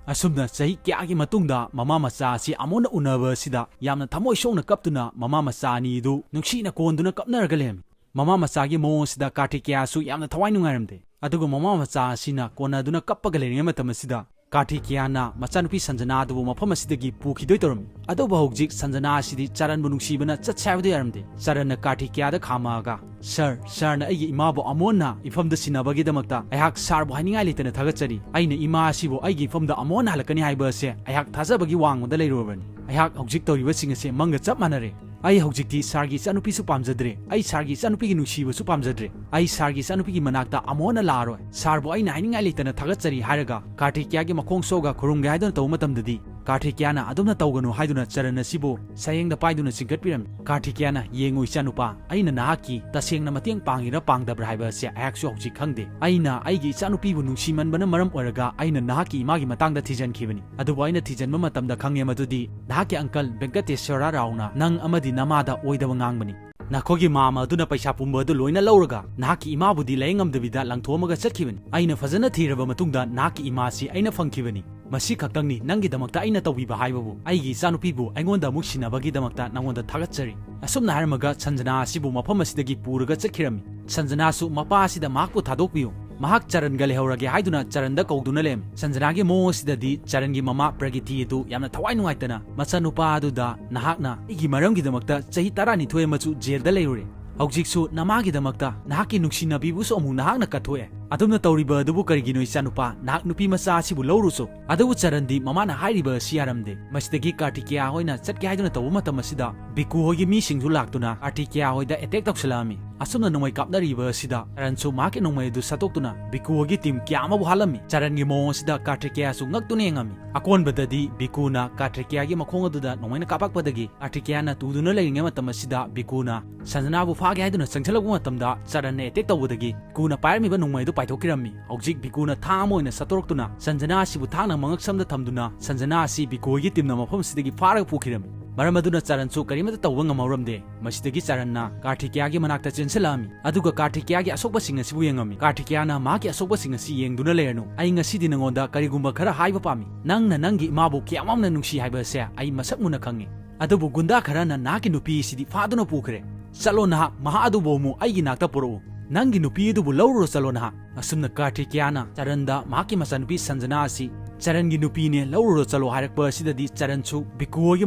ꯑꯁꯨꯝꯅ ꯆꯍꯤ ꯀꯌꯥꯒꯤ ꯃꯇꯨꯡꯗ ꯃꯃꯥ ꯃꯆꯥ ꯑꯁꯤ ꯑꯃꯨꯛ ꯍꯟꯅ ꯎꯅꯕ ꯑꯁꯤꯗ ꯌꯥꯝꯅ ꯊꯃꯣꯏ ꯁꯣꯛꯅ ꯀꯞꯇꯨꯅ ꯃꯃꯥ ꯃꯆꯥ ꯑꯅꯤ ꯑꯗꯨ ꯅꯨꯡꯁꯤꯅ ꯀꯣꯟꯗꯨꯅ ꯀꯞꯅꯔꯒ ꯂꯩꯔꯝꯃꯤ꯫ ꯃꯃꯥ ꯃꯆꯥꯒꯤ ꯃꯑꯣꯡ ꯑꯁꯤꯗ ꯀꯥꯔꯊꯤꯀꯦꯌꯥꯁꯨ ꯌꯥꯝꯅ ꯊꯋꯥꯏ ꯅꯨꯡꯉꯥꯏꯔꯝꯗꯦ꯫ ꯑꯗꯨꯒ ꯃꯃꯥ ꯃꯆꯥ ꯑꯁꯤꯅ ꯀꯣꯟꯅꯗꯨꯅ ꯀꯞꯄꯒ ꯂꯩꯔꯤꯉꯩ ꯃꯇꯝ ꯑꯁꯤꯗ ꯀꯥꯔꯊꯤꯀꯦꯌꯥꯅ ꯃꯆꯥꯅꯨꯄꯤ ꯁꯟꯖꯅꯥ ꯑꯗꯨꯕꯨ ꯃꯐꯝ ꯑꯁꯤꯗꯒꯤ ꯄꯨꯈꯤꯗꯣꯏ ꯇꯧꯔꯝꯃꯤ꯫ ꯑꯗꯨꯕꯨ ꯍꯧꯖꯤꯛ ꯁꯟꯖꯅꯥ ꯑꯁꯤꯗꯤ ꯆꯔꯟꯕꯨ ꯅꯨꯡꯁꯤꯕꯅ ꯆꯠꯁꯦ ꯍꯥꯏꯕꯗꯨ ꯌꯥꯔꯝꯗꯦ꯫ ꯆꯔꯟꯅ ꯀꯥꯔꯊꯤꯀꯦꯌꯥꯗ ꯈꯥꯝꯃꯛꯑꯒ, "ꯁꯥꯔ, ꯁꯥꯔꯅ ꯑꯩꯒꯤ ꯏꯃꯥꯕꯨ ꯑꯃꯨꯛ ꯍꯟꯅ ꯏꯐꯝꯗ ꯁꯤꯟꯅꯕꯒꯤꯗꯃꯛꯇ ꯑꯩꯍꯥꯛ ꯁꯥꯔꯕꯨ ꯍꯥꯏꯅꯤꯡꯉꯥꯏ ꯂꯩꯇꯅ ꯊꯥꯒꯠꯆꯔꯤ꯫ ꯑꯩꯅ ꯏꯃꯥ ꯑꯁꯤꯕꯨ ꯑꯩꯒꯤ ꯏꯐꯝꯗ ꯑꯃꯨꯛ ꯍꯟꯅ ꯍꯜꯂꯛꯀꯅꯤ ꯍꯥꯏꯕ ꯑꯁꯦ ꯑꯩꯍꯥꯛ ꯊꯥꯖꯕꯒꯤ ꯋꯥꯡꯃꯗ ꯂꯩꯔꯨꯔꯕꯅꯤ꯫ ꯑꯩꯍꯥꯛ ꯍꯧꯖꯤꯛ ꯇꯧꯔꯤꯕꯁꯤꯡ ꯑꯁꯦ ꯃꯪꯒ ꯆꯞ ꯃꯥꯟꯅꯔꯦ꯫ ꯑꯩ ꯍꯧꯖꯤꯛꯇꯤ ꯁꯥꯔꯒꯤ ꯏꯆꯥꯅꯨꯄꯤꯁꯨ ꯄꯥꯝꯖꯗ꯭ꯔꯦ꯫ ꯑꯩ ꯁꯥꯔꯒꯤ ꯏꯆꯥꯅꯨꯄꯤꯒꯤ ꯅꯨꯡꯁꯤꯕꯁꯨ ꯄꯥꯝꯖꯗ꯭ꯔꯦ꯫ ꯑꯩ ꯁꯥꯔꯒꯤ ꯏꯆꯥꯅꯨꯄꯤꯒꯤ ꯃꯅꯥꯛꯇ ꯑꯃꯨꯛ ꯍꯟꯅ ꯂꯥꯛꯑꯔꯣꯏ꯫ ꯁꯥꯔꯕꯨ ꯑꯩꯅ ꯍꯥꯏꯅꯤꯡꯉꯥꯏ ꯂꯩꯇꯅ ꯊꯥꯒꯠꯆꯔꯤ" ꯍꯥꯏꯔꯒ ꯀꯥꯔꯊꯤꯀꯦꯌꯥꯒꯤ ꯃꯈꯣꯡ ꯁꯣꯛꯑꯒ ꯈꯨꯔꯨꯝꯒꯦ ꯍꯥꯏꯗꯨꯅ ꯇꯧꯕ ꯃꯇꯝꯗꯗꯤ, ꯀꯥꯔꯊꯤꯀꯦꯌꯥꯅ ꯑꯗꯨꯝꯅ ꯇꯧꯒꯅꯨ ꯍꯥꯏꯗꯨꯅ ꯆꯔꯟ ꯑꯁꯤꯕꯨ ꯁꯌꯦꯡꯗ ꯄꯥꯏꯗꯨꯅ ꯆꯤꯡꯈꯠꯄꯤꯔꯝꯃꯤ꯫ ꯀꯥꯔꯊꯤꯀꯦꯌꯥꯅ, "ꯌꯦꯡꯉꯨ ꯏꯆꯥꯅꯨꯄꯥ, ꯑꯩꯅ ꯅꯍꯥꯛꯀꯤ ꯇꯁꯦꯡꯅ ꯃꯇꯦꯡ ꯄꯥꯡꯉꯤꯔꯥ ꯄꯥꯡꯗꯕ꯭ꯔꯥ ꯍꯥꯏꯕ ꯑꯁꯦ ꯑꯩꯍꯥꯛꯁꯨ ꯍꯧꯖꯤꯛ ꯈꯪꯗꯦ꯫ ꯑꯩꯅ ꯑꯩꯒꯤ ꯏꯆꯥꯅꯨꯄꯤꯕꯨ ꯅꯨꯡꯁꯤꯃꯟꯕꯅ ꯃꯔꯝ ꯑꯣꯏꯔꯒ ꯑꯩꯅ ꯅꯍꯥꯛꯀꯤ ꯏꯃꯥꯒꯤ ꯃꯇꯥꯡꯗ ꯊꯤꯖꯤꯟꯈꯤꯕꯅꯤ꯫ ꯑꯗꯨꯕꯨ ꯑꯩꯅ ꯊꯤꯖꯤꯟꯕ ꯃꯇꯝꯗ ꯈꯪꯉꯦ ꯃꯗꯨꯗꯤ ꯅꯍꯥꯛꯀꯤ ꯑꯪꯀꯜ ꯚꯦꯡꯀꯇꯦꯁ꯭ꯋꯔ ꯔꯥꯎꯅ ꯅꯪ ꯑꯃꯗꯤ ꯅꯃꯥꯗ ꯑꯣꯏꯗꯕ ꯉꯥꯡꯕꯅꯤ꯫ ꯅꯈꯣꯏꯒꯤ ꯃꯥꯝꯃ ꯑꯗꯨꯅ ꯄꯩꯁꯥ ꯄꯨꯝꯕ ꯑꯗꯨ ꯂꯣꯏꯅ ꯂꯧꯔꯒ ꯅꯍꯥꯛꯀꯤ ꯏꯃꯥꯕꯨꯗꯤ ꯂꯥꯏꯌꯦꯡꯉꯝꯗꯕꯤꯗ ꯂꯪꯊꯣꯛꯑꯝꯃꯒ ꯆꯠꯈꯤꯕꯅꯤ꯫ ꯑꯩꯅ ꯐꯖꯅ ꯊꯤꯔꯕ ꯃꯇꯨꯡꯗ ꯅꯍꯥꯛꯀꯤ ꯏꯃꯥꯁꯤ ꯑꯩꯅ ꯐꯪꯈꯤꯕꯅꯤ꯫ ꯃꯁꯤ ꯈꯛꯇꯪꯅꯤ ꯅꯪꯒꯤꯗꯃꯛꯇ ꯑꯩꯅ ꯇꯧꯕꯤꯕ ꯍꯥꯏꯕꯕꯨ꯫ ꯑꯩꯒꯤ ꯏꯆꯥꯅꯨꯄꯤꯕꯨ ꯑꯩꯉꯣꯟꯗ ꯑꯃꯨꯛ ꯁꯤꯟꯅꯕꯒꯤꯗꯃꯛꯇ ꯅꯉꯣꯟꯗ ꯊꯥꯒꯠꯆꯔꯤ"꯫ ꯑꯁꯨꯝꯅ ꯍꯥꯏꯔꯝꯃꯒ ꯁꯟꯖꯅꯥ ꯑꯁꯤꯕꯨ ꯃꯐꯝ ꯑꯁꯤꯗꯒꯤ ꯄꯨꯔꯒ ꯆꯠꯈꯤꯔꯝꯃꯤ꯫ ꯁꯟꯖꯅꯥꯁꯨ ꯃꯄꯥ ꯑꯁꯤꯗ ꯃꯍꯥꯛꯄꯨ ꯊꯥꯗꯣꯛꯄꯤꯌꯨ, ꯃꯍꯥꯛ ꯆꯔꯟꯒ ꯂꯩꯍꯧꯔꯒꯦ ꯍꯥꯏꯗꯨꯅ ꯆꯔꯟꯗ ꯀꯧꯗꯨꯅ ꯂꯩꯔꯝꯃꯤ꯫ ꯁꯟꯖꯅꯥꯒꯤ ꯃꯑꯣꯡ ꯑꯁꯤꯗꯗꯤ ꯆꯔꯟꯒꯤ ꯃꯃꯥ ꯄ꯭ꯔꯒꯤꯇꯤ ꯑꯗꯨ ꯌꯥꯝꯅ ꯊꯋꯥꯏ ꯅꯨꯡꯉꯥꯏꯇꯅ ꯃꯆꯥꯅꯨꯄꯥ ꯑꯗꯨꯗ, "ꯅꯍꯥꯛꯅ ꯑꯩꯒꯤ ꯃꯔꯝꯒꯤꯗꯃꯛꯇ ꯆꯍꯤ ꯇꯔꯥꯅꯤꯊꯣꯏ ꯑꯃꯁꯨ ꯖꯦꯜꯗ ꯂꯩꯔꯨꯔꯦ꯫ ꯍꯧꯖꯤꯛꯁꯨ ꯅꯃꯥꯒꯤꯗꯃꯛꯇ ꯅꯍꯥꯛꯀꯤ ꯅꯨꯡꯁꯤꯅꯕꯤꯕꯨꯁꯨ ꯑꯃꯨꯛ ꯅꯍꯥꯛꯅ ꯀꯠꯊꯣꯛꯑꯦ꯫ "ꯑꯗꯨꯝꯅ ꯇꯧꯔꯤꯕ ꯑꯗꯨꯕꯨ ꯀꯔꯤꯒꯤꯅꯣ, ꯏꯆꯥꯅꯨꯄꯥ? ꯅꯍꯥꯛ ꯅꯨꯄꯤ ꯃꯆꯥ ꯑꯁꯤꯕꯨ ꯂꯧꯔꯨꯆꯣ꯫" ꯑꯗꯨꯕꯨ ꯆꯔꯟꯗꯤ ꯃꯃꯥꯅ ꯍꯥꯏꯔꯤꯕ ꯑꯁꯤ ꯌꯥꯔꯝꯗꯦ꯫ ꯃꯁꯤꯗꯒꯤ ꯀꯥꯔꯇꯤꯀꯦꯌꯥ ꯍꯣꯏꯅ ꯆꯠꯀꯦ ꯍꯥꯏꯗꯨꯅ ꯇꯧꯕ ꯃꯇꯝ ꯑꯁꯤꯗ ꯕꯤꯀꯨ ꯍꯣꯏꯒꯤ ꯃꯤꯁꯤꯡꯁꯨ ꯂꯥꯛꯇꯨꯅ ꯀꯥꯔꯇꯤꯀꯦꯌꯥ ꯍꯣꯏꯗ ꯑꯦꯇꯦꯛ ꯇꯧꯁꯤꯜꯂꯛꯑꯝꯃꯤ꯫ ꯑꯁꯨꯝꯅ ꯅꯣꯡꯃꯩ ꯀꯥꯞꯅꯔꯤꯕ ꯑꯁꯤꯗ ꯆꯔꯟꯁꯨ ꯃꯍꯥꯛꯀꯤ ꯅꯣꯡꯃꯩ ꯑꯗꯨ ꯁꯠꯇꯣꯛꯇꯨꯅ ꯕꯤꯀꯨ ꯍꯣꯏꯒꯤ ꯇꯤꯝ ꯀꯌꯥ ꯑꯃꯕꯨ ꯍꯥꯠꯂꯝꯃꯤ꯫ ꯆꯔꯟꯒꯤ ꯃꯑꯣꯡ ꯑꯁꯤꯗ ꯀꯥꯔꯇꯤꯀꯦꯌꯥꯁꯨ ꯉꯛꯇꯨꯅ ꯌꯦꯡꯉꯝꯃꯤ꯫ ꯑꯀꯣꯟꯕꯗꯗꯤ ꯕꯤꯀꯨꯅ ꯀꯥꯔꯇꯤꯀꯦꯌꯥꯒꯤ ꯃꯈꯣꯡ ꯑꯗꯨꯗ ꯅꯣꯡꯃꯩꯅ ꯀꯥꯞꯄꯛꯄꯗꯒꯤ ꯀꯥꯔꯇꯤꯀꯦꯌꯥꯅ ꯇꯨꯗꯨꯅ ꯂꯩꯔꯤꯉꯩ ꯃꯇꯝ ꯑꯁꯤꯗ ꯕꯤꯀꯨꯅ ꯁꯟꯖꯅꯥꯕꯨ ꯐꯥꯒꯦ ꯍꯥꯏꯗꯨꯅ ꯆꯪꯁꯤꯜꯂꯛꯄ ꯃꯇꯝꯗ ꯆꯔꯟꯅ ꯑꯦꯇꯦꯛ ꯇꯧꯕꯗꯒꯤ ꯕꯤꯀꯨꯅ ꯄꯥꯏꯔꯝꯃꯤꯕ ꯅꯣꯡꯃꯩ ꯑꯗꯨ ꯄꯥꯏꯊꯣꯛꯈꯤꯔꯝꯃꯤ꯫ ꯍꯧꯖꯤꯛ ꯕꯤꯀꯨꯅ ꯊꯥꯡ ꯑꯃ ꯑꯣꯏꯅ ꯁꯠꯇꯣꯔꯛꯇꯨꯅ ꯁꯟꯖꯅꯥ ꯑꯁꯤꯕꯨ ꯊꯥꯡꯅ ꯃꯉꯛꯁꯝꯗ ꯊꯝꯗꯨꯅ ꯁꯟꯖꯅꯥ ꯑꯁꯤ ꯕꯤꯀꯨ ꯍꯣꯏꯒꯤ ꯇꯤꯝꯅ ꯃꯐꯝ ꯑꯁꯤꯗꯒꯤ ꯐꯥꯔꯒ ꯄꯨꯈꯤꯔꯝꯃꯤ꯫ ꯃꯔꯝ ꯑꯗꯨꯅ ꯆꯔꯟꯁꯨ ꯀꯔꯤꯃꯠꯇ ꯇꯧꯕ ꯉꯝꯍꯧꯔꯝꯗꯦ꯫ ꯃꯁꯤꯗꯒꯤ ꯆꯔꯟꯅ ꯀꯥꯔꯇꯤꯀꯦꯌꯥꯒꯤ ꯃꯅꯥꯛꯇ ꯆꯦꯟꯁꯤꯜꯂꯛꯑꯝꯃꯤ꯫ ꯑꯗꯨꯒ ꯀꯥꯔꯇꯤꯀꯦꯌꯥꯒꯤ ꯑꯁꯣꯛꯄꯁꯤꯡ ꯑꯁꯤꯕꯨ ꯌꯦꯡꯉꯝꯃꯤ꯫ ꯀꯥꯔꯇꯤꯀꯦꯌꯥꯅ ꯃꯍꯥꯛꯀꯤ ꯑꯁꯣꯛꯄꯁꯤꯡ ꯑꯁꯤ ꯌꯦꯡꯗꯨꯅ ꯂꯩꯔꯅꯨ꯫ ꯑꯩ ꯉꯁꯤꯗꯤ ꯅꯉꯣꯟꯗ ꯀꯔꯤꯒꯨꯝꯕ ꯈꯔ ꯍꯥꯏꯕ ꯄꯥꯝꯃꯤ꯫ ꯅꯪꯅ ꯅꯪꯒꯤ ꯏꯃꯥꯕꯨ ꯀꯌꯥꯝ ꯌꯥꯝꯅ ꯅꯨꯡꯁꯤ ꯍꯥꯏꯕ ꯑꯁꯦ ꯑꯩ ꯃꯁꯛ ꯃꯨꯟꯅ ꯈꯪꯉꯤ꯫ ꯑꯗꯨꯕꯨ ꯒꯨꯟꯗꯥ ꯈꯔꯅ ꯅꯍꯥꯛꯀꯤ ꯅꯨꯄꯤ ꯑꯁꯤꯗꯤ ꯐꯥꯗꯨꯅ ꯄꯨꯈ꯭ꯔꯦ꯫ ꯆꯠꯂꯣ ꯅꯍꯥꯛ, ꯃꯍꯥꯛ ꯑꯗꯨꯕꯨ ꯑꯃꯨꯛ ꯑꯩꯒꯤ ꯅꯥꯛꯇ ꯄꯨꯔꯛꯎ꯫ ꯅꯪꯒꯤ ꯅꯨꯄꯤ ꯑꯗꯨꯕꯨ ꯂꯧꯔꯨꯔꯣ ꯆꯠꯂꯣ ꯅꯍꯥꯛ꯫ ꯑꯁꯨꯝꯅ ꯀꯥꯔꯇꯤꯀꯦꯌꯥꯅ ꯆꯔꯟꯗ ꯃꯍꯥꯛꯀꯤ ꯃꯆꯥꯅꯨꯄꯤ ꯁꯟꯖꯅꯥ ꯑꯁꯤ ꯆꯔꯟꯒꯤ ꯅꯨꯄꯤꯅꯦ, ꯂꯧꯔꯨꯔꯣ ꯆꯠꯂꯣ ꯍꯥꯏꯔꯛꯄ ꯑꯁꯤꯗꯗꯤ ꯆꯔꯟꯁꯨ ꯕꯤꯀꯨ ꯍꯣꯏꯒꯤ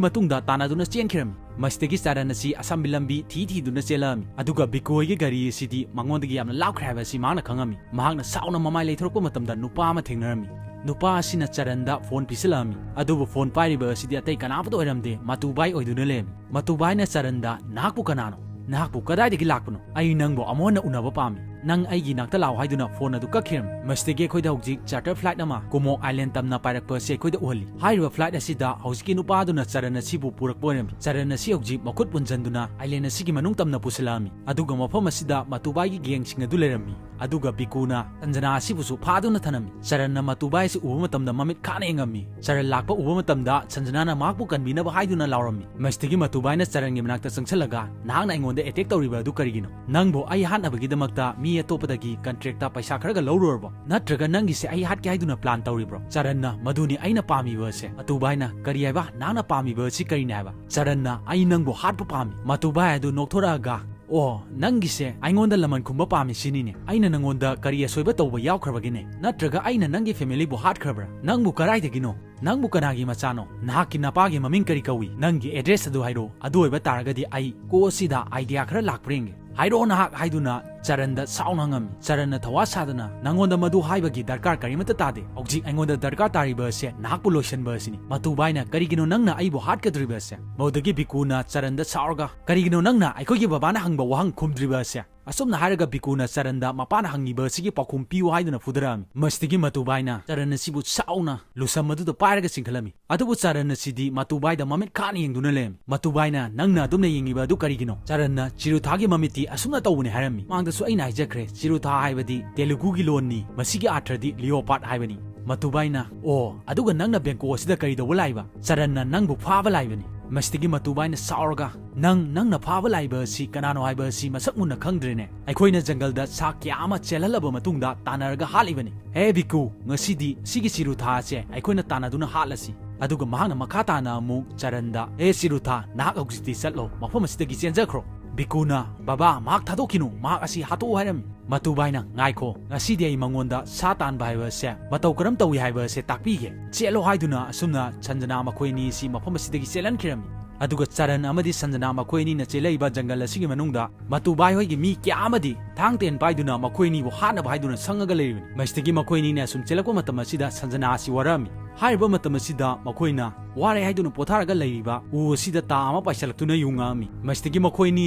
ꯃꯇꯨꯡꯗ ꯇꯥꯟꯅꯗꯨꯅ ꯆꯦꯟꯈꯤꯔꯝꯃꯤ꯫ ꯃꯁꯤꯗꯒꯤ ꯆꯔꯟ ꯑꯁꯤ ꯑꯁꯝꯕꯤ ꯂꯝꯕꯤ ꯊꯤ ꯊꯤꯗꯨꯅ ꯆꯦꯜꯂꯛꯑꯝꯃꯤ꯫ ꯑꯗꯨꯒ ꯕꯤꯀꯨ ꯍꯣꯏꯒꯤ ꯒꯥꯔꯤ ꯑꯁꯤꯗꯤ ꯃꯉꯣꯟꯗꯒꯤ ꯌꯥꯝꯅ ꯂꯥꯞꯈ꯭ꯔꯦ ꯍꯥꯏꯕ ꯑꯁꯤ ꯃꯍꯥꯛꯅ ꯈꯪꯉꯝꯃꯤ꯫ ꯃꯍꯥꯛꯅ ꯁꯥꯎꯅ ꯃꯃꯥꯏ ꯂꯩꯊꯣꯔꯛꯄ ꯃꯇꯝꯗ ꯅꯨꯄꯥ ꯑꯃ ꯊꯦꯡꯅꯔꯝꯃꯤ꯫ ꯅꯨꯄꯥ ꯑꯁꯤꯅ ꯆꯔꯟꯗ ꯐꯣꯟ ꯄꯤꯁꯤꯜꯂꯛꯑꯝꯃꯤ꯫ ꯑꯗꯨꯕꯨ ꯐꯣꯟ ꯄꯥꯏꯔꯤꯕ ꯑꯁꯤꯗꯤ ꯑꯇꯩ ꯀꯅꯥꯃꯠꯇ ꯑꯣꯏꯔꯝꯗꯦ, ꯃꯇꯨꯕꯥꯏ ꯑꯣꯏꯗꯨꯅ ꯂꯩꯔꯝꯃꯤ꯫ ꯃꯇꯨꯕꯥꯏꯅ ꯆꯔꯟꯗ, "ꯅꯍꯥꯛꯄꯨ ꯀꯅꯥꯅꯣ? ꯅꯍꯥꯛꯄꯨ ꯀꯗꯥꯏꯗꯒꯤ ꯂꯥꯛꯄꯅꯣ? ꯑꯩ ꯅꯪꯕꯨ ꯑꯃꯨꯛ ꯍꯟꯅ ꯎꯅꯕ ꯄꯥꯝꯃꯤ꯫ ꯅꯪ ꯑꯩꯒꯤ ꯅꯥꯛꯇ ꯂꯥꯛꯑꯣ" ꯍꯥꯏꯗꯨꯅ ꯐꯣꯟ ꯑꯗꯨ ꯀꯛꯈꯤꯔꯝꯃꯤ꯫ ꯃꯁꯤꯗꯒꯤ ꯑꯩꯈꯣꯏꯗ ꯍꯧꯖꯤꯛ ꯆꯥꯔꯇꯔ ꯐ꯭ꯂꯥꯏꯠ ꯑꯃ ꯀꯨꯃꯣꯛ ꯑꯥꯏꯂꯦꯟ ꯇꯝꯅ ꯄꯥꯏꯔꯛꯄ ꯑꯁꯤ ꯑꯩꯈꯣꯏꯗ ꯎꯍꯜꯂꯤ꯫ ꯍꯥꯏꯔꯤꯕ ꯐ꯭ꯂꯥꯏꯠ ꯑꯁꯤꯗ ꯍꯧꯖꯤꯛꯀꯤ ꯅꯨꯄꯥ ꯑꯗꯨꯅ ꯆꯔꯟ ꯑꯁꯤꯕꯨ ꯄꯨꯔꯛꯄ ꯑꯣꯏꯔꯝꯃꯤ꯫ ꯆꯔꯟ ꯑꯁꯤ ꯍꯧꯖꯤꯛ ꯃꯈꯨꯠ ꯄꯨꯟꯁꯤꯟꯗꯨꯅ ꯑꯥꯏꯂꯦꯟ ꯑꯁꯤꯒꯤ ꯃꯅꯨꯡ ꯇꯝꯅ ꯄꯨꯁꯤꯜꯂꯛꯑꯝꯃꯤ꯫ ꯑꯗꯨꯒ ꯃꯐꯝ ꯑꯁꯤꯗ ꯃꯇꯨꯕꯥꯏꯒꯤ ꯒꯦꯡꯁꯤꯡ ꯑꯗꯨ ꯂꯩꯔꯝꯃꯤ꯫ ꯑꯗꯨꯒ ꯕꯤꯀꯨꯅ ꯁꯟꯖꯅꯥ ꯑꯁꯤꯕꯨꯁꯨ ꯐꯥꯗꯨꯅ ꯊꯅꯝꯃꯤ꯫ ꯆꯔꯟꯅ ꯃꯇꯨꯕꯥꯏ ꯑꯁꯤ ꯎꯕ ꯃꯇꯝꯗ ꯃꯃꯤꯠ ꯈꯥꯅ ꯌꯦꯡꯉꯝꯃꯤ꯫ ꯆꯔꯟ ꯂꯥꯛꯄ ꯎꯕ ꯃꯇꯝꯗ ꯁꯟꯖꯅꯥꯅ ꯃꯍꯥꯛꯄꯨ ꯀꯟꯕꯤꯅꯕ ꯍꯥꯏꯗꯨꯅ ꯂꯥꯎꯔꯝꯃꯤ꯫ ꯃꯁꯤꯗꯒꯤ ꯃꯇꯨꯕꯥꯏꯅ ꯆꯔꯟꯒꯤ ꯃꯅꯥꯛꯇ ꯆꯪꯁꯤꯜꯂꯒ, "ꯅꯍꯥꯛꯅ ꯑꯩꯉꯣꯟꯗ ꯑꯦꯇꯦꯛ ꯇꯧꯔꯤꯕ ꯑꯗꯨ ꯀꯔꯤꯒꯤꯅꯣ? ꯅꯪꯕꯨ ꯑꯩ ꯍꯥꯠꯅꯕꯒꯤꯗꯃꯛꯇ ꯃꯤ ꯑꯇꯣꯞꯄꯗꯒꯤ ꯀꯟꯇ꯭ꯔꯦꯛꯇ ꯄꯩꯁꯥ ꯈꯔꯒ ꯂꯧꯔꯨꯔꯕꯣ? ꯅꯠꯇ꯭ꯔꯒ ꯅꯪꯒꯤꯁꯦ ꯑꯩ ꯍꯥꯠꯀꯦ ꯍꯥꯏꯗꯨꯅ ꯄ꯭ꯂꯥꯟ ꯇꯧꯔꯤꯕ꯭ꯔꯣ?" ꯆꯔꯟꯅ, "ꯃꯗꯨꯅꯤ ꯑꯩꯅ ꯄꯥꯝꯃꯤꯕ ꯑꯁꯦ꯫" ꯃꯇꯨꯕꯥꯏꯅ, "ꯀꯔꯤ ꯍꯥꯏꯕ? ꯅꯍꯥꯛꯅ ꯄꯥꯝꯃꯤꯕ ꯑꯁꯤ ꯀꯔꯤꯅꯦ ꯍꯥꯏꯕ?" ꯆꯔꯟꯅ, "ꯑꯩ ꯅꯪꯕꯨ ꯍꯥꯠꯄ ꯄꯥꯝꯃꯤ꯫" ꯃꯇꯨꯕꯥꯏ ꯑꯗꯨ ꯅꯣꯛꯊꯣꯔꯛꯑꯒ, "ꯑꯣ, ꯅꯪꯒꯤꯁꯦ ꯑꯩꯉꯣꯟꯗ ꯂꯃꯟ ꯈꯨꯝꯕ ꯄꯥꯝꯃꯤ ꯁꯤꯅꯤꯅꯦ? ꯑꯩꯅ ꯅꯪꯉꯣꯟꯗ ꯀꯔꯤ ꯑꯁꯣꯏꯕ ꯇꯧꯕ ꯌꯥꯎꯈ꯭ꯔꯕꯒꯦꯅꯦ? ꯅꯠꯇ꯭ꯔꯒ ꯑꯩꯅ ꯅꯪꯒꯤ ꯐꯦꯃꯤꯂꯤꯕꯨ ꯍꯥꯠꯈ꯭ꯔꯕ꯭ꯔꯥ? ꯅꯪꯕꯨ ꯀꯔꯥꯏꯗꯒꯤꯅꯣ? ꯅꯪꯕꯨ ꯀꯅꯥꯒꯤ ꯃꯆꯥꯅꯣ? ꯅꯍꯥꯛꯀꯤ ꯅꯄꯥꯒꯤ ꯃꯃꯤꯡ ꯀꯔꯤ ꯀꯧꯏ? ꯅꯪꯒꯤ ꯑꯦꯗ꯭ꯔꯦꯁ ꯑꯗꯨ ꯍꯥꯏꯔꯛꯑꯣ꯫ ꯑꯗꯨ ꯑꯣꯏꯕ ꯇꯥꯔꯒꯗꯤ ꯑꯩ ꯀꯣꯛ ꯑꯁꯤꯗ ꯑꯥꯏꯗꯤꯌꯥ ꯈꯔ ꯂꯥꯛꯄ꯭ꯔꯥ ꯌꯦꯡꯒꯦ꯫" "ꯍꯥꯏꯔꯛꯑꯣ ꯅꯍꯥꯛ" ꯍꯥꯏꯗꯨꯅ ꯆꯔꯟꯗ ꯁꯥꯎꯅ ꯍꯪꯉꯝꯃꯤ꯫ ꯆꯔꯟꯅ ꯊꯋꯥ ꯁꯥꯗꯅ, "ꯅꯪꯉꯣꯟꯗ ꯃꯗꯨ ꯍꯥꯏꯕꯒꯤ ꯗꯔꯀꯥꯔ ꯀꯔꯤꯃꯠꯇ ꯇꯥꯗꯦ꯫ ꯍꯧꯖꯤꯛ ꯑꯩꯉꯣꯟꯗ ꯗꯔꯀꯥꯔ ꯇꯥꯔꯤꯕ ꯑꯁꯦ ꯅꯍꯥꯛꯄꯨ ꯂꯣꯏꯁꯤꯟꯕ ꯑꯁꯤꯅꯤ"꯫ ꯃꯇꯨꯕꯥꯏꯅ, "ꯀꯔꯤꯒꯤꯅꯣ ꯅꯪꯅ ꯑꯩꯕꯨ ꯍꯥꯠꯀꯗꯧꯔꯤꯕ ꯑꯁꯦ?" ꯃꯗꯨꯗꯒꯤ ꯕꯤꯀꯨꯅ ꯆꯔꯟꯗ ꯁꯥꯎꯔꯒ, "ꯀꯔꯤꯒꯤꯅꯣ ꯅꯪꯅ ꯑꯩꯈꯣꯏꯒꯤ ꯕꯕꯥꯅ ꯍꯪꯕ ꯋꯥꯍꯪ ꯈꯨꯝꯗ꯭ꯔꯤꯕ ꯑꯁꯦ?" ꯑꯁꯨꯝꯅ ꯍꯥꯏꯔꯒ ꯕꯤꯀꯨꯅ ꯆꯔꯟꯗ ꯃꯄꯥꯅ ꯍꯪꯉꯤꯕ ꯑꯁꯤꯒꯤ ꯄꯥꯎꯈꯨꯝ ꯄꯤꯌꯨ ꯍꯥꯏꯗꯨꯅ ꯐꯨꯗꯔꯛꯑꯝꯃꯤ꯫ ꯃꯁꯤꯗꯒꯤ ꯃꯇꯨꯕꯥꯏꯅ ꯆꯔꯟ ꯑꯁꯤꯕꯨ ꯁꯥꯎꯅ ꯂꯨꯁꯝ ꯑꯗꯨꯗ ꯄꯥꯏꯔꯒ ꯆꯤꯡꯈꯠꯂꯝꯃꯤ꯫ ꯑꯗꯨꯕꯨ ꯆꯔꯟ ꯑꯁꯤꯗꯤ ꯃꯇꯨꯕꯥꯏꯗ ꯃꯃꯤꯠ ꯈꯥꯅ ꯌꯦꯡꯗꯨꯅ ꯂꯩꯔꯝꯃꯤ꯫ ꯃꯇꯨꯕꯥꯏꯅ, "ꯅꯪꯅ ꯑꯗꯨꯝꯅ ꯌꯦꯡꯉꯤꯕ ꯑꯗꯨ ꯀꯔꯤꯒꯤꯅꯣ?" ꯆꯔꯟꯅ, "ꯆꯤꯔꯨꯊꯥꯒꯤ ꯃꯃꯤꯠꯇꯤ ꯑꯁꯨꯝꯅ ꯇꯧꯕꯅꯤ" ꯍꯥꯏꯔꯝꯃꯤ꯫ ꯃꯃꯥꯡꯗꯁꯨ ꯑꯩꯅ ꯍꯥꯏꯖꯈ꯭ꯔꯦ, ꯆꯤꯔꯨꯊꯥ ꯍꯥꯏꯕꯗꯤ ꯇꯦꯂꯨꯒꯨꯒꯤ ꯂꯣꯟꯅꯤ, ꯃꯁꯤꯒꯤ ꯑꯥꯔꯊꯗꯤ leopard ꯍꯥꯏꯕꯅꯤ꯫ ꯃꯇꯨꯕꯥꯏꯅ, "ꯑꯣ, ꯑꯗꯨꯒ ꯅꯪꯅ ꯕꯦꯡꯀꯣꯛ ꯑꯁꯤꯗ ꯀꯔꯤ ꯇꯧꯕ ꯂꯥꯛꯏꯕ?" "ꯆꯔꯟꯅ ꯅꯪꯕꯨ ꯐꯥꯕ ꯂꯥꯛꯏꯕꯅꯤ"꯫ ꯃꯁꯤꯗꯒꯤ ꯃꯇꯨꯕꯥꯏꯅ ꯁꯥꯎꯔꯒ, "ꯅꯪ, ꯅꯪꯅ ꯐꯥꯕ ꯂꯥꯛꯏꯕ ꯑꯁꯤ ꯀꯅꯥꯅꯣ ꯍꯥꯏꯕ ꯑꯁꯤ ꯃꯁꯛ ꯃꯨꯟꯅ ꯈꯪꯗ꯭ꯔꯦꯅꯦ? ꯑꯩꯈꯣꯏꯅ ꯖꯪꯒꯜꯗ ꯁꯥ ꯀꯌꯥ ꯑꯃ ꯆꯦꯜꯍꯜꯂꯕ ꯃꯇꯨꯡꯗ ꯇꯥꯟꯅꯔꯒ ꯍꯥꯠꯂꯤꯕꯅꯤ꯫ ꯍꯦ ꯕꯤꯀꯨ, ꯉꯁꯤꯗꯤ ꯁꯤꯒꯤ ꯆꯤꯔꯨꯊꯥ ꯑꯁꯦ ꯑꯩꯈꯣꯏꯅ ꯇꯥꯟꯅꯗꯨꯅ ꯍꯥꯠꯂꯁꯤ"꯫ ꯑꯗꯨꯒ ꯃꯍꯥꯛꯅ ꯃꯈꯥ ꯇꯥꯅ ꯑꯃꯨꯛ ꯆꯔꯟꯗ, "ꯍꯦ ꯆꯤꯔꯨꯊꯥ, ꯅꯍꯥꯛ ꯍꯧꯖꯤꯛꯇꯤ ꯆꯠꯂꯣ, ꯃꯐꯝ ꯑꯁꯤꯗꯒꯤ ꯆꯦꯟꯖꯈ꯭ꯔꯣ"꯫ ꯕꯤꯀꯨꯅ, "ꯕꯕꯥ, ꯃꯍꯥꯛ ꯊꯥꯗꯣꯛꯈꯤꯅꯨ, ꯃꯍꯥꯛ ꯑꯁꯤ ꯍꯥꯠꯇꯣꯛꯎ" ꯍꯥꯏꯔꯝꯃꯤ꯫ ꯃꯇꯨꯕꯥꯏꯅ, "ꯉꯥꯏꯈꯣ, ꯉꯁꯤꯗꯤ ꯑꯩ ꯃꯉꯣꯟꯗ ꯁꯥ ꯇꯥꯟꯕ ꯍꯥꯏꯕ ꯑꯁꯦ ꯃꯇꯧ ꯀꯔꯝ ꯇꯧꯏ ꯍꯥꯏꯕ ꯑꯁꯦ ꯇꯥꯛꯄꯤꯒꯦ꯫ ꯆꯦꯜꯂꯣ" ꯍꯥꯏꯗꯨꯅ ꯑꯁꯨꯝꯅ ꯁꯟꯖꯅꯥ ꯃꯈꯣꯏ ꯑꯅꯤ ꯑꯁꯤ ꯃꯐꯝ ꯑꯁꯤꯗꯒꯤ ꯆꯦꯜꯍꯟꯈꯤꯔꯝꯃꯤ꯫ ꯑꯗꯨꯒ ꯆꯔꯟ ꯑꯃꯗꯤ ꯁꯟꯖꯅꯥ ꯃꯈꯣꯏ ꯑꯅꯤꯅ ꯆꯦꯜꯂꯛꯏꯕ ꯖꯪꯒꯜ ꯑꯁꯤꯒꯤ ꯃꯅꯨꯡꯗ ꯃꯇꯨꯕꯥꯏ ꯍꯣꯏꯒꯤ ꯃꯤ ꯀꯌꯥ ꯑꯃꯗꯤ ꯊꯥꯡ ꯇꯦꯟ ꯄꯥꯏꯗꯨꯅ ꯃꯈꯣꯏ ꯑꯅꯤꯕꯨ ꯍꯥꯠꯅꯕ ꯍꯥꯏꯗꯨꯅ ꯁꯪꯉꯒ ꯂꯩꯔꯤꯕꯅꯤ꯫ ꯃꯁꯤꯗꯒꯤ ꯃꯈꯣꯏ ꯑꯅꯤꯅ ꯑꯁꯨꯝ ꯆꯦꯜꯂꯛꯄ ꯃꯇꯝ ꯑꯁꯤꯗ ꯁꯟꯖꯅꯥ ꯑꯁꯤ ꯋꯥꯔꯛꯑꯝꯃꯤ꯫ ꯍꯥꯏꯔꯤꯕ ꯃꯇꯝ ꯑꯁꯤꯗ ꯃꯈꯣꯏꯅ ꯋꯥꯔꯦ ꯍꯥꯏꯗꯨꯅ ꯄꯣꯊꯥꯔꯒ ꯂꯩꯔꯤꯕ ꯎ ꯑꯁꯤꯗ ꯇꯥ ꯑꯃ ꯄꯥꯏꯁꯤꯜꯂꯛꯇꯨꯅ ꯌꯨꯡꯉꯛꯑꯝꯃꯤ꯫ ꯃꯁꯤꯗꯒꯤ ꯃꯈꯣꯏ ꯑꯅꯤ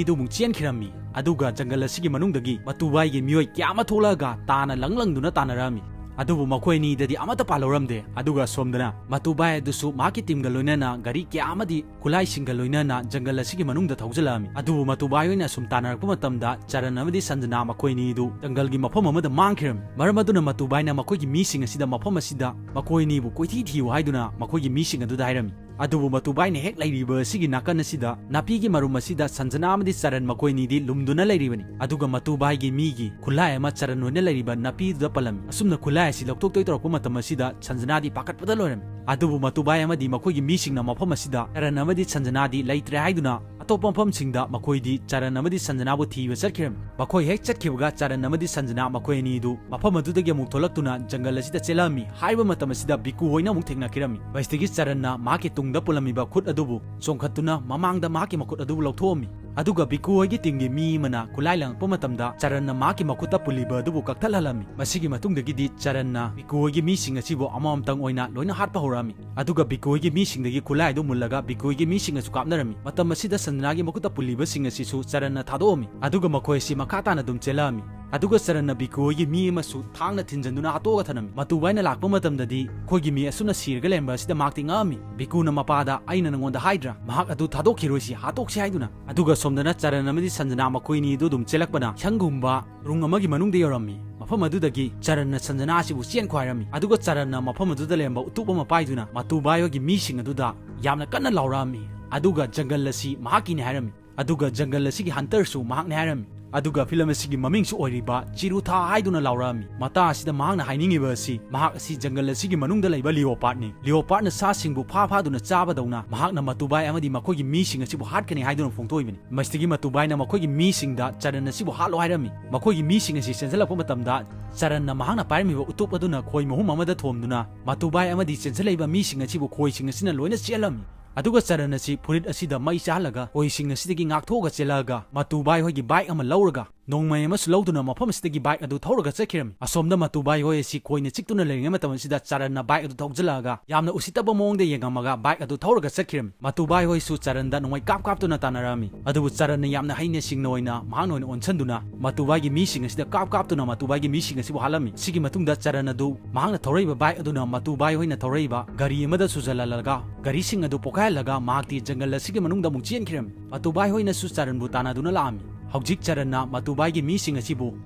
ꯑꯗꯨ ꯑꯃꯨꯛ ꯆꯦꯟꯈꯤꯔꯝꯃꯤ꯫ ꯑꯗꯨꯒ ꯖꯪꯒꯜ ꯑꯁꯤꯒꯤ ꯃꯅꯨꯡꯗꯒꯤ ꯃꯇꯨꯕꯥꯏꯒꯤ ꯃꯤꯑꯣꯏ ꯀꯌꯥ ꯑꯃ ꯊꯣꯛꯂꯛꯑꯒ ꯇꯥꯅ ꯂꯪ ꯂꯪꯗꯨꯅ ꯇꯥꯟꯅꯔꯛꯑꯝꯃꯤ꯫ ꯑꯗꯨꯕꯨ ꯃꯈꯣꯏ ꯑꯅꯤꯗꯗꯤ ꯑꯃꯠꯇ ꯄꯥꯜꯍꯧꯔꯝꯗꯦ꯫ ꯑꯗꯨꯒ ꯑꯁꯣꯝꯗꯅ ꯃꯇꯨꯕꯥꯏ ꯑꯗꯨꯁꯨ ꯃꯍꯥꯛꯀꯤ ꯇꯤꯝꯒ ꯂꯣꯏꯅꯅ ꯒꯥꯔꯤ ꯀꯌꯥ ꯑꯃꯗꯤ ꯈꯨꯠꯂꯥꯏꯁꯤꯡꯒ ꯂꯣꯏꯅꯅ ꯖꯪꯒꯜ ꯑꯁꯤꯒꯤ ꯃꯅꯨꯡꯗ ꯊꯧꯖꯤꯜꯂꯛꯑꯝꯃꯤ꯫ ꯑꯗꯨꯕꯨ ꯃꯇꯨꯕꯥꯏ ꯍꯣꯏꯅ ꯑꯁꯨꯝ ꯇꯥꯟꯅꯔꯛꯄ ꯃꯇꯝꯗ ꯆꯔꯟ ꯑꯃꯗꯤ ꯁꯟꯖꯅꯥ ꯃꯈꯣꯏ ꯑꯅꯤꯗꯨ ꯖꯪꯒꯜꯒꯤ ꯃꯐꯝ ꯑꯃꯗ ꯃꯥꯡꯈꯤꯔꯝꯃꯤ꯫ ꯃꯔꯝ ꯑꯗꯨꯅ ꯃꯇꯨꯕꯥꯏꯅ ꯃꯈꯣꯏꯒꯤ ꯃꯤꯁꯤꯡ ꯑꯁꯤꯗ ꯃꯐꯝ ꯑꯁꯤꯗ ꯃꯈꯣꯏ ꯑꯅꯤꯕꯨ ꯀꯣꯏꯊꯤ ꯊꯤꯌꯨ ꯍꯥꯏꯗꯨꯅ ꯃꯈꯣꯏꯒꯤ ꯃꯤꯁꯤꯡ ꯑꯗꯨꯗ ꯍꯥꯏꯔꯝꯃꯤ꯫ ꯑꯗꯨꯕꯨ ꯃꯇꯨꯕꯥꯏꯅ ꯍꯦꯛ ꯂꯩꯔꯤꯕ ꯑꯁꯤꯒꯤ ꯅꯥꯀꯟ ꯑꯁꯤꯗ ꯅꯥꯄꯤꯒꯤ ꯃꯔꯨꯝ ꯑꯁꯤꯗ ꯁꯟꯖꯅꯥ ꯑꯃꯗꯤ ꯆꯔꯟ ꯃꯈꯣꯏ ꯑꯅꯤꯗꯤ ꯂꯨꯝꯗꯨꯅ ꯂꯩꯔꯤꯕꯅꯤ꯫ ꯑꯗꯨꯒ ꯃꯇꯨꯕꯥꯏꯒꯤ ꯃꯤꯒꯤ ꯈꯨꯠꯂꯥꯏ ꯑꯃ ꯆꯔꯟ ꯍꯣꯏꯅ ꯂꯩꯔꯤꯕ ꯅꯥꯄꯤꯗꯨꯗ ꯄꯜꯂꯝꯃꯤ꯫ ꯑꯁꯨꯝꯅ ꯈꯨꯠꯂꯥꯏ ꯑꯁꯤ ꯂꯧꯊꯣꯛꯇꯣꯏ ꯇꯧꯔꯛꯄ ꯃꯇꯝ ꯑꯁꯤꯗ ꯁꯟꯖꯅꯥꯗꯤ ꯄꯥꯈꯠꯄꯗ ꯂꯣꯏꯔꯝꯃꯤ꯫ ꯑꯗꯨꯕꯨ ꯃꯇꯨꯕꯥꯏ ꯑꯃꯗꯤ ꯃꯈꯣꯏꯒꯤ ꯃꯤꯁꯤꯡꯅ ꯃꯐꯝ ꯑꯁꯤꯗ ꯆꯔꯟ ꯑꯃꯗꯤ ꯁꯟꯖꯅꯥꯗꯤ ꯂꯩꯇ꯭ꯔꯦ ꯍꯥꯏꯗꯨꯅ ꯑꯇꯣꯞꯄ ꯃꯐꯝꯁꯤꯡꯗ ꯃꯈꯣꯏꯗꯤ ꯆꯔꯟ ꯑꯃꯗꯤ ꯁꯟꯖꯅꯥꯕꯨ ꯊꯤꯕ ꯆꯠꯈꯤꯔꯝꯃꯤ꯫ ꯃꯈꯣꯏ ꯍꯦꯛ ꯆꯠꯈꯤꯕꯒ ꯆꯔꯟ ꯑꯃꯗꯤ ꯁꯟꯖꯅꯥ ꯃꯈꯣꯏ ꯑꯅꯤꯗꯨ ꯃꯐꯝ ꯑꯗꯨꯗꯒꯤ ꯑꯃꯨꯛ ꯊꯣꯛꯂꯛꯇꯨꯅ ꯖꯪꯒꯜ ꯑꯁꯤꯗ ꯆꯦꯜꯂꯛꯑꯝꯃꯤ꯫ ꯍꯥꯏꯔꯤꯕ ꯃꯇꯝ ꯑꯁꯤꯗ ꯕꯤꯀꯨ ꯍꯣꯏꯅ ꯑꯃꯨꯛ ꯊꯦꯡꯅꯈꯤꯔꯝꯃꯤ꯫ ꯃꯁꯤꯗꯒꯤ ꯆꯔꯟꯅ ꯃꯍꯥꯛꯀꯤ ꯇꯨꯡꯗ ꯄꯨꯜꯂꯝꯃꯤꯕ ꯈꯨꯠ ꯑꯗꯨꯕꯨ ꯆꯣꯡꯈꯠꯇꯨꯅ ꯃꯃꯥꯡꯗ ꯃꯍꯥꯛꯀꯤ ꯃꯈꯨꯠ ꯑꯗꯨꯕꯨ ꯂꯧꯊꯣꯛꯑꯝꯃꯤ꯫ ꯑꯗꯨꯒ ꯕꯤꯀꯨ ꯍꯣꯏꯒꯤ ꯇꯤꯝꯒꯤ ꯃꯤ ꯑꯃꯅ ꯈꯨꯠꯂꯥꯏ ꯂꯪꯉꯛꯄ ꯃꯇꯝꯗ ꯆꯔꯟꯅ ꯃꯍꯥꯛꯀꯤ ꯃꯈꯨꯠꯇ ꯄꯨꯜꯂꯤꯕ ꯑꯗꯨꯕꯨ ꯀꯛꯊꯠꯍꯜꯂꯝꯃꯤ꯫ ꯃꯁꯤꯒꯤ ꯃꯇꯨꯡꯗꯒꯤꯗꯤ ꯆꯔꯟꯅ ꯕꯤꯀꯨ ꯍꯣꯏꯒꯤ ꯃꯤꯁꯤꯡ ꯑꯁꯤꯕꯨ ꯑꯃꯃꯝꯇꯪ ꯑꯣꯏꯅ ꯂꯣꯏꯅ ꯍꯥꯠꯄ ꯍꯧꯔꯛꯑꯝꯃꯤ꯫ ꯑꯗꯨꯒ ꯕꯤꯀꯨ ꯍꯣꯏꯒꯤ ꯃꯤꯁꯤꯡꯗꯒꯤ ꯈꯨꯠꯂꯥꯏ ꯑꯗꯨ ꯃꯨꯜꯂꯒ ꯕꯤꯀꯨ ꯍꯣꯏꯒꯤ ꯃꯤꯁꯤꯡꯅꯁꯨ ꯀꯥꯞꯅꯔꯝꯃꯤ꯫ ꯃꯇꯝ ꯑꯁꯤꯗ ꯁꯟꯖꯅꯥꯒꯤ ꯃꯈꯨꯠꯇ ꯄꯨꯜꯂꯤꯕꯁꯤꯡ ꯑꯁꯤꯁꯨ ꯆꯔꯟꯅ ꯊꯥꯗꯣꯛꯑꯝꯃꯤ꯫ ꯑꯗꯨꯒ ꯃꯈꯣꯏ ꯑꯁꯤ ꯃꯈꯥ ꯇꯥꯅ ꯑꯗꯨꯝ ꯆꯦꯜꯂꯛꯑꯝꯃꯤ꯫ ꯑꯗꯨꯒ ꯆꯔꯟꯅ ꯕꯤꯀꯨ ꯍꯣꯏꯒꯤ ꯃꯤ ꯑꯃꯁꯨ ꯊꯥꯡꯅ ꯊꯤꯟꯖꯟꯗꯨꯅ ꯍꯥꯠꯇꯣꯛꯑꯒ ꯊꯅꯝꯃꯤ꯫ ꯃꯇꯨꯕꯥꯏꯅ ꯂꯥꯛꯄ ꯃꯇꯝꯗꯗꯤ ꯑꯩꯈꯣꯏꯒꯤ ꯃꯤ ꯑꯁꯨꯝꯅ ꯁꯤꯔꯒ ꯂꯩꯔꯝꯕ ꯑꯁꯤꯗ ꯃꯍꯥꯛꯇꯤ ꯉꯛꯑꯝꯃꯤ꯫ ꯕꯤꯀꯨꯅ ꯃꯄꯥꯗ, "ꯑꯩꯅ ꯅꯉꯣꯟꯗ ꯍꯥꯏꯗ꯭ꯔꯥ, ꯃꯍꯥꯛ ꯑꯗꯨ ꯊꯥꯗꯣꯛꯈꯤꯔꯣꯏꯁꯤ, ꯍꯥꯠꯇꯣꯛꯁꯤ ꯍꯥꯏꯗꯨꯅ?" ꯑꯗꯨꯒ ꯁꯣꯝꯗꯅ ꯆꯔꯟ ꯑꯃꯗꯤ ꯁꯟꯖꯅꯥ ꯃꯈꯣꯏꯅꯤ ꯑꯗꯨ ꯑꯗꯨꯝ ꯆꯦꯜꯂꯛꯄꯅ ꯁꯪꯒꯨꯝꯕ ꯔꯨꯝ ꯑꯃꯒꯤ ꯃꯅꯨꯡꯗ ꯌꯧꯔꯝꯃꯤ꯫ ꯃꯐꯝ ꯑꯗꯨꯗꯒꯤ ꯆꯔꯟꯅ ꯁꯟꯖꯅꯥ ꯑꯁꯤꯕꯨ ꯆꯦꯟꯈꯣ ꯍꯥꯏꯔꯝꯃꯤ꯫ ꯑꯗꯨꯒ ꯆꯔꯟꯅ ꯃꯐꯝ ꯑꯗꯨꯗ ꯂꯩꯔꯝꯕ ꯎꯇꯨꯞ ꯑꯃ ꯄꯥꯏꯗꯨꯅ ꯃꯇꯨꯕꯥꯏ ꯍꯣꯏꯒꯤ ꯃꯤꯁꯤꯡ ꯑꯗꯨꯗ ꯌꯥꯝꯅ ꯀꯟꯅ ꯂꯥꯎꯔꯛꯑꯝꯃꯤ꯫ ꯑꯗꯨꯒ ꯖꯪꯒꯜ ꯑꯁꯤ ꯃꯍꯥꯛꯀꯤꯅꯤ ꯍꯥꯏꯔꯝꯃꯤ꯫ ꯑꯗꯨꯒ ꯖꯪꯒꯜ ꯑꯁꯤꯒꯤ ꯍꯟꯇꯔꯁꯨ ꯃꯍꯥꯛꯅꯤ ꯍꯥꯏꯔꯝꯃꯤ꯫ ꯑꯗꯨꯒ ꯐꯤꯂꯝ ꯑꯁꯤꯒꯤ ꯃꯃꯤꯡꯁꯨ ꯑꯣꯏꯔꯤꯕ ꯆꯤꯔꯨꯊꯥ ꯍꯥꯏꯗꯨꯅ ꯂꯥꯎꯔꯛꯑꯝꯃꯤ꯫ ꯃꯇꯥ ꯑꯁꯤꯗ ꯃꯍꯥꯛꯅ ꯍꯥꯏꯅꯤꯡꯉꯤꯕ ꯑꯁꯤ ꯃꯍꯥꯛ ꯑꯁꯤ ꯖꯪꯒꯜ ꯑꯁꯤꯒꯤ ꯃꯅꯨꯡꯗ ꯂꯩꯕ ꯂꯤꯑꯣꯄꯥꯔꯠꯅꯤ꯫ ꯂꯤꯑꯣꯄꯥꯔꯠꯅ ꯁꯥꯁꯤꯡꯕꯨ ꯐꯥ ꯐꯥꯗꯨꯅ ꯆꯥꯕꯗꯧꯅ ꯃꯍꯥꯛꯅ ꯃꯇꯨꯕꯥꯏ ꯑꯃꯗꯤ ꯃꯈꯣꯏꯒꯤ ꯃꯤꯁꯤꯡ ꯑꯁꯤꯕꯨ ꯍꯥꯠꯀꯅꯤ ꯍꯥꯏꯗꯨꯅ ꯐꯣꯡꯗꯣꯛꯏꯕꯅꯤ꯫ ꯃꯁꯤꯗꯒꯤ ꯃꯇꯨꯕꯥꯏꯅ ꯃꯈꯣꯏꯒꯤ ꯃꯤꯁꯤꯡꯗ ꯆꯔꯟ ꯑꯁꯤꯕꯨ ꯍꯥꯠꯂꯣ ꯍꯥꯏꯔꯝꯃꯤ꯫ ꯃꯈꯣꯏꯒꯤ ꯃꯤꯁꯤꯡ ꯑꯁꯤ ꯆꯦꯟꯁꯤꯜꯂꯛꯄ ꯃꯇꯝꯗ ꯆꯔꯟꯅ ꯃꯍꯥꯛꯅ ꯄꯥꯏꯔꯝꯃꯤꯕ ꯎꯇꯨꯞ ꯑꯗꯨꯅ ꯈꯣꯏ ꯃꯍꯨꯝ ꯑꯃꯗ ꯊꯣꯝꯗꯨꯅ ꯃꯇꯨꯕꯥꯏ ꯑꯃꯗꯤ ꯆꯦꯟꯁꯤꯜꯂꯛꯏꯕ ꯃꯤꯁꯤꯡ ꯑꯁꯤꯕꯨ ꯈꯣꯏꯁꯤꯡ ꯑꯁꯤꯅ ꯂꯣꯏꯅ ꯆꯦꯜꯂꯝꯃꯤ꯫ ꯑꯗꯨꯒ ꯆꯔꯟ ꯑꯁꯤ ꯐꯨꯔꯤꯠ ꯑꯁꯤꯗ ꯃꯩ ꯆꯥꯍꯜꯂꯒ ꯈꯣꯏꯁꯤꯡ ꯑꯁꯤꯗꯒꯤ ꯉꯥꯛꯊꯣꯛꯑꯒ ꯆꯦꯜꯂꯛꯑꯒ ꯃꯇꯨꯕꯥꯏ ꯍꯣꯏꯒꯤ ꯕꯥꯏꯛ ꯑꯃ ꯂꯧꯔꯒ ꯅꯣꯡꯃꯩ ꯑꯃꯁꯨ ꯂꯧꯗꯨꯅ ꯃꯐꯝ ꯑꯁꯤꯗꯒꯤ ꯕꯥꯏꯛ ꯑꯗꯨ ꯊꯧꯔꯒ ꯆꯠꯈꯤꯔꯝꯃꯤ꯫ ꯑꯁꯣꯝꯗ ꯃꯇꯨꯕꯥꯏ ꯍꯣꯏ ꯑꯁꯤ ꯈꯣꯏꯅ ꯆꯤꯛꯇꯨꯅ ꯂꯩꯔꯤꯉꯩ ꯃꯇꯝ ꯑꯁꯤꯗ ꯆꯔꯟꯅ ꯕꯥꯏꯛ ꯑꯗꯨ ꯊꯧꯖꯤꯜꯂꯛꯑꯒ ꯌꯥꯝꯅ ꯎꯁꯤꯠꯇꯕ ꯃꯑꯣꯡꯗ ꯌꯦꯡꯉꯝꯃꯒ ꯕꯥꯏꯛ ꯑꯗꯨ ꯊꯧꯔꯒ ꯆꯠꯈꯤꯔꯝꯃꯤ꯫ ꯃꯇꯨꯕꯥꯏ ꯍꯣꯏꯁꯨ ꯆꯔꯟꯗ ꯅꯣꯡꯃꯩ ꯀꯥꯞ ꯀꯥꯞꯇꯨꯅ ꯇꯥꯟꯅꯔꯛꯑꯝꯃꯤ꯫ ꯑꯗꯨꯕꯨ ꯆꯔꯟꯅ ꯌꯥꯝꯅ ꯍꯩꯅ ꯁꯤꯡꯅ ꯑꯣꯏꯅ ꯃꯍꯥꯛꯅ ꯑꯣꯏꯅ ꯑꯣꯟꯁꯤꯟꯗꯨꯅ ꯃꯇꯨꯕꯥꯏꯒꯤ ꯃꯤꯁꯤꯡ ꯑꯁꯤꯗ ꯀꯥꯞ ꯀꯥꯞꯇꯨꯅ ꯃꯇꯨꯕꯥꯏꯒꯤ ꯃꯤꯁꯤꯡ ꯑꯁꯤꯕꯨ ꯍꯥꯠꯂꯝꯃꯤ꯫ ꯁꯤꯒꯤ ꯃꯇꯨꯡꯗ ꯆꯔꯟ ꯑꯗꯨ ꯃꯍꯥꯛꯅ ꯊꯧꯔꯛꯏꯕ ꯕꯥꯏꯛ ꯑꯗꯨꯅ ꯃꯇꯨꯕꯥꯏ ꯍꯣꯏꯅ ꯊꯧꯔꯛꯏꯕ ꯒꯥꯔꯤ ꯑꯃꯗ ꯁꯨꯖꯜꯍꯜꯂꯒ ꯒꯥꯔꯤꯁꯤꯡ ꯑꯗꯨ ꯄꯣꯈꯥꯏꯍꯜꯂꯒ ꯃꯍꯥꯛꯇꯤ ꯖꯪꯒꯜ ꯑꯁꯤꯒꯤ ꯃꯅꯨꯡꯗ ꯑꯃꯨꯛ ꯆꯦꯟꯈꯤꯔꯝꯃꯤ꯫ ꯃꯇꯨꯕꯥꯏ ꯍꯣꯏꯅꯁꯨ ꯆꯔꯟꯕꯨ ꯇꯥꯟꯅꯗꯨꯅ ꯂꯥꯛꯑꯝꯃꯤ꯫ ꯍꯧꯖꯤꯛ ꯆꯔꯟꯅ ꯃꯇꯨꯕꯥꯏꯒꯤ ꯃꯤꯁꯤꯡ ꯑꯁꯤꯕꯨ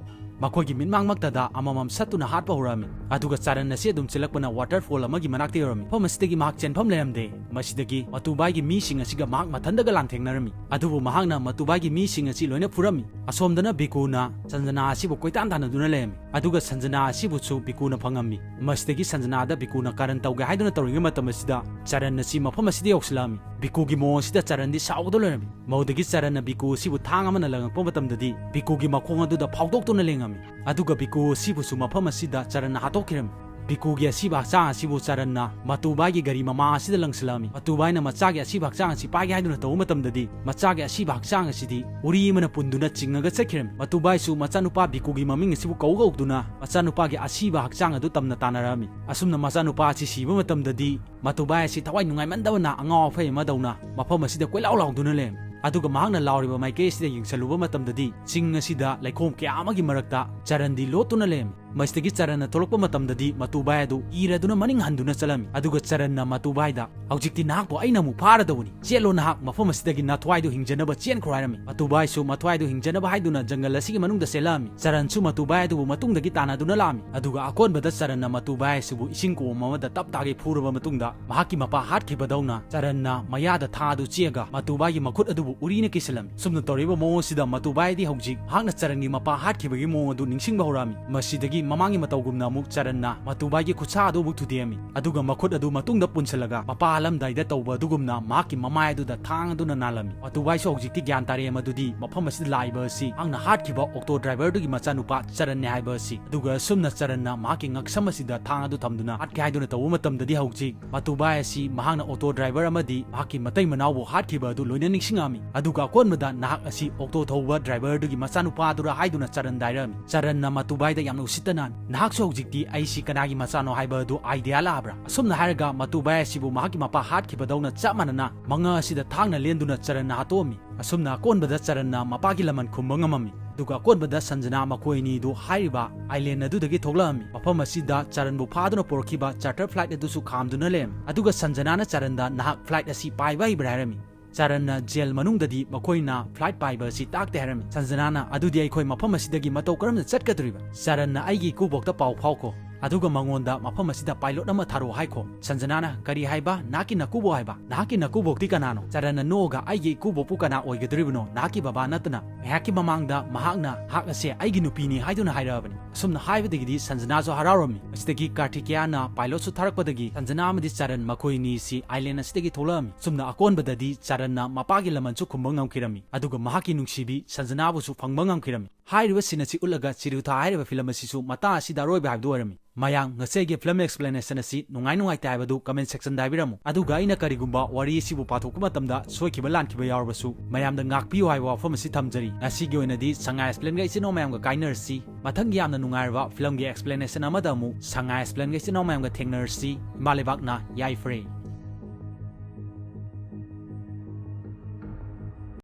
ꯃꯈꯣꯏꯒꯤ ꯃꯤꯠꯃꯥꯡꯃꯛꯇꯗ ꯑꯃꯃꯝ ꯁꯠꯇꯨꯅ ꯍꯥꯠꯄ ꯍꯧꯔꯛꯑꯝꯃꯤ꯫ ꯑꯗꯨꯒ ꯆꯔꯟ ꯑꯁꯤ ꯑꯗꯨꯝ ꯆꯦꯜꯂꯛꯄꯅ ꯋꯥꯇꯔꯐꯣꯜ ꯑꯃꯒꯤ ꯃꯅꯥꯛꯇ ꯌꯧꯔꯝꯃꯤ꯫ ꯃꯐꯝ ꯑꯁꯤꯗꯒꯤ ꯃꯍꯥꯛ ꯆꯦꯟꯐꯝ ꯂꯩꯔꯝꯗꯦ꯫ ꯃꯁꯤꯗꯒꯤ ꯃꯇꯨꯕꯥꯏꯒꯤ ꯃꯤꯁꯤꯡ ꯑꯁꯤꯒ ꯃꯍꯥꯛ ꯃꯊꯟꯗꯒ ꯂꯥꯟꯊꯦꯡꯅꯔꯝꯃꯤ꯫ ꯑꯗꯨꯕꯨ ꯃꯍꯥꯛꯅ ꯃꯇꯨꯕꯥꯏꯒꯤ ꯃꯤꯁꯤꯡ ꯑꯁꯤ ꯂꯣꯏꯅ ꯐꯨꯔꯝꯃꯤ꯫ ꯑꯁꯣꯝꯗꯅ ꯕꯤꯀꯨꯅ ꯁꯟꯖꯅꯥ ꯑꯁꯤꯕꯨ ꯀꯣꯏꯇꯥꯟ ꯇꯥꯟꯅꯗꯨꯅ ꯂꯩꯔꯝꯃꯤ꯫ ꯑꯗꯨꯒ ꯁꯟꯖꯅꯥ ꯑꯁꯤꯕꯨꯁꯨ ꯕꯤꯀꯨꯅ ꯐꯪꯉꯝꯃꯤ꯫ ꯃꯁꯤꯗꯒꯤ ꯁꯟꯖꯅꯥꯗ ꯕꯤꯀꯨꯅ ꯀꯥꯔꯟ ꯇꯧꯒꯦ ꯍꯥꯏꯗꯨꯅ ꯇꯧꯔꯤꯉꯩ ꯃꯇꯝ ꯑꯁꯤꯗ ꯆꯔꯟ ꯑꯁꯤ ꯃꯐꯝ ꯑꯁꯤꯗ ꯌꯧꯁꯤꯜꯂꯛꯑꯝꯃꯤ꯫ ꯕꯤꯀꯨꯒꯤ ꯃꯑꯣꯡ ꯑꯁꯤꯗ ꯆꯔꯟꯗꯤ ꯁꯥꯎꯒꯗ ꯂꯩꯔꯝꯃꯤ꯫ ꯃꯗꯨꯗꯒꯤ ꯆꯔꯟꯅ ꯕꯤꯀꯨ ꯑꯁꯤꯕꯨ ꯊꯥꯡ ꯑꯃꯅ ꯂꯪꯉꯛꯄ ꯃꯇꯝꯗꯗꯤ ꯕꯤꯀꯨꯒꯤ ꯃꯈꯣꯡ ꯑꯗꯨꯗ ꯐꯥꯎꯗꯣꯛꯇꯨꯅ ꯂꯦꯡꯉꯝꯃꯤ꯫ ꯑꯗꯨꯒ ꯕꯤꯀꯨ ꯑꯁꯤꯕꯨꯁꯨ ꯃꯐꯝ ꯑꯁꯤꯗ ꯆꯔꯟꯅ ꯍꯥꯠꯇꯣꯛꯈꯤꯔꯝꯃꯤ꯫ ꯕꯤꯀꯨꯒꯤ ꯑꯁꯤꯕ ꯍꯛꯆꯥꯡ ꯑꯁꯤꯕꯨ ꯆꯔꯟꯅ ꯃꯇꯨꯕꯥꯏꯒꯤ ꯒꯥꯔꯤ ꯃꯃꯥꯡ ꯑꯁꯤꯗ ꯂꯪꯁꯤꯜꯂꯛꯑꯝꯃꯤ꯫ ꯃꯇꯨꯕꯥꯏꯅ ꯃꯆꯥꯒꯤ ꯑꯁꯤꯕ ꯍꯛꯆꯥꯡ ꯑꯁꯤ ꯄꯥꯏꯒꯦ ꯍꯥꯏꯗꯨꯅ ꯇꯧꯕ ꯃꯇꯝꯗꯗꯤ, ꯃꯆꯥꯒꯤ ꯑꯁꯤꯕ ꯍꯛꯆꯥꯡ ꯑꯁꯤꯗꯤ ꯎꯔꯤ ꯑꯃꯅ ꯄꯨꯟꯗꯨꯅ ꯆꯤꯡꯉꯒ ꯆꯠꯈꯤꯔꯝꯃꯤ꯫ ꯃꯇꯨꯕꯥꯏꯁꯨ ꯃꯆꯥꯅꯨꯄꯥ ꯕꯤꯀꯨꯒꯤ ꯃꯃꯤꯡ ꯑꯁꯤꯕꯨ ꯀꯧ ꯀꯧꯗꯨꯅ ꯃꯆꯥꯅꯨꯄꯥꯒꯤ ꯑꯁꯤꯕ ꯍꯛꯆꯥꯡ ꯑꯗꯨ ꯇꯝꯅ ꯇꯥꯟꯅꯔꯛꯑꯝꯃꯤ꯫ ꯑꯁꯨꯝꯅ ꯃꯆꯥꯅꯨꯄꯥ ꯑꯁꯤ ꯁꯤꯕ ꯃꯇꯝꯗꯗꯤ ꯃꯇꯨꯕꯥꯏ ꯑꯁꯤ ꯊꯋꯥꯏ ꯅꯨꯡꯉꯥꯏꯃꯟꯗꯕꯅ ꯑꯉꯥꯎ ꯑꯐꯩ ꯑꯃꯗꯧꯅ ꯃꯐꯝ ꯑꯁꯤꯗ ꯀꯣꯏꯂꯥꯎ ꯂꯥꯎꯗꯨꯅ ꯂꯩꯔꯝꯃꯤ꯫ ꯑꯗꯨꯒ ꯃꯍꯥꯛꯅ ꯂꯥꯎꯔꯤꯕ ꯃꯥꯏꯀꯩ ꯑꯁꯤꯗ ꯌꯦꯡꯁꯜꯂꯨꯕ ꯃꯇꯝꯗꯗꯤ ꯆꯤꯡ ꯑꯁꯤꯗ ꯂꯩꯈꯣꯝ ꯀꯌꯥ ꯑꯃꯒꯤ ꯃꯔꯛꯇ ꯆꯔꯟꯗꯤ ꯂꯣꯠꯇꯨꯅ ꯂꯩꯔꯝꯃꯤ꯫ ꯃꯁꯤꯗꯒꯤ ꯆꯔꯟꯅ ꯊꯣꯛꯂꯛꯄ ꯃꯇꯝꯗꯗꯤ ꯃꯇꯨꯕꯥꯏ ꯑꯗꯨ ꯀꯤꯔꯗꯨꯅ ꯃꯅꯤꯡ ꯍꯟꯗꯨꯅ ꯆꯠꯂꯝꯃꯤ꯫ ꯑꯗꯨꯒ ꯆꯔꯟꯅ ꯃꯇꯨꯕꯥꯏꯗ, "ꯍꯧꯖꯤꯛꯇꯤ ꯅꯍꯥꯛꯄꯨ ꯑꯩꯅ ꯑꯃꯨꯛ ꯐꯥꯔꯗꯧꯕꯅꯤ꯫ ꯆꯦꯜꯂꯣ ꯅꯍꯥꯛ, ꯃꯐꯝ ꯑꯁꯤꯗꯒꯤ ꯅꯊ꯭ꯋꯥꯏꯗꯨ ꯍꯤꯡꯖꯅꯕ ꯆꯦꯟꯈ꯭ꯔꯣ" ꯍꯥꯏꯔꯝꯃꯤ꯫ ꯃꯇꯨꯕꯥꯏꯁꯨ ꯃꯊ꯭ꯋꯥꯏꯗꯨ ꯍꯤꯡꯖꯅꯕ ꯍꯥꯏꯗꯨꯅ ꯖꯪꯒꯜ ꯑꯁꯤꯒꯤ ꯃꯅꯨꯡꯗ ꯆꯦꯜꯂꯛꯑꯝꯃꯤ꯫ ꯆꯔꯟꯁꯨ ꯃꯇꯨꯕꯥꯏ ꯑꯗꯨꯕꯨ ꯃꯇꯨꯡꯗꯒꯤ ꯇꯥꯟꯅꯗꯨꯅ ꯂꯥꯛꯑꯝꯃꯤ꯫ ꯑꯗꯨꯒ ꯑꯀꯣꯟꯕꯗ ꯆꯔꯟꯅ ꯃꯇꯨꯕꯥꯏ ꯑꯁꯤꯕꯨ ꯏꯁꯤꯡ ꯀꯣꯝ ꯑꯃꯗ ꯇꯞ ꯇꯥꯒꯩ ꯐꯨꯔꯕ ꯃꯇꯨꯡꯗ ꯃꯍꯥꯛꯀꯤ ꯃꯄꯥ ꯍꯥꯠꯈꯤꯕꯗꯧꯅ ꯆꯔꯟꯅ ꯃꯌꯥꯗ ꯊꯥꯡ ꯑꯗꯨ ꯆꯤꯛꯑꯒ ꯃꯇꯨꯕꯥꯏꯒꯤ ꯃꯈꯨꯠ ꯑꯗꯨꯕꯨ ꯎꯔꯤꯅ ꯀꯤꯁꯤꯜꯂꯝꯃꯤ꯫ ꯁꯨꯝꯅ ꯇꯧꯔꯤꯕ ꯃꯑꯣꯡ ꯑꯁꯤꯗ ꯃꯇꯨꯕꯥꯏꯗꯤ ꯍꯧꯖꯤꯛ ꯃꯍꯥꯛꯅ ꯆꯔꯟꯒꯤ ꯃꯄꯥ ꯍꯥꯠꯈꯤꯕꯒꯤ ꯃꯑꯣꯡ ꯑꯗꯨ ꯅꯤꯡꯁꯤꯡꯕ ꯍꯧꯔꯛꯑꯝꯃꯤ꯫ ꯃꯁꯤꯗꯒꯤ ꯃꯃꯥꯡꯒꯤ ꯃꯇꯧꯒꯨꯝꯅ ꯑꯃꯨꯛ ꯆꯔꯟꯅ ꯃꯇꯨꯕꯥꯏꯒꯤ ꯈꯨꯠꯁꯥ ꯑꯗꯨ ꯑꯃꯨꯛ ꯊꯨꯗꯦꯛꯑꯝꯃꯤ꯫ ꯑꯗꯨꯒ ꯃꯈꯨꯠ ꯑꯗꯨ ꯃꯇꯨꯡꯗ ꯄꯨꯟꯁꯤꯜꯂꯒ ꯃꯄꯥ ꯍꯥꯠꯂꯝꯗꯥꯏꯗ ꯇꯧꯕ ꯑꯗꯨꯒꯨꯝꯅ ꯃꯍꯥꯛꯀꯤ ꯃꯃꯥꯏ ꯑꯗꯨꯗ ꯊꯥꯡ ꯑꯗꯨꯅ ꯅꯥꯜꯂꯝꯃꯤ꯫ ꯃꯇꯨꯕꯥꯏꯁꯨ ꯍꯧꯖꯤꯛꯇꯤ ꯒ꯭ꯌꯥꯟ ꯇꯥꯔꯛꯑꯦ ꯃꯗꯨꯗꯤ ꯃꯐꯝ ꯑꯁꯤꯗ ꯂꯥꯛꯏꯕ ꯑꯁꯤ ꯃꯍꯥꯛꯅ ꯍꯥꯠꯈꯤꯕ ꯑꯣꯛꯇꯣ ꯗ꯭ꯔꯥꯏꯚꯔꯗꯨꯒꯤ ꯃꯆꯥꯅꯨꯄꯥ ꯆꯔꯟꯅꯦ ꯍꯥꯏꯕ ꯑꯁꯤ꯫ ꯑꯗꯨꯒ ꯑꯁꯨꯝꯅ ꯆꯔꯟꯅ ꯃꯍꯥꯛꯀꯤ ꯉꯛꯁꯝ ꯑꯁꯤꯗ ꯊꯥꯡ ꯑꯗꯨ ꯊꯝꯗꯨꯅ ꯍꯥꯠꯀꯦ ꯍꯥꯏꯗꯨꯅ ꯇꯧꯕ ꯃꯇꯝꯗꯗꯤ ꯍꯧꯖꯤꯛ ꯃꯇꯨꯕꯥꯏ ꯑꯁꯤ ꯃꯍꯥꯛꯅ ꯑꯣꯛꯇꯣ ꯗ꯭ꯔꯥꯏꯚꯔ ꯑꯃꯗꯤ ꯃꯍꯥꯛꯀꯤ ꯃꯇꯩ ꯃꯅꯥꯎꯕꯨ ꯍꯥꯠꯈꯤꯕ ꯑꯗꯨ ꯂꯣꯏꯅ ꯅꯤꯡꯁꯤꯡꯉꯛꯑꯝꯃꯤ꯫ ꯑꯗꯨꯒ ꯑꯀꯣꯟꯕꯗ ꯅꯍꯥꯛ ꯑꯁꯤ ꯑꯣꯛꯇꯣ ꯊꯧꯕ ꯗ꯭ꯔꯥꯏꯚꯔꯗꯨꯒꯤ ꯃꯆꯥꯅꯨꯄꯥꯗꯨꯔꯥ ꯍꯥꯏꯗꯨꯅ ꯆꯔꯟꯗ ꯍꯥꯏꯔꯛꯑꯝꯃꯤ꯫ ꯆꯔꯟꯅ ꯃꯇꯨꯕꯥꯏꯗ ꯌꯥꯝꯅ ꯎꯁꯤꯠꯇꯅ, "ꯅꯍꯥꯛꯁꯨ ꯍꯧꯖꯤꯛꯇꯤ ꯑꯩꯁꯤ ꯀꯅꯥꯒꯤ ꯃꯆꯥꯅꯣ ꯍꯥꯏꯕ ꯑꯗꯨ ꯑꯥꯏꯗꯤꯌꯥ ꯂꯥꯛꯑꯕ꯭ꯔꯥ?" ꯑꯁꯨꯝꯅ ꯍꯥꯏꯔꯒ ꯃꯇꯨꯕꯥꯏ ꯑꯁꯤꯕꯨ ꯃꯍꯥꯛꯀꯤ ꯃꯄꯥ ꯍꯥꯠꯈꯤꯕꯗꯧꯅ ꯆꯞ ꯃꯥꯟꯅꯅ ꯃꯉꯥ ꯑꯁꯤꯗ ꯊꯥꯡꯅ ꯂꯦꯟꯗꯨꯅ ꯆꯔꯟꯅ ꯍꯥꯠꯇꯣꯛꯑꯝꯃꯤ꯫ ꯑꯁꯨꯝꯅ ꯑꯀꯣꯟꯕꯗ ꯆꯔꯟꯅ ꯃꯄꯥꯒꯤ ꯂꯃꯟ ꯈꯨꯝꯕ ꯉꯝꯃꯝꯃꯤ꯫ ꯑꯗꯨꯒ ꯑꯀꯣꯟꯕꯗ ꯁꯟꯖꯅꯥ ꯃꯈꯣꯏ ꯑꯅꯤꯗꯨ ꯍꯥꯏꯔꯤꯕ ꯑꯥꯏꯂꯦꯟ ꯑꯗꯨꯗꯒꯤ ꯊꯣꯛꯂꯛꯑꯝꯃꯤ꯫ ꯃꯐꯝ ꯑꯁꯤꯗ ꯆꯔꯟꯕꯨ ꯐꯥꯗꯨꯅ ꯄꯨꯔꯛꯈꯤꯕ ꯆꯥꯔꯇꯔ ꯐ꯭ꯂꯥꯏꯠ ꯑꯗꯨꯁꯨ ꯈꯥꯝꯗꯨꯅ ꯂꯩꯔꯝꯃꯤ꯫ ꯑꯗꯨꯒ ꯁꯟꯖꯅꯥꯅ ꯆꯔꯟꯗ, "ꯅꯍꯥꯛ ꯐ꯭ꯂꯥꯏꯠ ꯑꯁꯤ ꯄꯥꯏꯕ ꯍꯩꯕ꯭ꯔꯥ?" ꯍꯥꯏꯔꯝꯃꯤ꯫ ꯆꯔꯟꯅ ꯖꯦꯜ ꯃꯅꯨꯡꯗꯗꯤ ꯃꯈꯣꯏꯅ ꯐ꯭ꯂꯥꯏꯠ ꯄꯥꯏꯕ ꯑꯁꯤ ꯇꯥꯛꯇꯦ ꯍꯥꯏꯔꯝꯃꯤ꯫ ꯁꯟꯖꯅꯥꯅ, "ꯑꯗꯨꯗꯤ ꯑꯩꯈꯣꯏ ꯃꯐꯝ ꯑꯁꯤꯗꯒꯤ ꯃꯇꯧ ꯀꯔꯝꯅ ꯆꯠꯀꯗꯧꯔꯤꯕ?" ꯆꯔꯟꯅ, "ꯑꯩꯒꯤ ꯏꯀꯨꯕꯣꯛꯇ ꯄꯥꯎ ꯐꯥꯎꯈꯣ꯫ ꯑꯗꯨꯒ ꯃꯉꯣꯟꯗ ꯃꯐꯝ ꯑꯁꯤꯗ ꯄꯥꯏꯂꯣꯠ ꯑꯃ ꯊꯥꯔꯛꯑꯣ ꯍꯥꯏꯈꯣ꯫" ꯁꯟꯖꯅꯥꯅ, "ꯀꯔꯤ ꯍꯥꯏꯕ? ꯅꯍꯥꯛꯀꯤ ꯅꯀꯨꯕꯣꯛ ꯍꯥꯏꯕ? ꯅꯍꯥꯛꯀꯤ ꯅꯀꯨꯕꯣꯛꯇꯤ ꯀꯅꯥꯅꯣ?" ꯆꯔꯟꯅ ꯅꯣꯛꯑꯒ, "ꯑꯩꯒꯤ ꯏꯀꯨꯕꯣꯛꯄꯨ ꯀꯅꯥ ꯑꯣꯏꯒꯗꯧꯔꯤꯕꯅꯣ? ꯅꯍꯥꯛꯀꯤ ꯕꯕꯥ ꯅꯠꯇꯅ?" ꯉꯥꯏꯍꯥꯛꯀꯤ ꯃꯃꯥꯡꯗ ꯃꯍꯥꯛꯅ, "ꯅꯍꯥꯛ ꯑꯁꯦ ꯑꯩꯒꯤ ꯅꯨꯄꯤꯅꯤ" ꯍꯥꯏꯗꯨꯅ ꯍꯥꯏꯔꯛꯑꯕꯅꯤ꯫ ꯑꯁꯨꯝꯅ ꯍꯥꯏꯕꯗꯒꯤꯗꯤ ꯁꯟꯖꯅꯥꯁꯨ ꯍꯔꯥꯎꯔꯝꯃꯤ꯫ ꯑꯁꯤꯗꯒꯤ ꯀꯥꯔꯇꯤꯀꯦꯌꯥꯅ ꯄꯥꯏꯂꯣꯠꯁꯨ ꯊꯥꯔꯛꯄꯗꯒꯤ ꯁꯟꯖꯅꯥ ꯑꯃꯗꯤ ꯆꯔꯟ ꯃꯈꯣꯏ ꯑꯅꯤꯁꯤ ꯑꯥꯏꯂꯦꯟ ꯑꯁꯤꯗꯒꯤ ꯊꯣꯛꯂꯛꯑꯝꯃꯤ꯫ ꯁꯨꯝꯅ ꯑꯀꯣꯟꯕꯗꯗꯤ ꯆꯔꯟꯅ ꯃꯄꯥꯒꯤ ꯂꯃꯟꯁꯨ ꯈꯨꯝꯕ ꯉꯝꯈꯤꯔꯝꯃꯤ, ꯑꯗꯨꯒ ꯃꯍꯥꯛꯀꯤ ꯅꯨꯡꯁꯤꯕꯤ ꯁꯟꯖꯅꯥꯕꯨꯁꯨ ꯐꯪꯕ ꯉꯝꯈꯤꯔꯝꯃꯤ꯫ ꯍꯥꯏꯔꯤꯕ scene ꯑꯁꯤ ꯎꯠꯂꯒ ꯆꯤꯔꯨꯊꯥ ꯍꯥꯏꯔꯤꯕ film ꯑꯁꯤꯁꯨ ꯃꯇꯥꯡ ꯑꯁꯤꯗ ꯑꯔꯣꯏꯕ ꯍꯥꯏꯕꯗꯨ ꯑꯣꯏꯔꯝꯃꯤ꯫ ꯃꯌꯥꯝ, ꯉꯁꯤ ꯑꯩꯒꯤ film explanation ꯑꯁꯤ ꯅꯨꯡꯉꯥꯏ ꯅꯨꯡꯉꯥꯏꯇꯦ ꯍꯥꯏꯕꯗꯨ comment section ꯗ ꯍꯥꯏꯕꯤꯔꯝꯃꯨ꯫ ꯑꯗꯨꯒ ꯑꯩꯅ ꯀꯔꯤꯒꯨꯝꯕ ꯋꯥꯔꯤ ꯑꯁꯤꯕꯨ ꯄꯥꯊꯣꯛꯄ ꯃꯇꯝꯗ ꯁꯣꯏꯈꯤꯕ ꯂꯥꯟꯈꯤꯕ ꯌꯥꯎꯔꯕꯁꯨ ꯃꯌꯥꯝꯗ ꯉꯥꯛꯄꯤꯌꯨ ꯍꯥꯏꯕ ꯋꯥꯐꯝ ꯑꯁꯤ ꯊꯝꯖꯔꯤ꯫ ꯉꯁꯤꯒꯤ ꯑꯣꯏꯅꯗꯤ ꯁꯉꯥꯏ Explain ꯒ ꯏꯆꯤꯟ ꯏꯅꯥꯎ ꯃꯌꯥꯝꯒ ꯀꯥꯏꯅꯔꯁꯤ꯫ ꯃꯊꯪꯒꯤ ꯌꯥꯝꯅ ꯅꯨꯡꯉꯥꯏꯔꯕ film ꯒꯤ explanation ꯑꯃꯗ ꯑꯃꯨꯛ ꯁꯉꯥꯏ Explain ꯒ ꯏꯆꯤꯟ ꯏꯅꯥꯎ ꯃꯌꯥꯝꯒ ꯊꯦꯡꯅꯔꯁꯤ꯫ ꯏꯃꯥ ꯂꯩꯕꯥꯛꯅ ꯌꯥꯏꯐꯔꯦ꯫